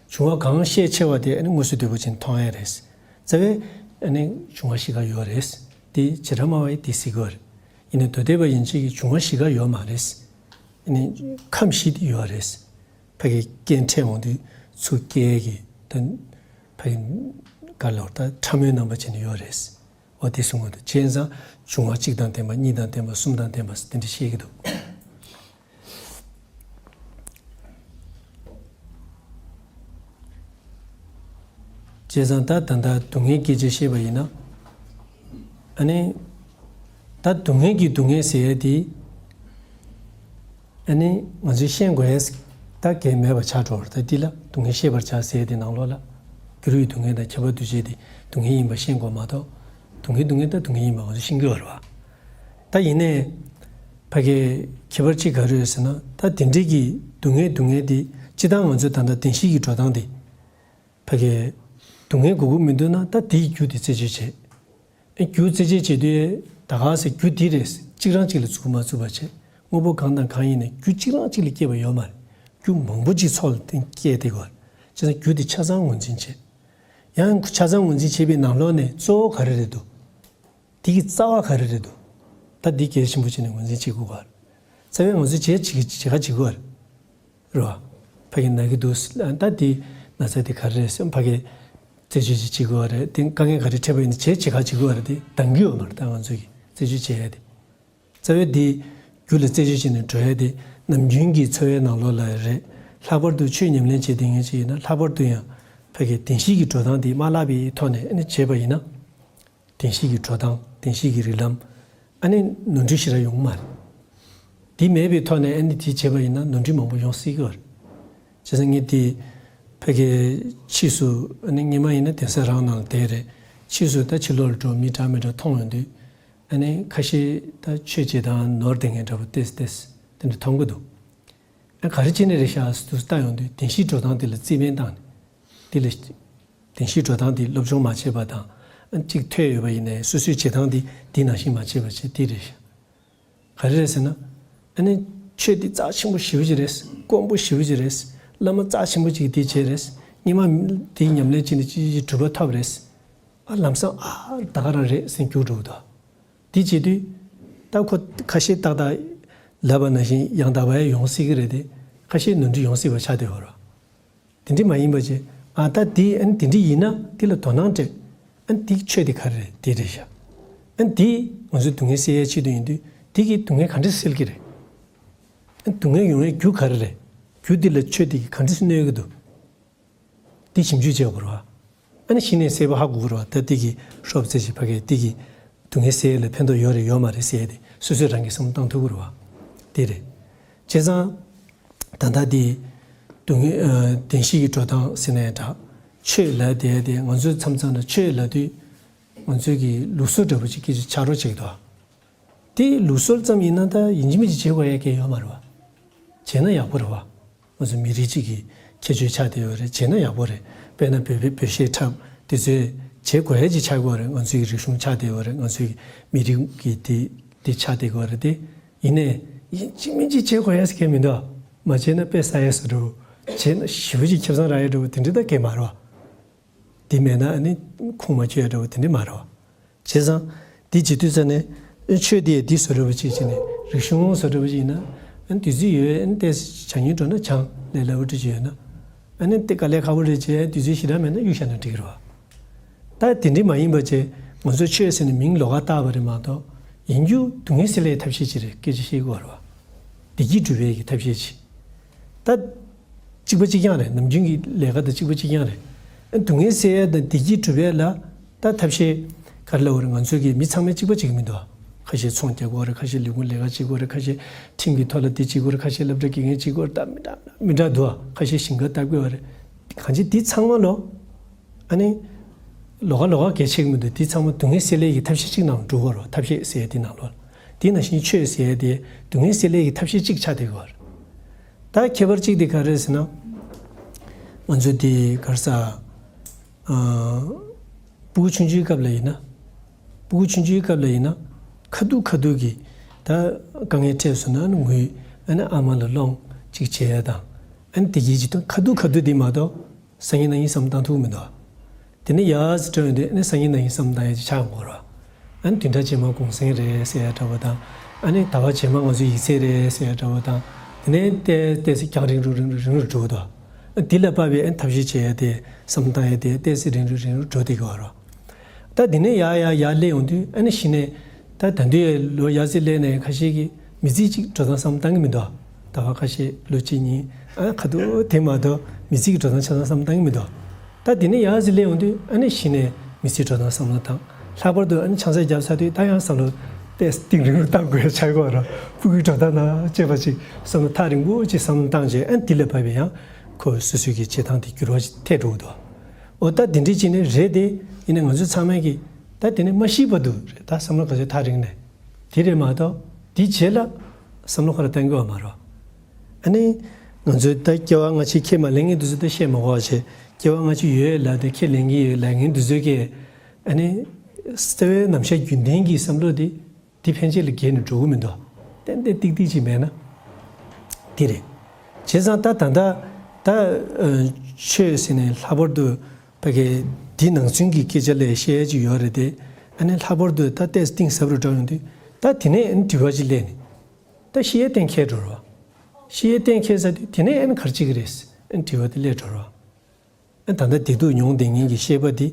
འབྱུང་བ་གང་ཤས་ཆེ་བ་དེ་ཨ་ནི་དངོས་སུ་དོད་པོ་ཅན་མཐོང་ཡ་རེད། རྩ་བའི་ཨ་ནི་འབྱུང་བ་བཞི་ཀ་ཡོད་རེད། དེ་བྱེ་བྲག་སྨྲ་བ་ཡིས་དེ་ཟེར་གྱི་ཡོད་རེད། ཡིན་ནའི་མདོ་སྡེ་པ་ཡན་ཆད་ཀྱིས་འབྱུང་བ་བཞི་ཀ་ཡོད་མ་རེད། ཨ་ནི་ཁམས་བཞི་དེ་ཡོད་རེད། ཕ་གི་རྐྱེན་འཕྲད་འོང་དུས་ཚུར་སྐྱེ་ཡ་གི་ད་ཕ་གི་ག་ལབ་ད་ཕྲ་མོའི་རྣམ་པ་ཅན་ཡོད་རེད། འོ་དེ་གསུང་གི་འདུག་བྱས་ཙང་འབྱུང་བ་གཅིག་དང་ལྡན་པ་གཉིས་དང་ལྡན་པ་གསུམ་དང་ལྡན་པ་ཟེར་དེ་འདྲ་བཤད་ཀྱི་འདུག་བྱས་ཙང་ད་ད་ལྟ་སྡུག་བསྔལ་སྐད་ཆ་བཤད་པ་ཡིན་ན། ཨ་ནི། ད་སྡུག་བསྔལ་གྱི་སྡུག་བསྔལ་ཟེར་ཡ་དེ། ཨ་ནི་ང་ཚོས་ཤེས་དགོས་ཡས་ད་གལ་མེད་པ་ཆགས་འགྲོ་བ་རེད། ད་འདི་ལ་སྡུག་བསྔལ་ཤེས་པར་བྱ་ཟེར་ཡ་དེ་ནང་ལོགས་ལ། སྒྱུ་ལུས་ཀྱི་སྡུག་བསྔལ་དང་ཁྱབ་པ་འདུ་བྱེད་དེ་སྡུག་བསྔལ་ཡིན་པ་ཤེས་དགོས་མ་གཏོགས། སྡུག་བསྔལ་སྡུག་བསྔལ་ད་སྡུག་བསྔལ་ཡིན་པ་ང་ཚོས་ཤེས་ཀྱི་ཡོད་རེད་བ། ད་ཡིན་ནའི། ཕ་གི་ཁྱད་པར་གཅིག་ག་རེ་ཡོད་ཟེར་ན་ད་དེ་འདྲའི་གི་སྡུག་བསྔལ་སྡུག་བསྔལ་དེ་སྤྱིར་བཏང་ང་ཚོས་ད་ལྟ་བདེན་བཞི་གི་འགྲོ་སྟངས་དེ། ཕ་གི་སྡུག་བསྔལ་དགོས་ཀྱི་མི་འདུག་ན། ད་དེའི་རྒྱུ་དེ་རྩད་གཅོད་བྱེད། རྒྱུ་རྩད་གཅོད་བྱེད་དུས་ད་ག་ཟེ་རྒྱུ་འདི་རེད། གཅིག་རང་གཅིག་ལ་ཚུགས་མ་ཚུགས་པ་བྱེད། དངོས་པོ་གང་དང་གང་ཡིན་ནའི་རྒྱུ་གཅིག་རང་གཅིག་ལ་སྐྱེས་པ་ཡོད་མ་རེད། རྒྱུ་མང་པོ་ཅིག་ཚོགས་ལ་བརྟེན་སྐྱེས་ཏེ་གོ། བྱས་ཙང་རྒྱུ་དེ་ཆ་ཚང་ངོས་འཛིན་བྱེད། ཡང་ཆ་ཚང་ངོས་འཛིན་བྱེད་པའི་ནང་ལོགས་ནས་གཙོ་བོ་ག་རེ་རེད་འདུག་དེ་གི་རྩ་བ་ག་རེ་རེད་འདུག་ད་འདི་གལ་ཆེན་པོ་བྱས་ནས་ངོས་འཛིན་བྱེད་དགོས་ག། རྩ་བའི་ང་ཚོས་བྱེད་བྱེད་བྱེད་ག་བྱེད་དགོས་ག་རེད། རེད་བ། ཕ་གི་ན་གི་འདུག་ད་འདི་ན་ཚ་དེ་ག་རེ་རེད་ཟེར། ཕ་གི་རྩད་གཅོད་ཅིག་བྱེད་དགོས་ག་རེད། དེ་དཀའ་ངལ་ག་རེ་འཕྲད་པ་ཡིན་ན་བྱེད་བྱེད་ག་བྱེད་དགོས་ག་རེད། དེ་འདང་གི་ཡོད་མ་རེད། ད་ང་ཚོས་ཀྱི་རྩད་གཅོད་བྱེད་ཡ་དེ། རྩ་བའི་འདི་རྒྱུ་ལ་རྩད་གཅོད་བྱས་ནས་འགྲོ་ཡ་དེ་ནམ་རྒྱུན་གྱི་འཚོ་བའི་ནང་ལོགས་ལ་རེད། ལྷག་པར་དུ་ཆོས་ཉམས་ལེན་བྱེད་མཁན་ཅིག་ཡིན་ན། ལྷག་པར་དུ་ཡང་ཕ་གི་བདེན་བཞི་གི་འགྲོ་སྟངས་དེ་མ་བརླག་པའི་ཐོག་ནས་ཨ་ནི་བྱས་པ་ཡིན་ན། བདེན་བཞི་གི་འགྲོ་སྟངས། བདེན་བཞི་གི་རིགས་ལམ། ཨ་ནི་ནོར་འཁྲུལ་ཞེ་དྲག་ཡོང་གི་མ་རེད། དེ་མེད་པའི་ཐོག་ནས་ཨ་ནི་དེ་བྱས་པ་ཡིན་ན་ནོར་འཁྲུལ་མང་པོ་ཡོང་སྲིད་ཀྱི་རེད། བྱས་ཙང་ངས་དེ་ཕ་གི་ཕྱིས་སུ་ཨ་ནི་སྔོན་མ་ཡིན་ན་གདན་ས་རང་ནང་ལ་བསྡད་རེད། ཕྱིས་སུ་ད་ཕྱི་ལོགས་ལ་འགྲོ་མི་འདྲ་མི་འདྲ་མཐོང་ཡོང་དུས། ཨ་ནི་ཁ་ཤས་ད་ཆོས་བྱེད་སྟངས་ནོར་བསྡད་མཁན་འདྲ་པོ་ཏོག་ཙམ་ཏོག་ཙམ་དེ་འདྲ་མཐོང་གི་འདུག་ཨ་ག་རེ་བྱས་ནས་རེད་ཤག་ཟེར་དུས་ལྟ་ཡོང་དུས་བདེན་བཞིའི་འགྲོ་སྟངས་དེ་ལ་རྩིས་སྤེལ་བཏང་ནས། དེ་ལ་བདེན་བཞིའི་འགྲོ་སྟངས་དེ་སློབ་སྦྱོང་མ་བྱས་པ་དང་། ཨ་གཅིག་ཐོས་ཡོད་པ་ཡིན་ནའི་སོ་སོའི་བྱེད་སྟངས་དེ་དེ་ནང་བཞིན་མ་བྱས་པ་བྱས་དེ་རེད་ཤག་ག་རེ་རེད་ཟེར་ན། ཨ་ནི་ཆོས་འདི་རྩ་ཆེན་པོ་ཞེ་པོ་ཅིག་རེད། དཀོན་པོ་ཞེ་པོ་ཅིག་རེད། བླ་མ་རྩ་ཆེན་པོ་ཅིག་གིས་འདི་བྱས་རེད། སྔོན་མ་འདི་ཉམས་ལེན་བྱས་ནས་ཅི་ཅི་གྲུབ་པ་ཐོབ་རེད། ཨ་ལམ་སང་ཨ་ད་ག་རང་རེད་ཟེར་འགྱུར་འགྲོ་གི་འདུག་འདི་བྱེད་དུས་ད་ཁོ་ཁ་ཤས་ཏག་ཏག་ལབ་པ་ནང་བཞིན་ཡང་དག་པ་ཡང་ཡོང་སྲིད་ཀྱི་རེད་དེ། ཁ་ཤས་ནོར་འཁྲུལ་ཡོང་སྲིད་པ་ཆགས་བསྡད་ཡོད་རེད། དེ་འདྲ་མ་ཡིན་པ་བྱས། ཨ་ད་དེ་ཨ་ནི་དེ་འདྲ་ཡིན་ན་དེ་ལ་དོ་སྣང་སྤྲད། ཨ་ནི་དེ་ཆོས་དེ་ག་རེ་རེད། དེ་རེད་ཤག་ཨ་ནི་དེ་ང་ཚོའི་སྡུག་བསྔལ་སེལ་ཡའི་ཆེད་དུ་ཡིན་དུས་དེ་གིས་སྡུག་བསྔལ་ག་འདྲ་སེལ་གྱི་རེད། ཨ་ནི་སྡུག་བསྔལ་ཡོང་བའི་རྒྱུ་ག་རེ་རེད། རྒྱུ་དེ་ལ་ཆོས་དེ་གིས་ག་འདྲ་གནོད་ཀྱི་འདུག་དེ་ཞིབ་འཇུག་བྱེད་དགོས་རེད་བ། ཨ་ནི་གཞི་ནས་གསལ་པོ་ཧ་གོ་གི་རེད་བ། ད་དེ་གི་ཧྲོབ་ཙེ་ཞིག་ཕ་གི་དེ་གི་སྡུག་བསྔལ་སེལ་ཡ་ལ་ཕན་ཐོགས་ཡོད་རེད་ཡོད་མ་རེད་ཟེར་ཡ་དེ་སོ་སོས་རང་གིས་བསམ་བློ་བཏང་ཐུབ་ཀྱི་རེད་བ། དེ་རེད། བྱས་ཙང་ད་ལྟ་དེ་སྡུག་བསྔལ་ཨ་བདེན་བཞི་གི་འགྲོ་སྟངས་ཟེར་ན་ཡང་འདྲ། ཆོས་ལབ་དེ་དེ་ང་ཚོའི་མཚམས་མཚམས་ལ་ཆོས་ལབ་དུས་ང་ཚོའི་གི་ལུགས་སྲོལ་འདྲ་པོ་ཅིག་སྐད་ཆ་ཆགས་རོགས་བྱེད་ཀྱི་འདུག་དེ་ལུགས་སྲོལ་ཙམ་ཡིན་ན་ད་ཡིན་གཅིག་མིན་གཅིག་བྱེད་དགོས་ཡ་གང་ཡང་ཡོད་མ་རེད་བ། བྱས་ན་ཡག་པོ་རེད་བ། ང་ཚོ་མི་རིགས་གཅིག་གི་ཁྱད་ཆོས་ཆགས་བསྡད་ཡོད་རེད། བྱས་ན་ཡག་པོ་རེད། དཔེར་ན་བོད་པའི་བོད་གཞས་འཁྲབ་དེ་ཚོས་བྱེད་དགོས་ཡ་ཅིག་ཆགས་ཀྱི་ཡོད་རེད། ང་ཚོའི་རིག་གཞུང་ཆགས་བསྡད་ཡོད་རེད། ང་ཚོའི་མི་རིགས་ཀྱི་དེ་དེ་ཆགས་བསྡད་ཀྱི་ཡོད་རེད་དེ། ཡིན་ནའི་ཡིན་གཅིག་མིན་གཅིག་བྱེད་དགོས་ཡ་ཟེར་མཁན་མི་འདུག་བ། མ་བྱས་ན་དཔེ་ཟ་ཡ་བཟོ་འདྲ་བོ། བྱས་ན་ཞེ་པོ་ཅིག་ཁེ་བཟང་རག་ཡ་འདྲ་བོ་དེ་འདྲ་ད་གང་ཡང་མ་རེད་བ། དེ་མེད་ན་ཨ་ནི་ཁུངས་མ་འཁྱོལ་ཡ་འདྲ་བོ་དེ་འདྲ་མ་རེད་བ། བྱས་ཙང་འདི་བྱེད་དུས་ཙ་ནས་ཨ་ཆོས་དེ་འདི་བཟོ་འདྲ་བོ་ཅིག་བྱས་ནས་རིག་གཞུང་བཟོ་འདྲ་བོ་ཅིག་ཡིན་ན། ཨ་ནི་དུས་ཚོད་ཡོད། ཨ་ནི་ཏོག་ཙམ་སྦྱང་སྙིང་བྲོ་ན་སྦྱང་ལས་སླ་པོ་འདྲ་ཅིག་ཡོད་ན། ཨ་ནི་དེ་དཀའ་ལས་ཁག་པོ་རེད་བྱས་དུས་ཚོད་ཞེ་དྲག་མེད་ན་གཡུག་བཞག་ན་འགྲིག་གི་རེད་བ། ད་དེ་འདྲ་མ་ཡིན་པ་བྱས་ང་ཚོས་ཆོས་ཟེར་ནས་མིང་ལོགས་ཀ་བཏགས་པ་རེད་མ་གཏོགས། ཡིན་རྒྱུ་སྡུག་བསྔལ་སེལ་ཡའི་ཐབས་ཤེས་ཅིག་རེད། སྐད་ཆ་བཤད་ཀྱི་ཡོད་རེད་བ། བདེ་སྐྱིད་སྒྲུབ་ཡས་ཀྱི་ཐབས་ཤེས་ཅིག་ད་གཅིག་པ་གཅིག་རྐྱང་རེད། ནམ་རྒྱུན་གྱི་ལས་ཀ་དང་གཅིག་པ་གཅིག་རྐྱང་རེད། ཨ་སྡུག་བསྔལ་སེལ་ཡས་དང་བདེ་སྐྱིད་སྒྲུབ་ཡས་ལ་ད་ཐབས་ཤེས་ག་རེ་ལབ་དགོས་རེད། ང་ཚོ་གི་མི་ཚང་མས་གཅིག་པ་གཅིག་མི་འདུག་ཁ་ཤས་ཚོང་རྒྱག་གི་ཡོད་རེད། ཁ་ཤས་ལས་ཁུངས་ལས་ཀ་བྱེད་ཀྱི་ཡོད་རེད། ཁ་ཤས་ཁྲིམས་ཀྱི་ཐོག་ལ་འདི་བྱེད་ཀྱི་ཡོད་རེད། ཁ་ཤས་སློབ་གྲྭ་དགེ་རྒན་བྱེད་ཀྱི་ཡོད་རེད། ད་མི་འདྲ་མི་འདྲ་མི་འདྲ་འདུག་ཁ་ཤས་ཞིང་ཁ་བཏབ་ཀྱི་ཡོད་རེད། གང་ཅི་འདི་ཚང་མ་ལོ། ཨ་ནི་ལོགས་ཀ་ལོགས་ཀ་གལ་ཆེ་གི་མི་འདུག་འདི་ཚང་མ་སྡུག་བསྔལ་སེལ་ཡས་ཀྱི་ཐབས་ཤེས་གཅིག་ནང་འགྲོ་གི་ཡོད་རེད། ཐབས་ཤེས་ཟེར་ཡས་འདི་ནང་ལོགས་ལ། དེ་ནང་བཞིན་ཆོས་ཟེར་ཡས་དེ་སྡུག་བསྔལ་སེལ་ཡས་ཀྱི་ཐབས་ཤེས་གཅིག་ཆགས་བསྡད་ཀྱི་ཡོད་རེད། ད་ཁྱད་པར་གཅིག་དེ་ག་རེ་རེད་ཟེར་ན། ང་ཚོ་དེ་ག་རེ་ཟ། ཨ། སྤུ་གུ་ཆུང་ཆུང་སྐབས་ལ་ཡིན་ན། སྤུ་གུ་ཆུང་ཆུང་སྐབས་ལ་ཡིན་ན། ཁ་ཐུག་ཁ་ཐུག་གི་ད་དཀའ་ངལ་འཕྲད་སོང་ན་ངུས། ཨ་ནི་ཨ་མ་ལ་སློང་ཅིག་བྱེད་ཡ་དང་། ཨ་ནི་དེ་གི་ཅིག་དང་ཁ་ཐུག་ཁ་ཐུག་དེ་མ་གཏོགས། སང་ཉིན་གནངས་ཉིན་བསམ་བཏང་ཐུབ་མི་འདུག་དེ་ནས་ཡར་ཙམ་འགྲོ་ཡོང་དུས་ཨ་ནི་སང་ཉིན་གནངས་ཉིན་བསམ་བཏང་ཡ་ཅིག་ཆགས་ཡོང་གི་རེད། ཨ་ནི་བདུན་ཕྲག་རྗེས་མ་གུང་སེང་རེད་ཟེར་ཡ་འདྲ་བོ་དང་། ཨ་ནི་ཟླ་བ་རྗེས་མ་ང་ཚོའི་ཡིག་ཚད་རེད་ཟེར་ཡ་འདྲ་བོ་དང་། དེ་ནས་ཏོག་ཙམ་ཏོག་ཙམ་རྒྱང་རིང་རུ་རིང་རུ་རིང་རུ་འགྲོ་གི་འདུག་ཨ་འདི་ལ་དཔག་པའི་ཨ་ནི་ཐབས་ཤེས་བྱེད་ཡ་དེ་བསམ་བཏང་ཡ་དེ་ཏོག་ཙམ་རིང་རུ་རིང་རུ་འགྲོ་བསྡད་ཀྱི་ཡོད་རེད། ད་དེ་ནས་ཡར་ཡར་ཡར་སླེབས་ཡོང་དུས་ཨ་ནི་གཞི་ནས་ད་ད་དུང་ལོ་ཡར་ཙམ་སླེབས་ནས་ཁ་ཤས་ཀྱིས་མི་ཚེ་གཅིག་འགྲོ་སྟངས་བསམ་བཏང་གི་མི་འདུག་ད་བར་ཁ་ཤས་ལོ་གཅིག་གཉིས་ཨ་ཁ་ཐུག་དེ་མ་གཏོགས་མི་ཚེ་གི་འགྲོ་སྟངས་ཆ་ཚང་བསམ་བཏང་གི་མི་འདུག་ད་དེ་ནས་ཡར་ཙམ་སླེབས་ཡོང་དུས་ཨ་ནི་གཞི་ནས་མི་ཚེའི་འགྲོ་སྟངས་བསམ་བློ་བཏང་། ལྷག་པར་དུ་ཨ་ནི་ཆང་ས་བརྒྱབ་ཚར་དུས་ད་ཡང་བསམ་བློ་ཏོག་ཙམ་གཏིང་རིང་རུ་བཏང་དགོས་ཡ་ཆགས་ཀྱི་ཡོད་རེད། སྤུ་གུའི་འགྲོ་སྟངས་དང་བཅས་པ་ཅིག་བསམ་བློ་ཐག་རིང་པོ་ཅིག་བསམ་བློ་བཏང་རྗེས་ཨ་ནི་འདི་ལ་བབས་པའི་ཡང་ཁོ་སོ་སོའི་གི་བྱེད་སྟངས་དེ་འགྱུར་བ་ཞིག་ཐེབས་འགྲོ་གི་འདུག་འོ་ད་དེ་འདྲའི་ཅིག་ནི་རེད་དེ། ཡིན་ན་ང་ཚོ་ཚང་མས་ཀྱི་ད་དེ་ནི་མ་ཤི་བར་དུ་རེད། ད་བསམ་བློ་ག་ཚོད་ཐག་རིང་ནས་དེ་རེད་མ་གཏོགས་དེའི་རྗེས་ལ་བསམ་བློ་ཁོ་ར་གཏང་གི་ཡོད་མ་རེད། ཨ་ནི་ ང་ཚོས་ད་སྐྱེ་བ་སྔ་ཕྱི་ཁས་མ་ལེན་མཁན་དེ་ཚོ་ད་བཤད་མ་དགོས་པ་བྱས། སྐྱེ་བ་སྔ་ཕྱི་ཡོད་ལབ་དེ་ཁས་ལེན་གྱི་ཡོད་ལབ་མཁན་དེ་ཚོས་ཀྱིས་ཨ་ནི་རྩ་བའི་རྣམ་གཞག་རྒྱུན་ལྡན་གྱི་བསམ་བློ་དེ་དེ་ཕན་ཆད་ལ་འགྱུར་ནས་འགྲོ་གི་མི་འདུག་ཏན་ཏན་ཏིག་ཏིག་ཅིག་མེད་ན། དེ་རེད། བྱས་ཙང་ད་ད་ལྟ་ད་ཆོས་ཟེར་ནས་ལྷག་པར་དུ་ཕ་གི་འདི་ནང་ཚུན་གྱི་སྐད་ཆ་ལས་བཤད་ཡ་ཅིག་ཡོད་རེད་དེ། ཨ་ནི་ལྷག་པར་དུ་ད་ཏོག་ཙམ་གཏིང་ཟབ་རུ་འགྲོ་ཡོང་དུས་ད་དེ་ནས་ཨ་ནི་དྲི་བ་ཅིག་སླེབས་ནས། ད་ཤེས་ཡས་གཏན་འཁེལ་འགྲོ་རོགས། ཤེས་ཡས་གཏན་འཁེལ་ཚར་དུས་དེ་ནས་ཨ་ནི་ག་རེ་བྱེད་ཀྱི་རེད། ཨ་ནི་དྲི་བ་དེ་སླེབས་འགྲོ་རོགས། ཨ་ནི་ད་ལྟ་བདེ་སྡུག་མྱོང་བསྡད་མཁན་གྱི་ཤེས་པ་དེ་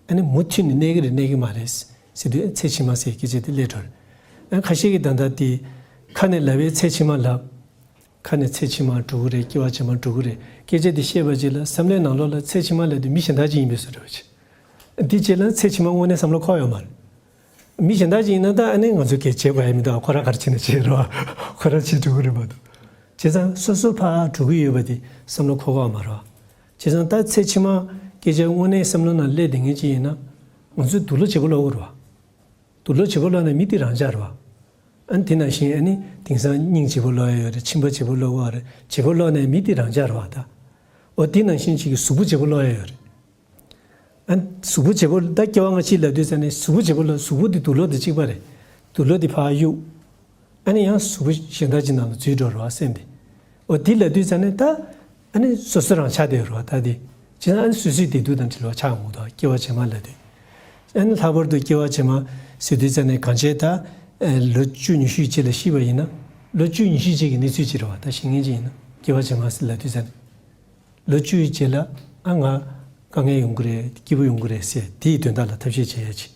ཨ་ནི་མུ་མཐུད་ནས་གནས་ཀྱི་རེད་གནས་ཀྱི་མ་རེད་ཟེར་དུས། ཨ་ནི་ཚེ་ཕྱི་མ་ཟེར་སྐད་ཆ་དེ་སླེབས་འགྲོ་རེད། ཨ་ནི་ཁ་ཤས་ཀྱིས་ད་ལྟ་དེ་ཁ་ནས་ལབ་པའི་ཚེ་ཕྱི་མ་ལབ། ཁ་ནས་ཚེ་ཕྱི་མ་འགྲོ་གི་རེད། སྐྱེ་བ་རྗེས་མ་འགྲོ་གི་རེད། སྐད་ཆ་དེ་བཤད་པ་ཅིག་ལ་བསམ་བློའི་ནང་ལོགས་ལ་ཚེ་ཕྱི་མ་ལབ་དུས་མི་གཞན་དག་ཅིག་ཡིན་པའི་བཟོ་འདྲ་བ་ཅིག་འདི་རྗེས་ལ་ཚེ་ཕྱི་མ་དངོས་གནས་བསམ་བློ་འཁོར་ཡོད་མ་རེད། མི་གཞན་དག་ཅིག་ཡིན་ན་ད་ཨ་ནི་ང་ཚོ་གས་བྱེད་དགོས་ཡ་མི་འདུག་ཁོ་རང་ག་རེ་བྱེད་ན་བྱེད་རོགས། ཁོ་རང་བྱེད་འགྲོ་གི་རེད་མ་གཏོགས། བྱས་ཙང་སོ་སོ་ཕར་འགྲོ་གི་ཡོད་པ་དེ་བསམ་བློ་འཁོར་གི་ཡོད་མ་རེད། བྱས་ཙང་ད་ཚེ་ཕྱི་མ་སྐད་ཆ་དངོས་གནས་བསམ་བློ་ནང་སླེབས་བསྡད་མཁན་ཅིག་ཡིན་ན། ང་ཚོས་དུག་ལོག་བརྗེ་པོ་སློག་གི་རེད་བ། དུག་ལོག་བརྗེ་པོ་སློག་ན་མི་དེ་རང་འཇགས་རེད་བ། ཨ་ནི་དེ་ནང་བཞིན་ཨ་ནི་དེང་སང་སྙིང་བརྗེ་པོ་སློག་ཡ་ཡོད་རེད། མཆིན་པ་བརྗེ་པོ་སློག་གི་ཡོད་རེད། བརྗེ་པོ་སློག་ནས་མི་དེ་རང་འཇགས་རེད་བ་ད། འོ་དེ་ནང་བཞིན་ཅིག་གི་གཟུགས་པོ་བརྗེ་པོ་སློག་ཡ་ཡོད་རེད། ཨ་གཟུགས་པོ་བརྗེ་པོ་ད་སྐྱེ་བ་སྔ་ཕྱི་ལབ་དུས་ཙ་ནས་གཟུགས་པོ་བརྗེ་པོ་ལ་གཟུགས་པོ་དེ་དུག་ལོག་དང་གཅིག་པ་རེད། དུག་ལོག་དེ་ཕར་གཡུག་ཨ་ནི་ཡང་གཟུགས་པོ་གཞན་དག་ཅིག་ནང་ལ་འཛུལ་འགྲོ་རེད་བ་སེམས་དེ། འོ་དེ་ལབ་དུས་ཙ་ནས་ད་ཨ་ནི་སོ་སོ་རང་ཆགས་བསྡད་རེད་བ་ད་དེ། བྱས་ན་ཨ་ནི་སོ་སོའི་བདེ་སྡུག་དང་འབྲེལ་བ་ཆགས་འོང་དོ། སྐྱེ་བ་རྗེས་མ་ལབ་དུས། ཨ་ནི་ལྷག་པར་དུ་སྐྱེ་བ་རྗེས་མ་ཟེར་དུས་ཙ་ནས་གང་བྱས་ད་ལོ་བཅུ་ཉི་ཤུའི་རྗེས་ལ་ཤི་བ་ཡིན་ན། ལོ་བཅུ་ཉི་ཤུའི་རྗེས་ཀྱི་གནས་ཚུལ་ཅིག་རེད་བ་ད་ཤི་མཁན་ཅིག་ཡིན་ན་སྐྱེ་བ་རྗེས་མ་ཟེར་ལབ་དུས་ཙ་ནས། ལོ་བཅུའི་རྗེས་ལ་ཨ་ང་དཀའ་ངལ་ཡོང་གི་རེད། སྐྱིད་པོ་ཡོང་གི་རེད་ཟེར་དེའི་དོན་དག་ལ་ཐབས་ཤེས་བྱེད་ཡ་ཅིག་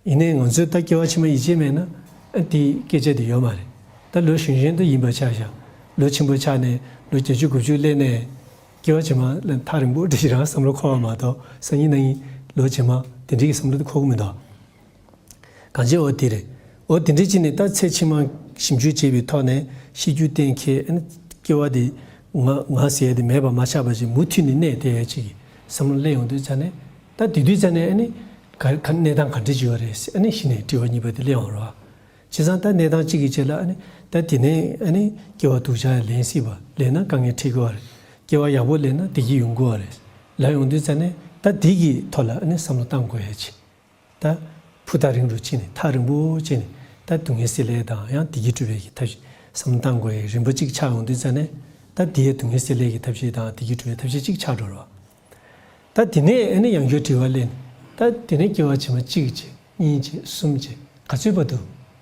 ཡིན་ནའི་ང་ཚོས་ད་སྐྱེ་བ་ཕྱི་མ་ཡིད་ཆེས་མེད་ན་ཨ་དེའི་སྐད་ཆ་དེ་ཡོད་མ་རེད། ད་ལོ་གཞོན་གཞོན་དུ་ཡིན་པ་ཆ་བཞག་ལོ་ཆེན་པོ་ཆགས་ནས་ལོ་བརྒྱད་ཅུ་དགུ་བཅུ་སླེབས་ནས་སྐྱེ་བ་ཕྱི་མ་ལ་ཐག་རིང་པོ་འདྲ་ཞིག་རང་བསམ་བློ་འཁོར་བ་མ་གཏོགས་སང་ཉིན་གནངས་ཉིན་ལོ་རྗེས་མ་དེ་འདྲའི་བསམ་བློ་དེ་འཁོར་གི་མི་འདུག་གང་ཅི་འོ་དེ་རེད། འོ་དེ་འདྲའི་ཅིག་ནས་ད་ཚེ་ཕྱི་མ་ཞིབ་འཇུག་བྱས་པའི་ཐོག་ནས་ཤི་རྒྱུ་གཏན་འཁེལ། ཨ་ནི་སྐྱེ་བ་དེ་ང་ང་ཟེར་ཡ་དེ་མེད་པ་མ་ཆགས་པ་ཅིག་མུ་མཐུད་ནས་གནས་བསྡད་ཡ་ཅིག་གི་བསམ་བློ་སླེབས་ཡོང་དུས་ཙ་ནས། ད་དེ་དུས་ཙ་ནས་ཨ་ནི་ག་ག་གནས་སྟངས་ག་འདྲ་ཅིག་ཡོད་རེད་ཟེར་ཨ་ནི་གཞི་ནས་དྲི་བ་གཉིས་པ་དེ་སླེབས་ཡོང་རོགས། བྱས་ཙང་ད་གནས་སྟངས་གཅིག་གི་རྗེས་ལ་ཨ་ནི་ད་དེ་ནས་ཨ་ནི་སྐྱེ་བ་སྡུག་ཅག་ལེན་སྲིད་པ་ལེན་ན་དཀའ་ངལ་འཕྲད་ཀྱི་ཡོད་རེད། སྐྱེ་བ་ཡག་པོ་ལེན་ན་བདེ་སྐྱིད་ཡོང་གི་ཡོད་རེད་ལབ་ཡོང་དུས་ཙ་ནས་ད་དེ་གི་ཐོག་ལ་ཨ་ནི་བསམ་བློ་བཏང་དགོས་ཡ་ཅིག་ད་ཕུ་ཐག་རིང་རུ་ཕྱིན་ནས་ཐག་རིང་པོ་ཕྱིན་ནས་ད་སྡུག་བསྔལ་སེལ་ཡས་དང་ཡང་བདེ་སྐྱིད་སྒྲུབ་པའི་གི་ཐབས་ཤེས་བསམ་བློ་བཏང་དགོས་ཡ་རིམ་པ་གཅིག་ཆགས་ཡོང་དུས་ཙ་ནས། ད་དེ་ཡས་སྡུག་བསྔལ་སེལ་ཡས་ཀྱི་ཐབས་ཤེས་དང་བདེ་སྐྱིད་སྒྲུབ་པའི་ཐབས་ཤེས་གཅིག་ཆགས་འགྲོ་རོགས། ད་དེ་ནས་ཨ་ནི་ཡང་བསྐྱར་དྲི་བ་སླེབས་ནས། ད་དེ་ནས་སྐྱེ་བ་ཕྱི་མ་གཅིག་བྱས་གཉིས་བྱས་གསུམ་བྱས་ག་ཚོད་བར་དུ་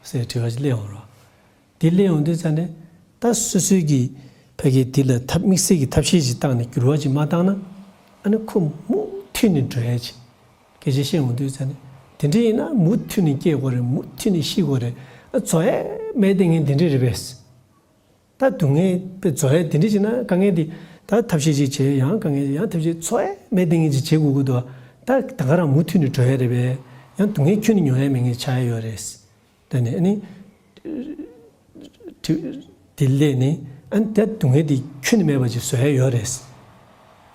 ཟེར་དྲི་བ་ཞིག་སླེབས་ཡོང་རོགས། དེ་སླེབས་ཡོང་དུས་ཙ་ནས་ད་སོ་སོའི་གི་ཕ་གི་དེ་ལ་ཐབས་དམིགས་བསལ་གྱི་ཐབས་ཤེས་ཅིག་བཏང་ནས་འགྱུར་བ་ཅིག་མ་བཏང་ན། ཨ་ནི་ཁོ་མུ་མཐུད་ནས་འགྲོ་ཡ་ཅིག་སྐད་ཆ་བཤད་ཡོང་དུས་ཙ་ནས། དེ་འདྲ་ཡིན་ན་མུ་མཐུད་ནས་སྐྱེ་དགོས་རེད། མུ་མཐུད་ནས་ཤི་དགོས་རེད། ཨ་རྫོགས་ཡ་མེད་བསྡད་མཁན་དེ་འདྲ་རེད་པས། ད་སྡུག་བསྔལ་དཔེ་རྫོགས་ཡ་དེ་འདྲ་བྱས་ན་དཀའ་ངལ་འདི་ད་ཐབས་ཤེས་ཅིག་བྱས་ཡང་དཀའ་ངལ་ཡང་ཐབས་ཤེས་རྫོགས་ཡ་མེད་བསྡད་མཁན་ཅིག་བྱེད་དགོས་ཀྱི་འདུག་ད་ད་ག་རང་མུ་མཐུད་ནས་འགྲོ་ཡ་རེད་པས། ཡང་སྡུག་བསྔལ་ཁྱོན་ནས་མྱོང་ཡ་མེད་མཁན་ཆགས་ཡ་ཡོད་རེད། ད་ནི་ཨ་ནི་དེ་ལས་ནི་ཨ་ནི་ད་སྡུག་བསྔལ་འདི་ཁྱོན་ནས་མེད་པ་ཅིག་བཟོ་ཡ་ཡོད་རེད།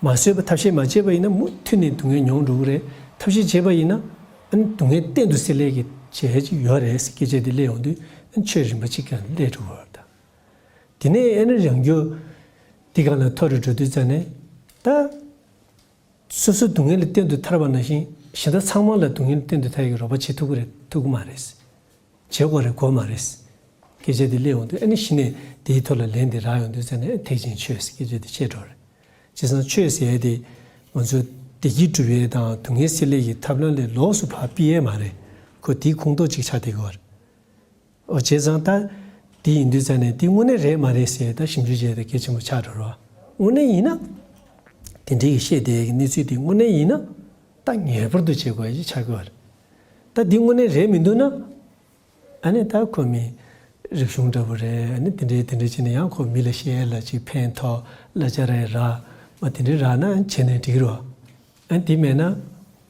མ་བཟོས་པ་ཐབས་ཤེས་མ་བྱས་པ་ཡིན་ན་མུ་མཐུད་ནས་སྡུག་བསྔལ་མྱོང་འགྲོ་གི་རེད། ཐབས་ཤེས་བྱས་པ་ཡིན་ན་ཨ་ནི་སྡུག་བསྔལ་གཏན་དུ་སེལ་ཡ་གི་བྱས་ཅིག་ཡོད་རེད། སྐད་ཆ་འདི་སླེབས་ཡོང་དུས་ཨ་ནི་ཆོས་རིམ་པ་གཅིག་ཀྱང་སླེབས་འགྲོ་གི་རེད་ད། དེ་ནས་ཨ་ནི་རང་རྒྱུད་འདི་གང་ལ་མཐོ་རུ་འགྲོ་དུས་ཙ་ནས་ད། སོ་སོ་སྡུག་བསྔལ་ལས་གཏན་དུ་ཐར་བ་ནང་བཞིན་གཞན་དག་ཚང་མ་ལ་སྡུག་བསྔལ་ལས་གཏན་དུ་ཐར་ཡག་གི་རོགས་པ་བྱེད་ཐུབ་ཀྱི་རེད་ཐུབ་ཀྱི་མ་རེད། བྱེད་དགོས་རེད་དགོས་མ་རེད། སྐད་ཆ་འདི་སླེབས་ཡོང་དུས་ཨ་ནི་གཞི་ནས་དེའི་ཐོག་ལ་ལན་འདི་རག་ཡོང་དུས་ཙ་ནས་ཐེག་ཆེན་ཆོས་ཟེར་སྐད་ཆ་འདི་ཤེས་འགྲོ་རེད། བྱས་ཙང་ཆོས་ཟེར་ཡ་དེ་ང་ཚོ་བདེ་སྐྱིད་སྒྲུབ་ཡས་དང་སྡུག་བསྔལ་སེལ་ཡས་ཀྱི་ཐབས་ལམ་ལས་ལོགས་སུ་ཕར་ཕུད་ཡས་མ་རེད། ཁོ་དེའི་ཁོངས་གཏོགས་ཅིག་ཆགས་བསྡད་ཀྱི་ཡོད་རེད། འོ་བྱས་ཙང་ད་དེ་ཡིན་དུས་ཙ་ནས་དེ་དངོས་གནས་རེད་མ་རེད་ཟེར་ད་ཞིབ་འཇུག་བྱས་ཏེ་གལ་ཆེན་པོ་ཆགས་འགྲོ་རོགས། དངོས་གནས་ཡིན་ན། དེ་འདྲའི་གི་བཤད་བསྡད་ཀྱི་གནས་ཚུལ་དེ་དངོས་གནས་ཡིན་ན། ད་ངེས་པར་དུ་བྱེད་དགོས་ཡ་ཆགས་ཀྱི་ཡོད་རེད། ད་དེ་དངོས་གནས་རེད་མི་འདུག་ན། ཨ་ནི་ད་ཁོ་མི་རིག་གཞུང་འདྲ་པོ་རེད། ཨ་ནི་དེ་འདྲའི་དེ་འདྲའི་བྱས་ནས་ཡང་ཁོ་མི་ལ་བཤད་ཡ་ལ་ཅིག་ཕན་ཐོགས་གླ་ཆ་རག་ཡ་རག་མ་དེ་འདྲའི་རག་ན་བྱས་ནས་འགྲིག་གི་རེད་བ། ཨ་ནི་དེ་མེད་ན།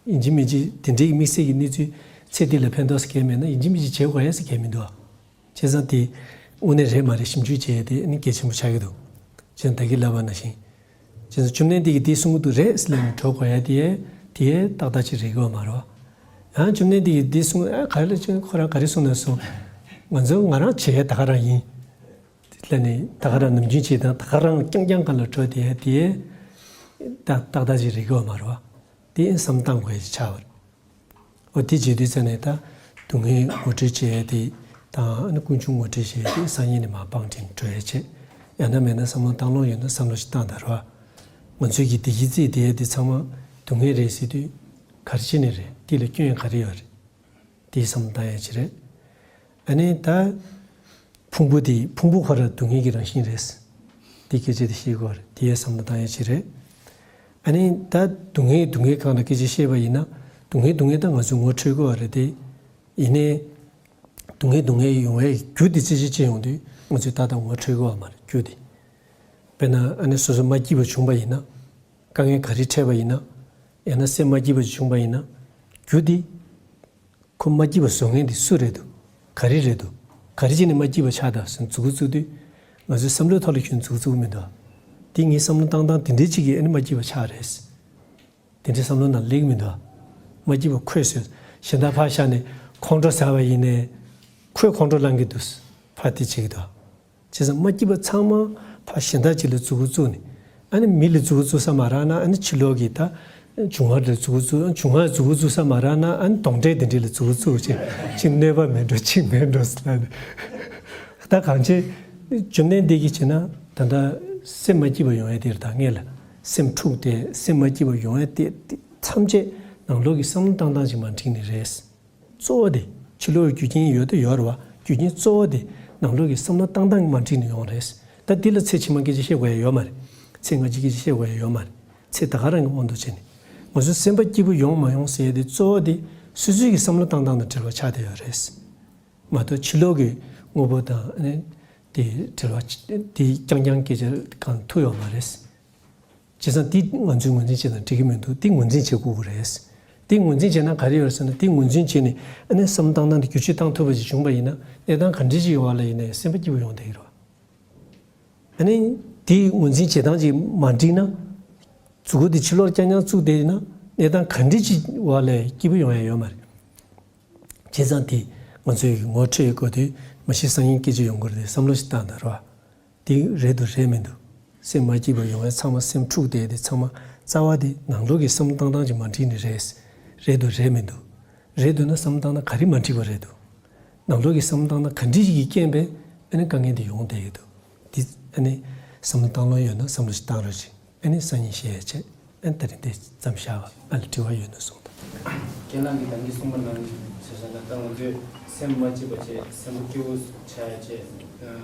ཡིན་གཅིག་མིན་གཅིག་དེ་འདྲའི་དམིགས་བསལ་གྱི་གནས་ཚུལ་ཚེ་འདི་ལ་ཕན་ཐོགས་ཟེར་མཁན་མེད་ན་ཡིན་གཅིག་མིན་གཅིག་བྱེད་དགོས་ཡ་ཟེར་མཁན་མི་འདུག་ཨ། བྱས་ཙང་དེ་དངོས་གནས་རེད་མ་རེད་ཞིབ་འཇུག་བྱེད་ཡ་དེ་ཨ་ནི་གལ་ཆེན་པོ་ཆགས་ཀྱི་འདུག་བྱས་ཙང་ད་གིན་ལབ་པ་ནང་བཞིན། བྱས་ཙང་བཅོམ་ལྡན་འདས་ཀྱིས་འདི་གསུང་གི་འདུག་རེད་ཟེར་ལབ་ནས་འགྲོ་དགོས་ཡ་དེ་དེ་ཏག་ཏག་ཅིག་རེད་ཀྱི་ཡོད་མ་རེད་བ། ཡང་བཅོམ་ལྡན་འདས་ཀྱིས་འདི་གསུང་ཨ་ག་རེ་ལབ་ཅིག་ཁོ་རང་ག་རེ་གསུང་ན་གསུང་། ང་ཚོ་ང་རང་བྱེད་ཡ་ད་ག་རང་ཡིན། ལ་ནི་ད་ག་རང་ནམ་རྒྱུན་བྱེད་སྟངས་ད་ག་རང་རྐྱང་རྐྱང་ག་ལ་འགྲོ་དེ་དེ་ད་ཏག་ཏག་ཅིག་རེག་གི་ཡོད་མ་རེད་བ། དེ་བསམ་བཏང་དགོས་ཡ་ཅིག་ཆགས་པ་རེད། འོ་དེ་བྱེད་དུས་ཙ་ནས་ད་སྡུག་བསྔལ་ངོ་སྤྲོད་བྱེད་ཡ་དེ་དང་ཨ་ནི་ཀུན་འབྱུང་ངོ་སྤྲོད་བྱེད་ཡ་དེ་སང་ཉིན་ནས་མར་བང་བསྒྲིགས་འགྲོ་ཡ་བྱེད། ཡང་ན་མེད་ན་བསམ་བློ་བཏང་ལོང་ཡོད་ན་བསམ་བློ་ཞིག་བཏང་དང་རེད་བ། ང་ཚོས་ཀྱི་བདེ་སྐྱིད་རྩེད་དེ་ཡ་དེ་ཚང་མ་སྡུག་བསྔལ་རེད་ཟེར་དུས་ག་རེ་བྱས་ནས་རེད། དེ་ལ་སྐྱོན་ཡང་ག་རེ་ཡོད་རེད། དེའི་བསམ་བློ་བཏང་ཡ་ཅིག་རེད། ཨ་ནི་ད་ཕུང་པོ་དེ་ཕུང་པོ་ཁོ་རང་སྡུག་བསྔལ་གྱི་རང་བཞིན་རེད། དེ་སྐད་ཆ་དེ་ཤེས་དགོས་རེད། དེའི་བསམ་བློ་བཏང་ཡ་ཅིག་རེད། ཨ་ནི་ད་སྡུག་བསྔལ་སྡུག་བསྔལ་སྒང་ལ་སྐད་ཆ་བཤད་པ་ཡིན་ན་སྡུག་བསྔལ་སྡུག་བསྔལ་ད་ང་ཚོས་ངོ་འཕྲོད་དགོས་པ་རེད་དེ། ཡིན་ནའི་སྡུག་བསྔལ་སྡུག་བསྔལ་ཡོང་བའི་རྒྱུ་དེ་རྩད་གཅོད་བྱེད་ཡོང་དུས་ང་ཚོས་ད་ལྟ་ངོ་འཕྲོད་དགོས་པ་མ་རེད་རྒྱུ་དེ། དཔེར་ན་ཨ་ནི་སོ་སོ་མ་སྐྱིད་པ་བྱུང་པ་ཡིན་ན་དཀའ་ངལ་ག་རེ་འཕྲད་པ་ཡིན་ན་ཡང་ན་སེམས་མ་སྐྱིད་པ་བྱུང་པ་ཡིན་ན་རྒྱུ་དེ། ཁོ་མ་སྐྱིད་པ་བཟོ་མཁན་དེ་སུ་རེད་འདུག་ག་རེ་རེད་འདུག་ག་རེ་བྱས་ནས་མ་སྐྱིད་པ་ཆགས་འདུག་ཟེར་མཛུབ་གུ་བཙུགས་དུས་ང་ཚོའི་བསམ་བློའི་ཐོག་ལ་ཁྱོན་མཛུབ་གུ་བཙུགས་མི་འདུག་དེ་ངའི་བསམ་བློ་བཏང་སྟངས་དེ་འདྲའི་གཅིག་གིས་ཨ་ནི་མ་སྐྱིད་པ་ཆགས་རེད། དེ་འདྲའི་བསམ་བློ་ནང་སླེབས་མི་འདུག་མ་སྐྱིད་པ་ཁོས་ཟེར་གཞན་དག་ཕར་བཞག་ནས་ཁོང་ཁྲོ་ཟ་བ་ཡིན་ནའི་ཁོས་ཁོང་ཁྲོ་ལངས་ཀྱི་འདུག་ཕར་དེ་བྱེད་ཀྱི་འདུག་བྱས་ཙང་མ་སྐྱིད་པ་ཚང་མ་ཕར་གཞན་དག་ཅིག་ལ་མཛུབ་གུ་བཙུགས་ནས་ཨ་ནི་མི་ལ་མཛུབ་གུ་བཙུགས་ས་མ་རག་ན་ཨ་ནི་ཕྱི་ལོགས་ཀྱི་ད་འབྱུང་བ་ལ་མཛུབ་གུ་བཙུགས། འབྱུང་བ་ལ་མཛུབ་གུ་བཙུགས་ས་མ་རག་ན་ཨ་ནི་གདོན་འདྲེ་དེ་འདྲ་ལ་མཛུབ་གུ་བཙུགས་བྱས་ཅིག་གནོད་པ་མེད་འགྲོ་ཅིག་མེད་འགྲོ་ཟེར་ལབ་ནས། ད་གང་བྱེད། བཅོམ་ལྡན་འདས་ཀྱིས་བྱས་ན་ད་ལྟ་སེམས་མ་སྐྱིད་པ་ཡོང་ཡ་དེ་རེད། ད་སྔོན་ལ་སེམས་འཁྲུགས་ཏེ་སེམས་མ་སྐྱིད་པ་ཡོང་ཡ་དེ་དེ་ཐམས་ཅད་ནང་ལོགས་ཀྱི་བསམ་བློ་བཏང་སྟངས་ཅིག་མ་འགྲིག་ནི་རེད། གཙོ་བོ་དེ་ཕྱི་ལོགས་རྒྱུ་རྐྱེན་ཡོད་དུ་ཡོད་རེད་བ། རྒྱུ་རྐྱེན་གཙོ་བོ་དེ་ནང་ལོགས་ཀྱི་བསམ་བློ་བཏང་སྟངས་མ་འགྲིག་ནས་ཡོང་རེད། ད་འདི་ལ་ཚེ་ཕྱི་མ་སྐད་ཆ་བཤད་དགོས་ཡ་ཡོད་མ་རེད། ཚེ་སྔ་ཕྱི་སྐད་ཆ་བཤད་དགོས་ཡ་ཡོད་མ་རེད། ཚེ་ད་ག་རང་གི་དབང་དུ་བྱས་ནས་ང་ཚོའི་སེམས་པ་སྐྱིད་པོ་ཡོང་མ་ཡོང་ཟེར་ཡ་དེ་གཙོ་བོ་དེ་སོ་སོའི་གི་བསམ་བློ་བཏང་སྟངས་དང་འབྲེལ་བ་ཆགས་བསྡད་ཡོད་རེད། མ་གཏོགས་ཕྱི་ལོགས་ཀྱི་དངོས་པོ་དང་ཨ་ནི་དེ་འབྲེལ་བ་དེ་རྐྱང་རྐྱང་སྐད་ཆ་གང་ཐུག་ཡོད་མ་རེད། བྱས་ཙང་འདི་ང་ཚོས་ངོས་འཛིན་བྱས་ན་འགྲིག་གི་མི་འདུག་འདི་ངོས་འཛིན་བྱེད་དགོས་ཀྱི་རེད། འདི་ངོས་འཛིན་བྱས་ན་ག་རེ་ཡོད་ཟེར་ན་འདི་ངོས་འཛིན་བྱས་ནས་ཨ་ནི་བསམ་བཏང་སྟངས་འདི་བསྒྱུར་བཅོས་བཏང་ཐུབ་པ་ཞིག་བྱུང་པ་ཡིན་ན་གནས་སྟངས་ག་འདྲ་ཞིག་ཡོང་བ་ལ་ཡིན་ནའི་སེམས་པ་སྐྱིད་པོ་ཡོང་བསྡད་ཀྱི་རེད། ཨ་ནི་འདི་ངོས་འཛིན་བྱེད་སྟངས་ཅིག་མ་འགྲིག་ན་མཛུབ་གུ་འདི་ཕྱི་ལོགས་རྐྱང་རྐྱང་བཙུགས་བསྡད་ན་གནས་སྟངས་ག་འདྲ་ཅིག་བ་ལས་སྐྱིད་པོ་ཡོང་ཡ་ཡོད་མ་རེད། བྱས་ཙང་དེ་ང་ཚོས་ངོ་འཕྲོད་དགོས་དུས་མ་གཞི་སང་ཉིན་སྐད་ཆ་ཡོང་གི་རེད་བསམ་བློ་ཞིག་བཏང་དང་རོགས། དེ་རེད་འདུག་རེད་མི་འདུག་སེམས་མ་སྐྱིད་པ་ཡོང་བའི་ཚང་མ་སེམས་འཁྲུགས་བསྡད་དེ་ཚང་མ་རྩ་བ་དེ་ནང་ལོགས་ཀྱི་བསམ་བློ་བཏང་སྟངས་ཀྱིས་མ་འགྲིག་ནི་རེད། རེད་འདུག་རེད་མི་འདུག་རེད་འདུག་ན་བསམ་བློ་བཏང་ན་ག་རེ་མ་འགྲིག་པ་རེད་འདུག་ནང་ལོགས་ཀྱི་བསམ་བློ་བཏང་ན་ག་འདྲ་ཞིག་གི་རྐྱེན་པས་ཨ་ནི་དཀའ་ངལ་འདི་ཡོང་བསྡད་ཀྱི་འདུག་འདི་ཨ་ནི་བསམ་བློ་བཏང་ལོང་ཡོད་ན་བསམ་བློ་ཞིག་བཏང་རོགས་བྱེད། ཨ་ནི་སང་ཉིན་བཤད་ཡ་བྱས། ཨ་ནི་ད་རིང་འདི་ཙམ་བཞག་པ། ཨ་ལ་དྲི་བ་ཡོད་ན་གསུངས་དང་། ཁྱེད་རང་གིས་ད་གིན་གསུངས་པ་ནང་བཞིན་བྱས་ན་ད་ང་ཚོས་སེམས་མ་སྐྱིད་པ་བྱས་སེམས་པ་སྐྱིད་པོ་ཆགས་ཡ་བྱས།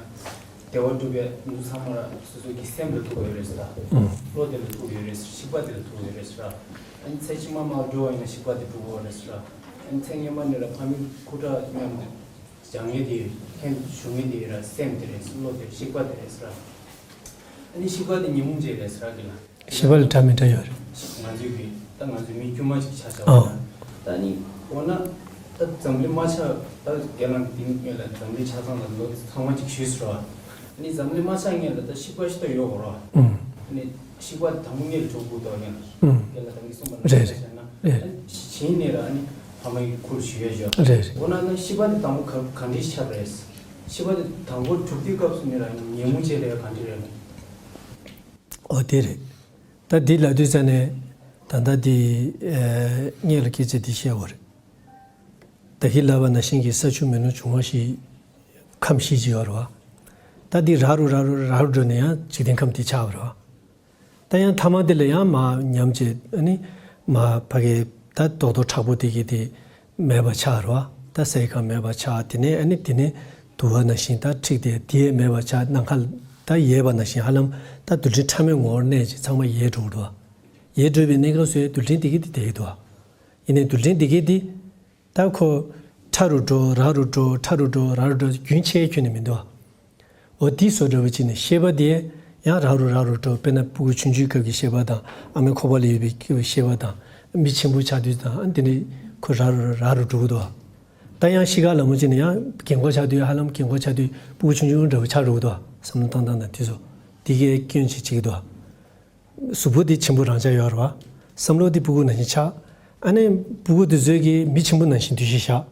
བདེ་བ་སྒྲུབ་པའི་འདུ་ཚང་མ་ལ་སོ་སོ་གི་སེམས་ལ་ཐུག་ཡོད་རེད་ཟེར། ཨང་། བློ་དེ་ལ་ཐུག་ཡོད་རེད་ཟེར། གཤིས་པ་དེ་ལ་ཐུག་ཡོད་རེད་ཟེར། ཨ་ནི་ཚེ་ཕྱི་མ་མར་འགྲོ་བ་ཡིན་ན་གཤིས་པ་དེ་འགྲུབ་ཡོད་རེད་ཟེར། ཨ་ནི་ཚེ་སྔོན་མ་ནས་ལ་ཕ་མའི་སྐུ་དྲག་མཉམ་དུ་སྦྱང་ཡས་དེ་ལྷན་དུ་བཞུགས་མཁན་དེ་ར་སེམས་དེ་རེད་ཟེར། བློ་དེ་གཤིས་པ་དེ་རེད་ཟེར། ཨ་ནི་གཤིས་པ་དེ་ཉོན་མོངས་ཅན་རེད་ཟེར་གི་ལ། གཤིས་པ་ལ་འདྲ་མི་འདྲ་ཡོད་རེད། ང་ཚོའི་གི་ད་ང་ཚོའི་མི་དཀྱུས་མ་ཅིག་ཆགས་བཞག་ཨོ། པ་ན། ད་ནི་འོ་ན་ད་འཛམ་གླིང་མ་ཆགས་ད་རྒན་ལགས་ཀྱི་དེ་སྔོན་ལ་འཛམ་གླིང་ཆགས་སྟངས་ལ་ལོ་ཚང་མ་ཅིག་ཞུས་ཟེར་བ། ཨ་ནི་འཛམ་གླིང་མ་ཆགས་སྔོན་ལ་ད་གཤིས་པ་ཞིག་ད་ཡོད་གོ་ར། ཨུམ། ཨ་ནི་གཤིས་པ་དང་པོ་སྔོན་ལ་གྲོགས་པོ་དོ་སྔོན་ལ། ཨུམ། རྒན་ལགས་ད་གིན་གསུངས་པ་ན་རེད་ཆ་བཞག་ན། རེད། ཨ་ནི་གཞི་ནས་ར་ཨ་ནི་ཕ་མ་ཡི་ཁུར་ཞུ་ཡ་ཞོ། རེད་རེད། འོ་ན་ན་གཤིས་པ་དེ་དང་པོ་ག་ག་འདྲ་ཆགས་རེད། གཤིས་པ་དེ་དང་པོ་གྲུབ་དུས་སྐབས་སུ་ནས་ར་ཨ་ནི་ཉོན་མོངས་ཅན་རེད་ག་འདྲ་རེད། ཨོ་དེ་རེད། ད་འདི་ལབ་དུས་ཙ་ནས་ད་ལྟ་འདི་ཨེ་སྔོན་ལ་སྐད་ཆ་འདི་བཤད་པ་རེད། ད་གིན་ལབ་པ་ནང་བཞིན་གྱི་ས་ཆུ་མེ་རླུང་འབྱུང་བ་བཞི་ཁམས་བཞི་ཅིག་ཡོད་རེད་བ། ད་འདི་རག་རུ་རག་རུ་རག་རུ་འགྲོ་ནས་ཡང་འཇིག་རྟེན་ཁམས་འདི་ཆགས་པ་རེད་བ། ད་ཡང་མཐའ་མ་འདི་ལ་ཡང་མར་ཉམས་བྱས་ཨ་ནི་མར་ཕ་གི་ད་རྡོག་རྡོག་མཁྲེགས་པོ་དེ་གི་དེ་མེད་པ་ཆགས་རེད་བ། ད་སའི་ཁ་མེད་པ་ཆགས། དེ་ནས་ཨ་ནི་དེ་ནས་དུ་བ་ནང་བཞིན་ད་འཁྲིགས་ཏེ་དེ་ཡས་མེད་པ་ཆགས། ནམ་མཁའ་ད་ཡས་པ་ནང་བཞིན་ཧ་ལམ་ད་རྡུལ་ཕྲན་ཕྲ་མོའི་ངོ་བོར་གནས་ཀྱི་ཚང་མ་ཡལ་འགྲོ་གི་འདུག་བ། ཡལ་འགྲོ་བའི་གནས་སྐབས་སུ་ཡང་རྡུལ་ཕྲན་དེ་གི་དེ་བསྡད་ཀྱི་འདུག་བ། ཡིན་ནའི་རྡུལ་ཕྲན་དེ་གི་དེ་ད་ཁོ་ཕྲ་རུ་འགྲོ་རག་རུ་འགྲོ་ཕྲ་རུ་འགྲོ་རག་རུ་འགྲོ་རྒྱུན་ཆད་ཁྱོན་ནས་མི་འདུག་བ། འོ་དེ་བཟོ་འདྲ་བོ་ཅིག་ནས་ཤེས་པ་དེ་ཡང་རག་རུ་རག་རུ་འགྲོ། དཔེར་ན་སྤུ་གུ་ཆུང་ཆུང་སྐབས་ཀྱི་ཤེས་པ་དང་ཨ་མའི་ཁོག་པ་ལ་ཡོད་པའི་སྐབས་ཀྱི་ཤེས་པ་དང་མི་ཆེན་པོ་ཆགས་དུས་དང་ཨ་དེ་ནས་ཁོ་རག་རུ་རག་རུ་འགྲོ་གི་འདུག་ད་ཡང་གཤིས་ཀ་ལ་མོ་ཅིག་ནས་ཡང་རྒན་གོག་ཆགས་དུས་ཧ་ལམ་རྒན་གོག་ཆགས་དུས་སྤུ་གུ་ཆུང་ཆུང་འདྲ་བོ་ཆགས་འགྲོ་གི་འདུག་བསམ་བློ་བཏང་སྟངས་དང་དེ་ཚོ་དེ་གའི་སྐྱོན་ཅིག་བྱེད་ཀྱི་འདུག་གཟུགས་པོ་དེ་ཆེན་པོ་རང་ཆགས་ཡོད་རེད་བ། བསམ་བློ་དེ་སྤུ་གུ་ནང་བཞིན་ཆགས། ཨ་ནི་སྤུ་གུ་དེ་ཚོས་ཀྱིས་མི་ཆེན་པོ་ནང་བཞིན་འདུ་ཤེས་བཞག་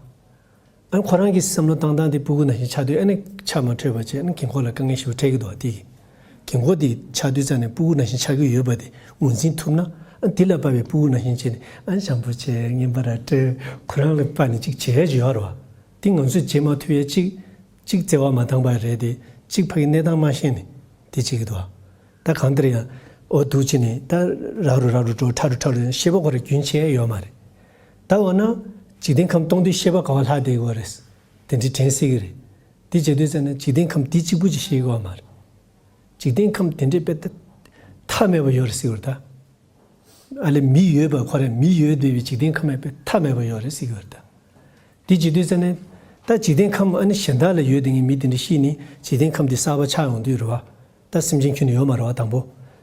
ཨ་ཁོ་རང་གི་བསམ་བློ་བཏང་སྟངས་དེ་སྤུ་གུ་ནང་བཞིན་ཆགས་དུས་ཨ་ནི་ཆགས་མ་འཕྲོད་པ་བྱས། ཨ་ནི་རྒན་འཁོགས་ལ་དཀའ་ངལ་ཞེ་པོ་འཕྲད་ཀྱི་འདུག་བ། དེ་གི་རྒན་འཁོགས་དེ་ཆགས་དུས་ཙམ་ནས་སྤུ་གུ་ནང་བཞིན་ཆགས་ཀྱི་ཡོད་པ་དེ་ངོས་འཛིན་ཐུབ་ན། ཨ་དེ་ལ་དཔག་པའི་སྤུ་གུ་ནང་བཞིན་བྱས་ནས། ཨ་ནི་བྱམས་པོ་བྱས། རྔན་པ་ར་སྤྲད། ཁོ་རང་ལ་དཔག་ནས་ཅིག་བྱེད་ཡ་ཅིག་ཡོད་རེད་བ། དེ་ང་ཚོས་བྱེད་མ་ཐུབ་ཡ་གཅིག་གཅིག་བརྩེ་བ་མ་འདང་པ་རེད་དེ། གཅིག་ཕ་གི་གནས་སྟངས་མ་ཤེས་ནས་དེ་བྱེད་ཀྱི་འདུག་བ། ད་གང་ལྟར་ཡང་འོ་འདུག་བྱས་ནས་ད་རག་རུ་རག་རུ་འགྲོ། ཕྲ་རུ་ཕྲ་རུ། ཤེས་པ་ཁོ་རང་རྒྱུན་ཆད་ཡོད་མ་རེད། ད་འོ་ན་འཇིག་རྟེན་ཁམས་སྟོང་དུས་ཤེས་པ་ག་པར་ལྷག་བསྡད་ཀྱི་ཡོད་རེད། དེ་འདྲའི་དྲན་སྲིད་ཀྱི་རེད། དེ་བྱེད་དུས་ཙམ་ནས་འཇིག་རྟེན་ཁམས་འདི་གཅིག་པུ་ཅིག་ཤེས་ཀྱི་ཡོད་མ་རེད། འཇིག་རྟེན་ཁམས་དེ་འདྲའི་དཔེ་ད་མཐའ་མེད་པ་ཡོད་རེད་ཟེར་གྱི་ཡོད་རེད་ད། ཨ་ལས་མི་ཡོད་པ་ཁོ་རང་མི་ཡོད་བསྡད་པའི་འཇིག་རྟེན་ཁམས་ཡང་དཔེ་མཐའ་མེད་པ་ཡོད་རེད་ཟེར་གྱི་ཡོད་རེད་ད། དེ་བྱེད་དུས་ཙམ་ནས་ད་འཇིག་རྟེན་ཁམས་ཨ་ནི་གཞན་དག་ལ་ཡོད་བསྡད་མཁན་མི་དེ་འདྲ་ཤི་ནས་འཇིག་རྟེན་ཁམས་འདི་གསར་པ་ཆགས་ཡོང་དུས་རེད་བ། ད་སེམས་ཅན་ཁྱོན་ནས་ཡོད་མ་རེད་བ། དང་པོ།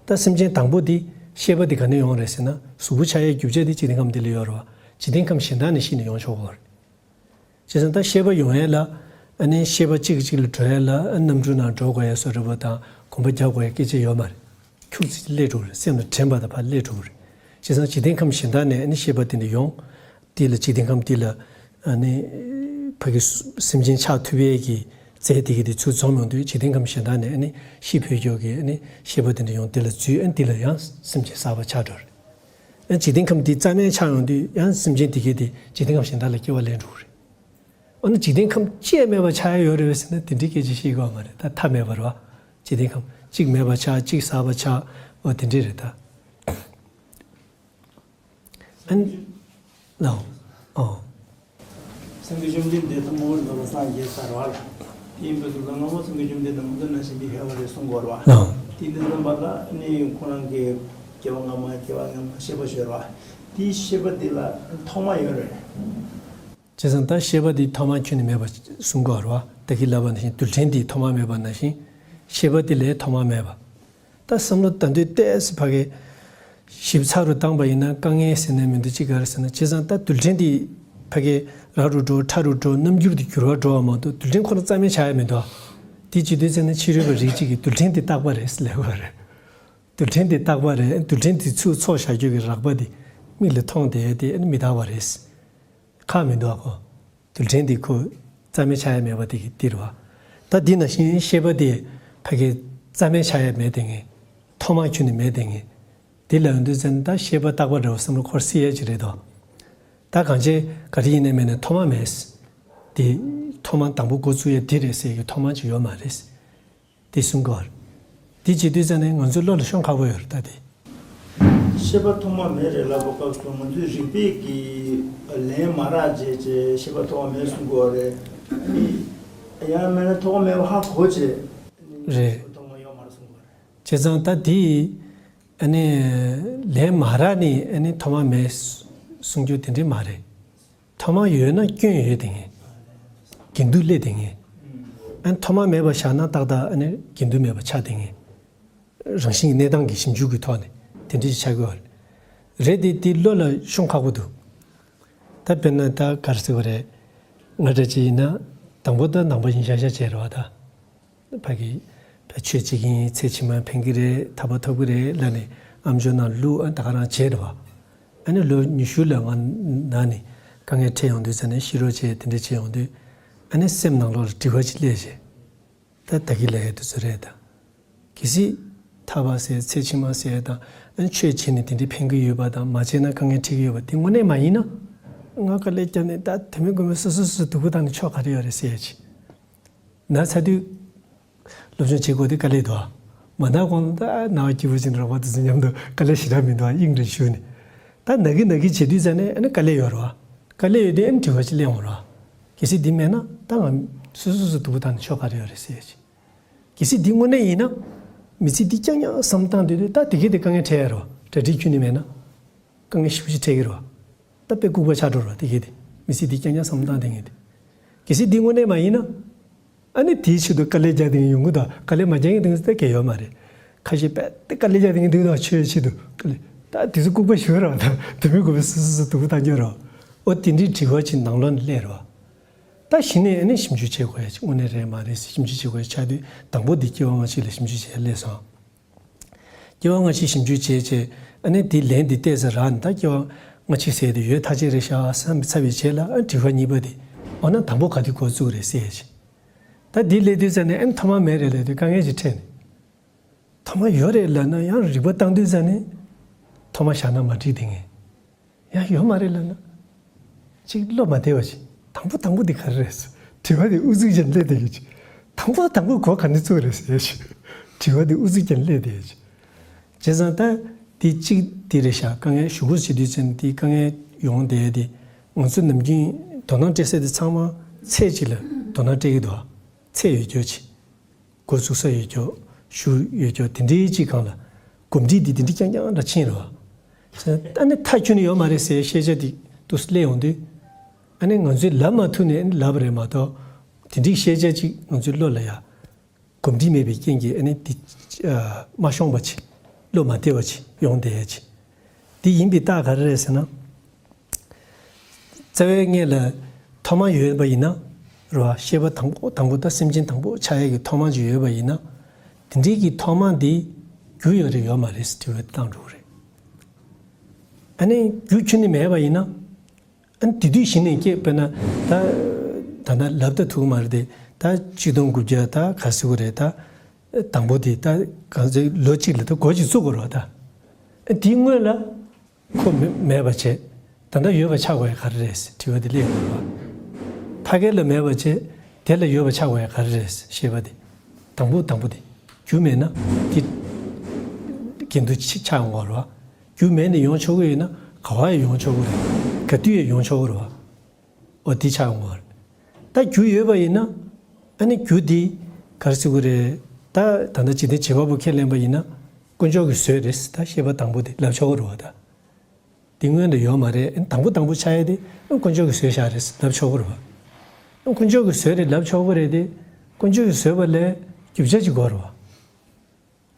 ད་སེམས་ཅན་དང་པོ་འདི་ཤེས་པ་འདི་ག་ནས་ཡོང་རེད་ཟེར་ན། གཟུགས་པོ་ཆགས་ཡའི་རྒྱུ་ཆ་འདི་འཇིག་རྟེན་ཁམས་འདི་ལ་ཡོད་རེད་བ། འཇིག་རྟེན་ཁམས་གཞན་དག་ནས་ཤི་ནས་ཡོང་ཆོག་གི་རེད། བྱས་ཙང་ད་ཤེས་པ་ཡོང་ཡས་ལ། ཨ་ནི་ཤེས་པ་གཅིག་གིས་གཅིག་ལ་འགྲོ་ཡས་ལ། ཨ་གནམ་གྲུ་ནང་འགྲོ་དགོས་ཡས་བཟོ་འདྲ་པོ་དང་གོམ་པ་རྒྱག་དགོས་ཡས་སྐད་ཆ་ཡོད་མ་རེད། ཁྱུག་ཙམ་སླེབས་འགྲོ་གི་རེད། སེམས་ལ་དྲན་པ་དང་ཕར་སླེབས་འགྲོ་གི་རེད། བྱས་ཙང་འཇིག་རྟེན་ཁམས་གཞན་དག་ནས་ཨ་ནི་ཤེས་པ་དེ་འདྲ་ཡོང་། དེ་ལ་འཇིག་རྟེན་ཁམས་དེ་ལ་ཨ་ནི་ཕ་གི་སེམས་ཅན་ཆགས་ཐུབ་ཡས་ཀྱི་རྫས་དེ་གི་དེ་ཚུར་འཛོམས་ཡོང་དུས། འཇིག་རྟེན་ཁམས་གཞན་དག་ནས་ཨ་ནི་ཤི་འཕོས་ཀྱོག་གི་ཨ་ནི་ཤེས་པ་དེ་འདྲ་ཡོང་། དེ་ལ་འཛུལ། ཨ་ནི་དེ་ལ་ཡང་སེམས་ཅན་གསར་པ་ཆགས་འགྲོ་རེད། ཨ་འཇིག་རྟེན་ཁམས་འདི་རྩ་མེད་ཆགས་ཡོང་དུས་ཡང་སེམས་ཅན་དེ་གས་དེ་འཇིག་རྟེན་ཁམས་གཞན་དག་ལ་སྐྱེ་བ་ལེན་འགྲོ་གི་རེད། འོ་ན་འཇིག་རྟེན་ཁམས་སྐྱེ་མེད་པ་ཆགས་ཡ་ཡོད་རེད་པས་ཟེར་ན། དེ་འདྲའི་སྐད་ཆ་བཤད་ཀྱི་ཡོད་མ་རེད། ད་མཐའ་མེད་པ་རེད་བ། འཇིག་རྟེན་ཁམས་གཅིག་མེད་པ་ཆགས། གཅིག་གསར་པ་ཆགས། འོ་དེ་འདྲ་རེད་ད། ཨན། ལའོ། ཨོ། སངས་རྒྱས་བཅོམ་ལྡན་འདས་ཐོག་མར་འདོད་པ་སངས་རྒྱས་ས་རེད་བ། དེ་ཡིན་པའི་ཚུལ་དུ་སྔ་མོ་སངས་རྒྱས་བཅོམ་ལྡན་འདས་ང་ཚོ་ནང་བཞིན་གྱི་ཧེ་བ་རེད་གསུང་གི་ཡོད་རེད་བ། ལའོ། དེ་འདི་ཙམ་པ་ལ་ནི་ཁོ་རང་གི་སྐྱེ་བ་སྔ་མ་སྐྱེ་བ་སྔ་མ་ཤེས་པ་ཞིག་ཡོད་རེད་བ། དེའི་ཤེས་པ་འདི་ལ་ཐོག་མ་ཡོད་རེད། བྱས་ཙང་ད་ཤེས་པ་འདི་ཐོག་མ་ཁྱོན་ནས་མེད་པ་གསུང་གི་ཡོད་རེད་བ། ད་གིན་ལབ་པ་ནང་བཞིན་རྡུལ་ཕྲན་འདི་ཐོག་མ་མེད་པ་ནང་བཞིན་ཤེས་པ་འདི་ལའང་ཐོག་མ་མེད་པ། ད་བསམ་བློ་ད་དུང་ཏོག་ཙམ་ཕ་གི་ཞིབ་ཚགས་རུ་བཏང་པ་ཡིན་ན་དཀའ་ངལ་ཟེར་ན་མི་འདུག་ཅི་ག་རེ་ཟེར་ན། བྱས་ཙང་ད་རྡུལ་ཕྲན་འདི་ཕ་གི་རག་རུ་འགྲོ། ཕྲ་རུ་འགྲོ། རྣམ་འགྱུར་དེ་འགྱུར་བ་འགྲོ་བ་མ་གཏོགས་རྡུལ་ཕྲན་ཁོ་རང་རྩ་མེད་ཆགས་ཡ་མི་འདུག་དེ་བྱེད་དུས་ཙམ་ནས་ཕྱི་རོལ་པ་རིགས་གཅིག་གིས་རྡུལ་ཕྲན་འདི་རྟག་པ་རེད་ཟེར་ལབ་ཀྱི་ཡོད་རེད། རྡུལ་ཕྲན་འདི་རྟག་པ་རེད། རྡུལ་ཕྲན་འདི་ཚུར་ཚོར་བཞག་རྒྱུ་གི་རེག་པ་འདི་མིག་ལ་མཐོང་བསྡད་ཡ་དེ་མི་རྟག་པ་རེད། ཁག་མི་འདུག་གོ། རྡུལ་ཕྲན་འདི་ཁོ་རྩ་མེད་ཆགས་ཡ་མེད་པ་དེ་གི་འདི་རེད་བ། ད་འདི་ནང་བཞིན་ཤེས་པ་དེ་ཕ་གི་རྩ་མེད་ཆགས་ཡ་མེད་བསྡད་མཁན། ཐོག་མ་ཁྱོན་ནས་མེད་བསྡད་མཁན། འདི་ལབ་ཡོང་དུས་ཙམ་ནས་ད་ཤེས་པ་རྟག་པ་འདྲ་བོ་བསམ་བློ་འཁོར་སྲིད་ཡ་ཅིག་རེད་དོ། ད་གང་བྱས་ག་རེ་ཡིན་ནའི་མིན་ནའི་ཐོག་མ་མེད། འདི་ཐོག་མ་དང་པོ་འགོ་བཙུགས་ཡ་འདི་རེད་ཟེར་གྱི་ཐོག་མ་ཅིག་ཡོད་མ་རེད། དེ་གསུང་གི་ཡོད་རེད། དེ་བྱེད་དུས་ཙམ་ནས་ང་ཚོའི་བློ་ལ་ཤོང་ཁག་པོ་ཡོད་རེད་ད་དེ། ཤེས་པ་ཐོག་མ་མེད་རེད་ལབ་པའི་སྐབས་སུ་ང་ཚོའི་རིགས་པས་ཀྱི་ལན་མ་རག་བྱས་བྱས་ཤེས་པ་ཐོག་མ་མེད་གསུང་གི་ཡོད་རེད། ཨ་ནི་ཡང་མིན་ན་ཐོག་མ་མེད་པ་ཧ་གོ་བྱས། རེད། ཤེས་པ་ཐོག་མ་ཡོད་མ་རེད་གསུང་གི་ཡོད་རེད། བྱས་ཙང་ད་དེ་ཨ་ནི་ལན་མ་རག་ནས་ཨ་ནི་ཐོག་མ་མེད་གསུང་རྒྱུ་དེ་འདྲ་མ་རེད། ཐོག་མ་ཡོད་ན་སྐྱོན་ཡོད་བསྡད་མཁན། འགལ་འདུ་སླེབས་བསྡད་མཁན། ཨ་ནི་ཐོག་མ་མེད་པ་བཞག་ན་ཏག་ཏག་ཨ་ནི་འགལ་འདུ་མེད་པ་ཆགས་བསྡད་མཁན། རང་བཞིན་གྱི་གནས་སྟངས་ཀྱི་ཞིབ་འཇུག་གི་ཐོག་ནས་དེ་འདྲ་ཞིག་ཆགས་ཀྱི་ཡོད་རེད། རེད་དེ་དེ་བློ་ལ་ཤོང་ཁག་པོ་འདུག་ད་དཔེར་ན་ད་ག་རེ་ཟེར་བ་རེད། ང་འདྲ་ཅིག་ཡིན་ན་དང་པོ་ད་ནང་པ་ཡིན་ཤག་ཤག་བྱས་རེད་བ་ད། ཕ་གི་ཕ་ཆོས་བྱེད་ཀྱི་ཡིན། ཚེ་ཕྱི་མ་ཕན་གྱི་རེད། ཐར་པ་ཐོབ་ཀྱི་རེད་ལབ་ནས་ཨམ་ཅོག་ནང་བླུགས། ཨ་ད་ག་རང་བྱས་རེད་བ། ཨ་ནི་ལོ་ཉི་ཤུ་ལ་ང་ན་ནས་དཀའ་ངལ་འཕྲད་ཡོང་དུས་ཙམ་ནས་ཤི་རོགས་བྱས་དེ་འདྲ་བྱས་ཡོང་དུས། ཨ་ནི་སེམས་ནང་ལོགས་ལ་དྲི་བ་ཅིག་སླེབས་བྱས། ད་ད་གིན་ལབ་ཡ་དེ་ཚོ་རེད་ད། གལ་སྲིད་ཐར་པ་ཟེར་ཚེ་ཕྱི་མ་ཟེར་དང་ཨ་ནི་ཆོས་བྱས་ནས་དེ་འདྲའི་ཕན་གྱི་ཡོད་པ་དང་མ་བྱས་ན་དཀའ་ངལ་འཕྲད་ཀྱི་ཡོད་པ་དེ་དངོས་གནས་མ་ཡིན་ན། ང་དཀའ་ལས་བརྒྱབ་ནས་ད་དེ་མིན་དགོས་མེད་སོ་སོ་སོ་སོ་སྡུག་པོ་བཏང་ནས་ཆོ་ག་རེ་ཡོད་རེད་ཟེར་ཡ་ཅིག་ན་ཚ་དུས། སློབ་སྦྱོང་བྱེད་དགོས་དེ་དཀའ་ལས་འདུག་མ་ན་གོང་ད་ན་བ་སྐྱིད་པོ་ཅིག་རོགས་པ་དེ་ཚོ་མཉམ་དུ་དཀའ་ལས་ཞེ་དྲག་མི་འདུག་དབྱིངས་རེ་ཞུ་ནས། ད་ན་གི་ན་གི་བྱེད་དུས་ཙམ་ནས་ཨ་ནི་དཀའ་ལས་ཡོད་རེད་བ། དཀའ་ལས་ཡོད་དུས་ཨ་ནི་དྲི་བ་ཅིག་སླེབས་འོང་རེད་བ། གལ་སྲིད་འདི་མེད་ན་ད་ང་སོ་སོ་སོ་སོ་སྡུག་པོ་བཏང་ནས་ཆོ་ག་རེ་ཡོད་རེད་ཟེར་ཡ་ཅིག་གལ་སྲིད་འདི་དངོས་གནས་ཡིན་ན། མི་ཚེ་འདི་རྐྱང་རྐྱང་བསམ་བཏང་སྡོད་དུས་ད་དེ་གས་དེ་དཀའ་ངལ་འཕྲད་ཡ་རེད་བ། གྲ་སྒྲིག་ཁྱོན་ནས་མེད་ན། དཀའ་ངལ་ཞེ་པོ་ཅིག་འཕྲད་ཀྱི་རེད་བ། ད་དཔེ་ལྐུགས་པ་ཆགས་འགྲོ་རེད་བ་དེ་གས་དེ། མི་ཚེ་འདི་རྐྱང་རྐྱང་བསམ་བཏང་བསྡད་མཁན་དེ། གལ་སྲིད་འདི་དངོས་གནས་མ་ཡིན་ན། ཨ་ནི་དེའི་ཆེད་དུ་དཀའ་ལས་རྒྱག་བསྡད་མཁན་ཡོང་གི་འདུག་དཀའ་ལས་མ་རྒྱག་མཁན་དེ་ཚོ་ད་གལ་ཡོད་མ་རེད། ཁ་ཤས་དཔེ་དེ་དཀའ་ལས་རྒྱག་བསྡད་མཁན་འདུག་ད་ཆོས་ཆེད་དུ་དཀའ་ལས། ད་དེ་ཚོ་ལྐུགས་པ་ཞིག་རེད་བ། ད་དེ་མིན་དགོས་པའི་སོ་སོ་སོ་སྡུག་པོ་བཏང་རྒྱུ་རེད་བ། ཨོ་དེ་འདྲའི་དྲི་བ་ཅིག་ནང་ལོགས་ནས་སླེབས་རེད་བ། ད་གཞི་ནས་ཨ་ནི་ཞིབ་འཇུག་བྱེད་དགོས་ཡ་ཅིག་དངོས་གནས་རེད་མ་རེད་ཟེར་ཞིབ་འཇུག་བྱེད་དགོས་ཡ་ཆགས་དུས་དང་པོ་འདི་སྐྱེ་བ་སྔ་ཕྱི་ལ་ཞིབ་འཇུག་བྱེད་ཡ་སླེབས་སོང་། སྐྱེ་བ་སྔ་ཕྱི་ཞིབ་འཇུག་བྱས་བྱས་ཨ་ནི་དེ་ལན་འདི་ཏོག་ཙམ་རག་ནས་ད་སྐྱེ་བ་སྔ་ཕྱི་ཟེར་དེ་ཡོད་ཐག་ཆོད་རེད་ཤག་བསམ་ཚར་བའི་རྗེས་ལ་ཨ་དྲི་བ་གཉིས་པ་དེ། འོ་ན་དང་པོ་ག་དུས་འགོ་བཙུགས་རེད་ཟེར་ཡ་ཅིག་ད་འདི་སླེབས་དུས་ཙ་ནས་ཨ་ནི་ཐོག་མ་མེད་རེད་ལབ་དུས་དཀའ་ངལ་ཅིག་འཕྲད་ནས། ཐོག་མ་ཡོད་རེད་ལབ་ན་ཡང་རིག་པ་བཏང་དུས་ཙ་ནས་ཐོག་མ་བཞག་ན་མ་འགྲིག་དེ་ངས། ཡང་ཡོད་མ་རེད་ལབ་ན། ཅིག་བློ་མ་བདེ་བ་ཞིག་དང་པོ་དང་པོ་འདི་ག་རེ་རེད། དྲི་བ་འདི་ཨུ་ཚུགས་ཅན་སླེབས་བསྡད་ཡོད་ཅིག་དང་པོ་དང་པོ་གོ་ག་ནས་བཙུགས་རེད་ཟེར་ཞིག་དྲི་བ་འདི་ཨུ་ཚུགས་ཅན་སླེབས་བསྡད་ཡོད་ཅིག་བྱས་ཙང་ད་འདི་གཅིག་འདི་རེད་ཤག་དཀའ་ངལ་ཞུ་སྒོ་བྱེད་དུས་ཙམ་འདི་དཀའ་ངལ་ཡོང་བསྡད་ཡ་འདི་ང་ཚོ་ནམ་རྒྱུན་དོ་སྣང་སྤྲད་ས་འདི་ཚང་མ་ཚད་ཅིག་ལ་དོ་སྣང་སྤྲད་ཀྱི་འདུག་ཚད་ཡོད་རྒྱུ་ཅིག་འགོ་ཚུགས་ས་ཡོད་ཀྱོག་ཞུ་ཡོད་ཀྱོག་དེ་འདྲའི་གཅིག་སྒང་ལ་གོམས་འདྲིས་འདི་དེ་འདྲའི་རྐྱང་རྐྱང་འདྲ་ཕྱིན་རེད་བ། ཨ་ནི་མཐའ་ཁྱོན་ནས་ཡོད་མ་རེད་ཟེར་ཤེས་བྱ་འདི་འདུག་སླེབས་ཡོང་དུས། ཨ་ནི་ང་ཚོས་ལབ་མ་ཐུབ་ནས་ཨ་ནི་ལབ་པ་རེད་མ་གཏོགས། དེ་འདྲའི་ཤེས་བྱ་ཅིག་ང་ཚོའི་བློ་ལ་ཡ། གོམས་འདྲིས་མེད་པའི་རྐྱེན་གྱིས་ཨ་ནི་འདི། མ་ཤོང་བ་ཅིག་བློ་མ་བདེ་བ་ཅིག་ཡོང་བསྡད་ཡ་ཅིག་འདི་ཡིན་པའི་རྟགས་ག་རེ་རེད་ཟེར་ན། རྩ་བའི་སྔོན་ལ་ཐོག་མ་ཡོད་པ་ཡིན་ན། རེད་བ། ཤེས་པ་དང་པོ་དང་པོ་ད་སེམས་ཅན་དང་པོ་ཆགས་ཡས་ཀྱི་ཐོག་མ་ཅིག་ཡོད་པ་ཡིན་ན། དེ་འདྲའི་གི་ཐོག་མ་འདི་རྒྱུ་ཡོད་རེད་ཡོད་མ་རེད་ཟེར་དྲི་བ་དེ་བཏང་འགྲོ་གི་རེད། ཨ་ནི་རྒྱུ་ཁྱོན་ནས་མེད་པ་ཡིན་ན། ཨ་ནི་དེ་དུས་གཞི་ནས་སྐྱེས་དཔེར་ན་ད། ད་ལྟ་ལབ་ད་ཐུབ་ཀྱི་མ་རེད་དེ། ད་གཅིག་སྟོང་དགུ་བརྒྱ་ད་ག་ཟེར་དགོས་རེད་ད། དང་པོ་དེ་ད་གང་ཚེ་ལོ་གཅིག་ལ་ད་འགོ་ཅིག་བཙུགས་དགོས་རེད་བ་ད། ཨ་དེའི་སྔོན་ལ། ཁོ་མེ་མེད་པ་བྱས། ད་ལྟ་ཡོད་པ་ཆགས་དགོས་ཡ་ག་རེ་རེད་ཟེར་དྲི་བ་དེ་སླེབས་ཡོང་བ། ཕ་གི་ལ་མེད་པ་བྱས། དེ་ལ་ཡོད་པ་ཆགས་དགོས་ཡ་ག་རེ་རེད་ཟེར་ཤེས་པ་དེ། དང་པོ་དང་པོ་དེ། རྒྱུ་མེད་ན་དེ་འགལ་འདུ་ཆགས་ཡོང་བ་རེད་བ། རྒྱུ་མེད་ནས་ཡོང་ཆོག་གི་ཡོད་ན་ག་བ་ཡང་ཡོང་ཆོག་གི་རེད། ག་དུས་ཡང་ཡོང་ཆོག་གི་རེད་བ། འོ་དེ་ཆགས་ཡོང་བ་རེད། ད་རྒྱུ་ཡོད་པ་ཡིན་ན། ཨ་ནི་རྒྱུ་དེ་ག་རེ་ཟེར་དགོས་རེད། ད་ད་ལྟ་འཇིག་རྟེན་བྱེད་པ་པོ་ཁས་ལེན་པ་ཡིན་ན། དཀོན་མཆོག་གི་བཟོས་རེད་ད་ཤེས་པ་དང་པོ་དེ་ལབ་ཆོག་གི་རེད་བ་ད། དེ་སྔོན་ལ་ཡོད་མ་རེད། དང་པོ་དང་པོ་ཆགས་ཡས་དེ་དཀོན་མཆོག་གིས་བཟོས་བཞག་རེད་ལབ་ཆོག་གི་རེད་བ། དཀོན་མཆོག་གིས་བཟོས་རེད་ལབ་ཆོག་གི་རེད་དེ། དཀོན་མཆོག་གིས་བཟོས་པ་ལས་རྒྱུ་ཆ་ཅིག་དགོས་རེད་བ།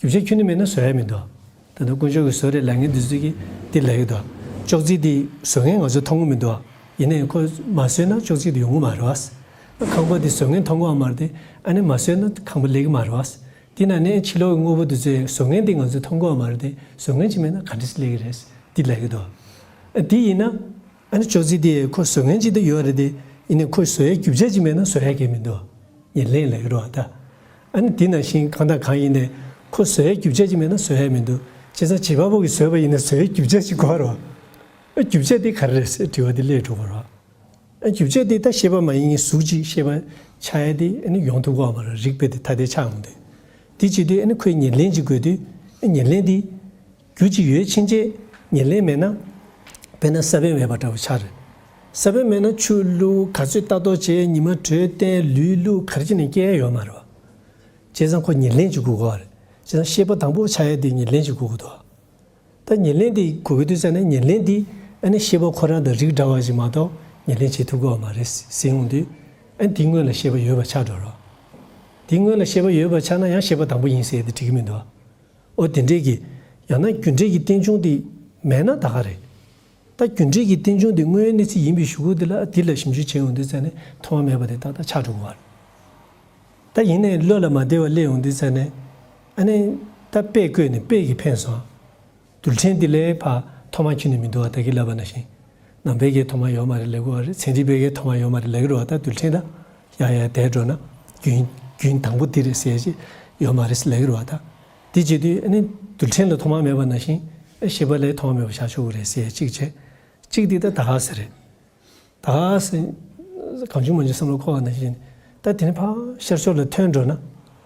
རྒྱུ་ཆ་ཁྱོན་ནས་མེད་ན་བཟོ་ཡ་མི་འདུག་ད་ལྟ་དཀོན་མཆོག་གིས་བཟོས་རེད་ལབ་མཁན་དེ་ཚོས་ཀྱིས་དེ་ལབ་ཀྱི་འདུག་ཅོག་ཙེ་དེ་བཟོ་མཁན་ང་ཚོས་མཐོང་གི་མི་འདུག་ཡིན་ནའི་ཁོས་མ་བཟོས་ན་ཅོག་ཙེ་དེ་ཡོང་གི་མ་རེད་བ། ཁང་པ་དེ་བཟོ་མཁན་མཐོང་གི་ཡོད་མ་རེད་དེ། ཨ་ནི་མ་བཟོས་ན་ཁང་པ་སླེབས་ཀྱི་མ་རེད་བ། དེ་ན་ནས་ཕྱི་ལོགས་ཀྱི་དངོས་པོ་དེ་ཚོས་བཟོ་མཁན་དེ་ང་ཚོས་མཐོང་གི་ཡོད་མ་རེད་དེ། བཟོ་མཁན་ཅིག་མེད་ན་ག་འདྲས་སེ་སླེབས་ཀྱི་རེད། འདི་ལབ་ཀྱི་འདུག་ཨ་དེ་ཡིན་ན། ཨ་ནི་ཅོག་ཙེ་དེ་ཁོ་བཟོ་མཁན་ཅིག་ད་ཡོད་རེད་དེ། ཡིན་ནའི་ཁོས་བཟོ་ཡའི་རྒྱུ་ཆ་ཅིག་མེད་ན་བཟོ་ཡ་གང་ཡང་མི་འདུག་ཉེར་ལེན་ལབ་ཀྱི་རེད་བ་ད། ཨ་ནི་དེ་ནང་བཞིན་གང་དང་གང་ཡིན་ནའི་ཁོ་བཟོ་ཡའི་རྒྱུ་ཆ་ཅིག་མེད་ན་བཟོ་ཡ་མི་འདུག་བྱས་ཙང་བྱེད་པ་པོ་གིས་བཟོས་པ་ཡིན་ན་བཟོ་ཡའི་རྒྱུ་ཆ་ཅིག་དགོས་རེད་བ། ཨ་རྒྱུ་ཆ་དེ་ག་རེ་རེད་ཟེར་དྲི་བ་དེ་སླེབས་འགྲོ་གི་རེད་བ། ཨ་རྒྱུ་ཆ་དེ་ད་ཤེས་པ་མ་ཡིན་གཟུགས་ཅིག་ཤེས་པ་ཆགས་ཡ་དེ་ཨ་ནི་ཡོང་ཐུབ་ཀྱི་ཡོད་མ་རེད། རིགས་པས་དེ་ཐ་དད་ཆགས་ཡོང་དུས། དེ་བྱེད་དུས་ཨ་ནི་ཁོས་ཉེར་ལེན་ཅིག་དགོས་དུས། ཨ་ཉེར་ལེན་དེ། རྒྱུ་ཅིག་ཡོད་ཕྱིན་ཆད་ཉེར་ལེན་མེད་ན། དཔེར་ན་ས་བོན་མེད་པ་འདྲ་བོ་ཆགས་རེད། ས་བོན་མེད་ན་ཆུ་བླུགས་ག་ཚོད་ལྟ་རྟོག་བྱས། ཉི་མ་དྲོད་བསྟན། ལུད་བླུགས། ག་རེ་བྱས་ནས་སྐྱེ་ཡ་ཡོད་མ་རེད་བ། བྱས་ཙང་ཁོ་ཉེར་ལེན་ཅིག་དགོས་ཀྱི་ཡོད་རེད། བྱས་ཙང་ཤེས་པ་དང་པོ་ཆགས་ཡ་དེ་ཉེར་ལེན་ཅིག་དགོས་ཀྱི་འདུག་ད་ཉེར་ལེན་དེ་དགོས་ཀྱི་འདུག་ཟེར་ན་ཉེར་ལེན་དེ་ཨ་ནི་ཤེས་པ་ཁོ་རང་དང་རིགས་འདྲ་བ་ཞིག་མ་གཏོགས་ཉེར་ལེན་བྱེད་ཐུབ་ཀྱི་ཡོད་མ་རེད་ཟེར་ཡོང་དུས། ཨ་ནི་དེའི་སྔོན་ལ་ཤེས་པ་ཡོད་པ་ཆགས་འགྲོ་རོགས། དེའི་སྔོན་ལ་ཤེས་པ་ཡོད་པ་ཆགས་ན་ཡང་ཤེས་པ་དང་པོ་ཡིན་ཟེར་ཡ་དེ་འགྲིག་གི་མི་འདུག་ཨོ་དེ་འདྲས་ཀྱི། ཡང་ན་རྒྱུ་འབྲས་ཀྱི་རྟེན་འབྱུང་དེ་མེད་ན་ད་ག་རེད། ད་རྒྱུ་འབྲས་ཀྱི་རྟེན་འབྱུང་དེ་དངོས་ཡོད་གནས་ཚུལ་ཡིན་པའི་གཞུག་གུ་དེ་ལ་དེ་ལ་ཞིབ་འཇུག་བྱེད་ཡོང་དུས་ཙ་ནས་ཐོག་མ་མེད་པ་དེ་ཏག་ཏག་ཆགས་འགྲོ་གི་རེད། ད་ཡིན་ནའི་བློ་ལ་མ་བདེ་བ་སླེབས་ཡོང་དུས་ཙ་ནས། ཨ་ནི། ད་དཔེ་བཀོད་ནས་དཔེ་གིས་ཕན་སོང་། རྡུལ་ཕྲན་དེ་ལས་ཕར་ཐོག་མ་ཁྱོན་ནས་མི་འདུག་བ་ད་གིན་ལབ་པ་ནང་བཞིན། ནང་པའི་གི་ཐོག་མ་ཡོད་མ་རེད་ལབ་ཀྱི་ཡོད་རེད། ཚན་རིག་པའི་གི་ཐོག་མ་ཡོད་མ་རེད་ལབ་ཀྱི་རེད་བ། ད་རྡུལ་ཕྲན་ད། ཡང་ཡང་འདས་འགྲོ་ན། རྒྱུན་རྒྱུན་དང་པོ་འདི་རེད་ཟེར་ཅིག་ཡོད་མ་རེད་ཟེར་ལབ་ཀྱི་རེད་བ་ད། དེ་བྱེད་དུས་ཨ་ནི་རྡུལ་ཕྲན་ལ་ཐོག་མ་མེད་པ་ནང་བཞིན། ཨ་ཤེས་པ་ལ་ཐོག་མ་མེད་པ་ཆགས་ཆོག་གི་རེད་ཟེར་གཅིག་བྱས། གཅིག་འདི་ད་ད་ག་ཟེར་རེད། ད་ག་ཟེར། གང་བྱུང་མང་བྱུང་བསམ་བློ་འཁོར་བ་ནང་བཞིན། ད་དེ་ནས་ཕར་ཤར་ཕྱོགས་ལ་ཐོན་འགྲོ་ན།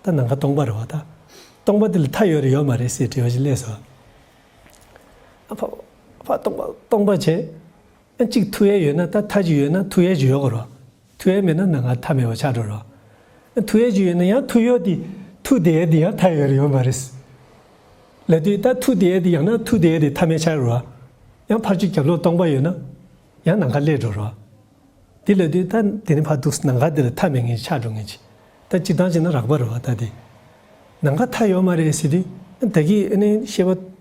ད་ནམ་མཁའ་སྟོང་པ་རེད་བ་ད། སྟོང་པ་འདི་ལ་མཐའ་ཡོད་རེད་ཡོད་མ་རེད་ཟེར་དྲི་བ་ཞིག་སླེབས་སོང་། ཨ་ཕ། ཕ་སྟོང་པ་སྟོང་པ་བྱས། ཨ་གཅིག་ཐུག་ཡས་ཡོད་ན་ད་མཐའ་གཅིག་ཡོད་ན་ཐུག་ཡས་གཅིག་ཡོད་དགོས་རེད་བ། ཐུག་ཡས་མེད་ན་ནམ་མཁའ་མཐའ་མེད་པ་ཆགས་འགྲོ་རེད་བ། ཨ་ཐུག་ཡས་གཅིག་ཡོད་ན་ཡང་ཐུག་ཡོད་དེ། ཐུག་བསྡད་ཡས་དེ་ཡང་མཐའ་ཡོད་རེད་ཡོད་མ་རེད། ལབ་དུས་ད་ཐུག་བསྡད་ཡས་དེ་ཡང་ན་ཐུག་བསྡད་ཡས་དེ་མཐའ་མེད་ཆགས་རེད་བ། ཡང་ཕར་ཕྱོགས་རྒྱབ་ལོགས་སྟོང་པ་ཡོད་ན། ཡང་ནམ་མཁའ་སླེབས་འགྲོ་རེད་བ། དེ་ལབ་དུས་ད་དེ་ནས་ཕར་འདུག་ནམ་མཁའ་འདི་ལ་མཐའ་མེད་མཁན་ཆགས་འགྲོ་མཁན་ཅིག་ད་སྤྱིར་བཏང་བྱས་ན་རགས་པ་རེད་བ་ད་དེ། ནམ་མཁའ་མཐའ་ཡོད་མ་རེད་ཟེར་དུས། ད་གིན་ཨ་ནི་ཤེས་པ།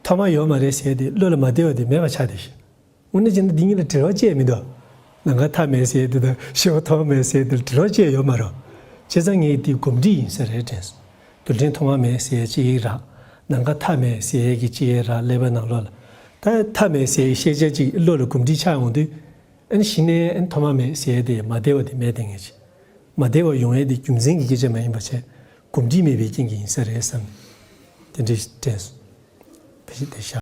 ཐོག་མ་ཡོད་མ་རེད་ཟེར་དེ་བློ་ལ་མ་བདེ་བ་དེ་མེད་པ་ཆགས་བསྡད་ཤག་དངོས་གནས་བྱས་ན་འདི་གཉིས་ལ་འབྲེལ་བ་ཅི་ཡང་མི་འདུག་ནམ་མཁའ་མཐའ་མེད་ཟེར་དེ་དང་ཤེས་པ་ཐོག་མ་མེད་ཟེར་དེ་ལ་འབྲེལ་བ་ཅི་ཡང་ཡོད་མ་རེད། བྱས་ཙང་ངས་འདི་གོམས་འདྲིས་ཡིན་ས་རེད་དྲན་སོང་། རྡུལ་ཕྲན་ཐོག་མ་མེད་ཟེར་ཅི་ཡིག་རག་ནམ་མཁའ་མཐའ་མེད་ཟེར་གྱི་ཅི་ཡིག་རག་ཀླད་པ་ནང་ལོགས་ལ། ད་མཐའ་མེད་ཟེར་ཤེས་བྱ་ཅིག་བློ་ལ་གོམས་འདྲིས་ཆགས་ཡོང་དུས། ཨ་ནི་གཞི་ནས་ཨ་ནི་ཐོག་མ་མེད་ཟེར་ཡས་དེ་མ་བདེ་བ་དེ་མེད་བསྡད་མཁན་ཅིག་མ་བདེ་བ་ཡོང་ཡས་དེ་རྒྱུ་མཚན་གྱི་སྐད་ཆ་མ་ཡིན་པ་བྱས། གོམས་འདྲིས་མེད་པའི་རྐྱེན་གྱིས་ཡིན་ས་རེད་བསམ་ནས་དེ་འདྲས་དྲན་སོང་། ཕལ་ཆེར་དེ་ཤག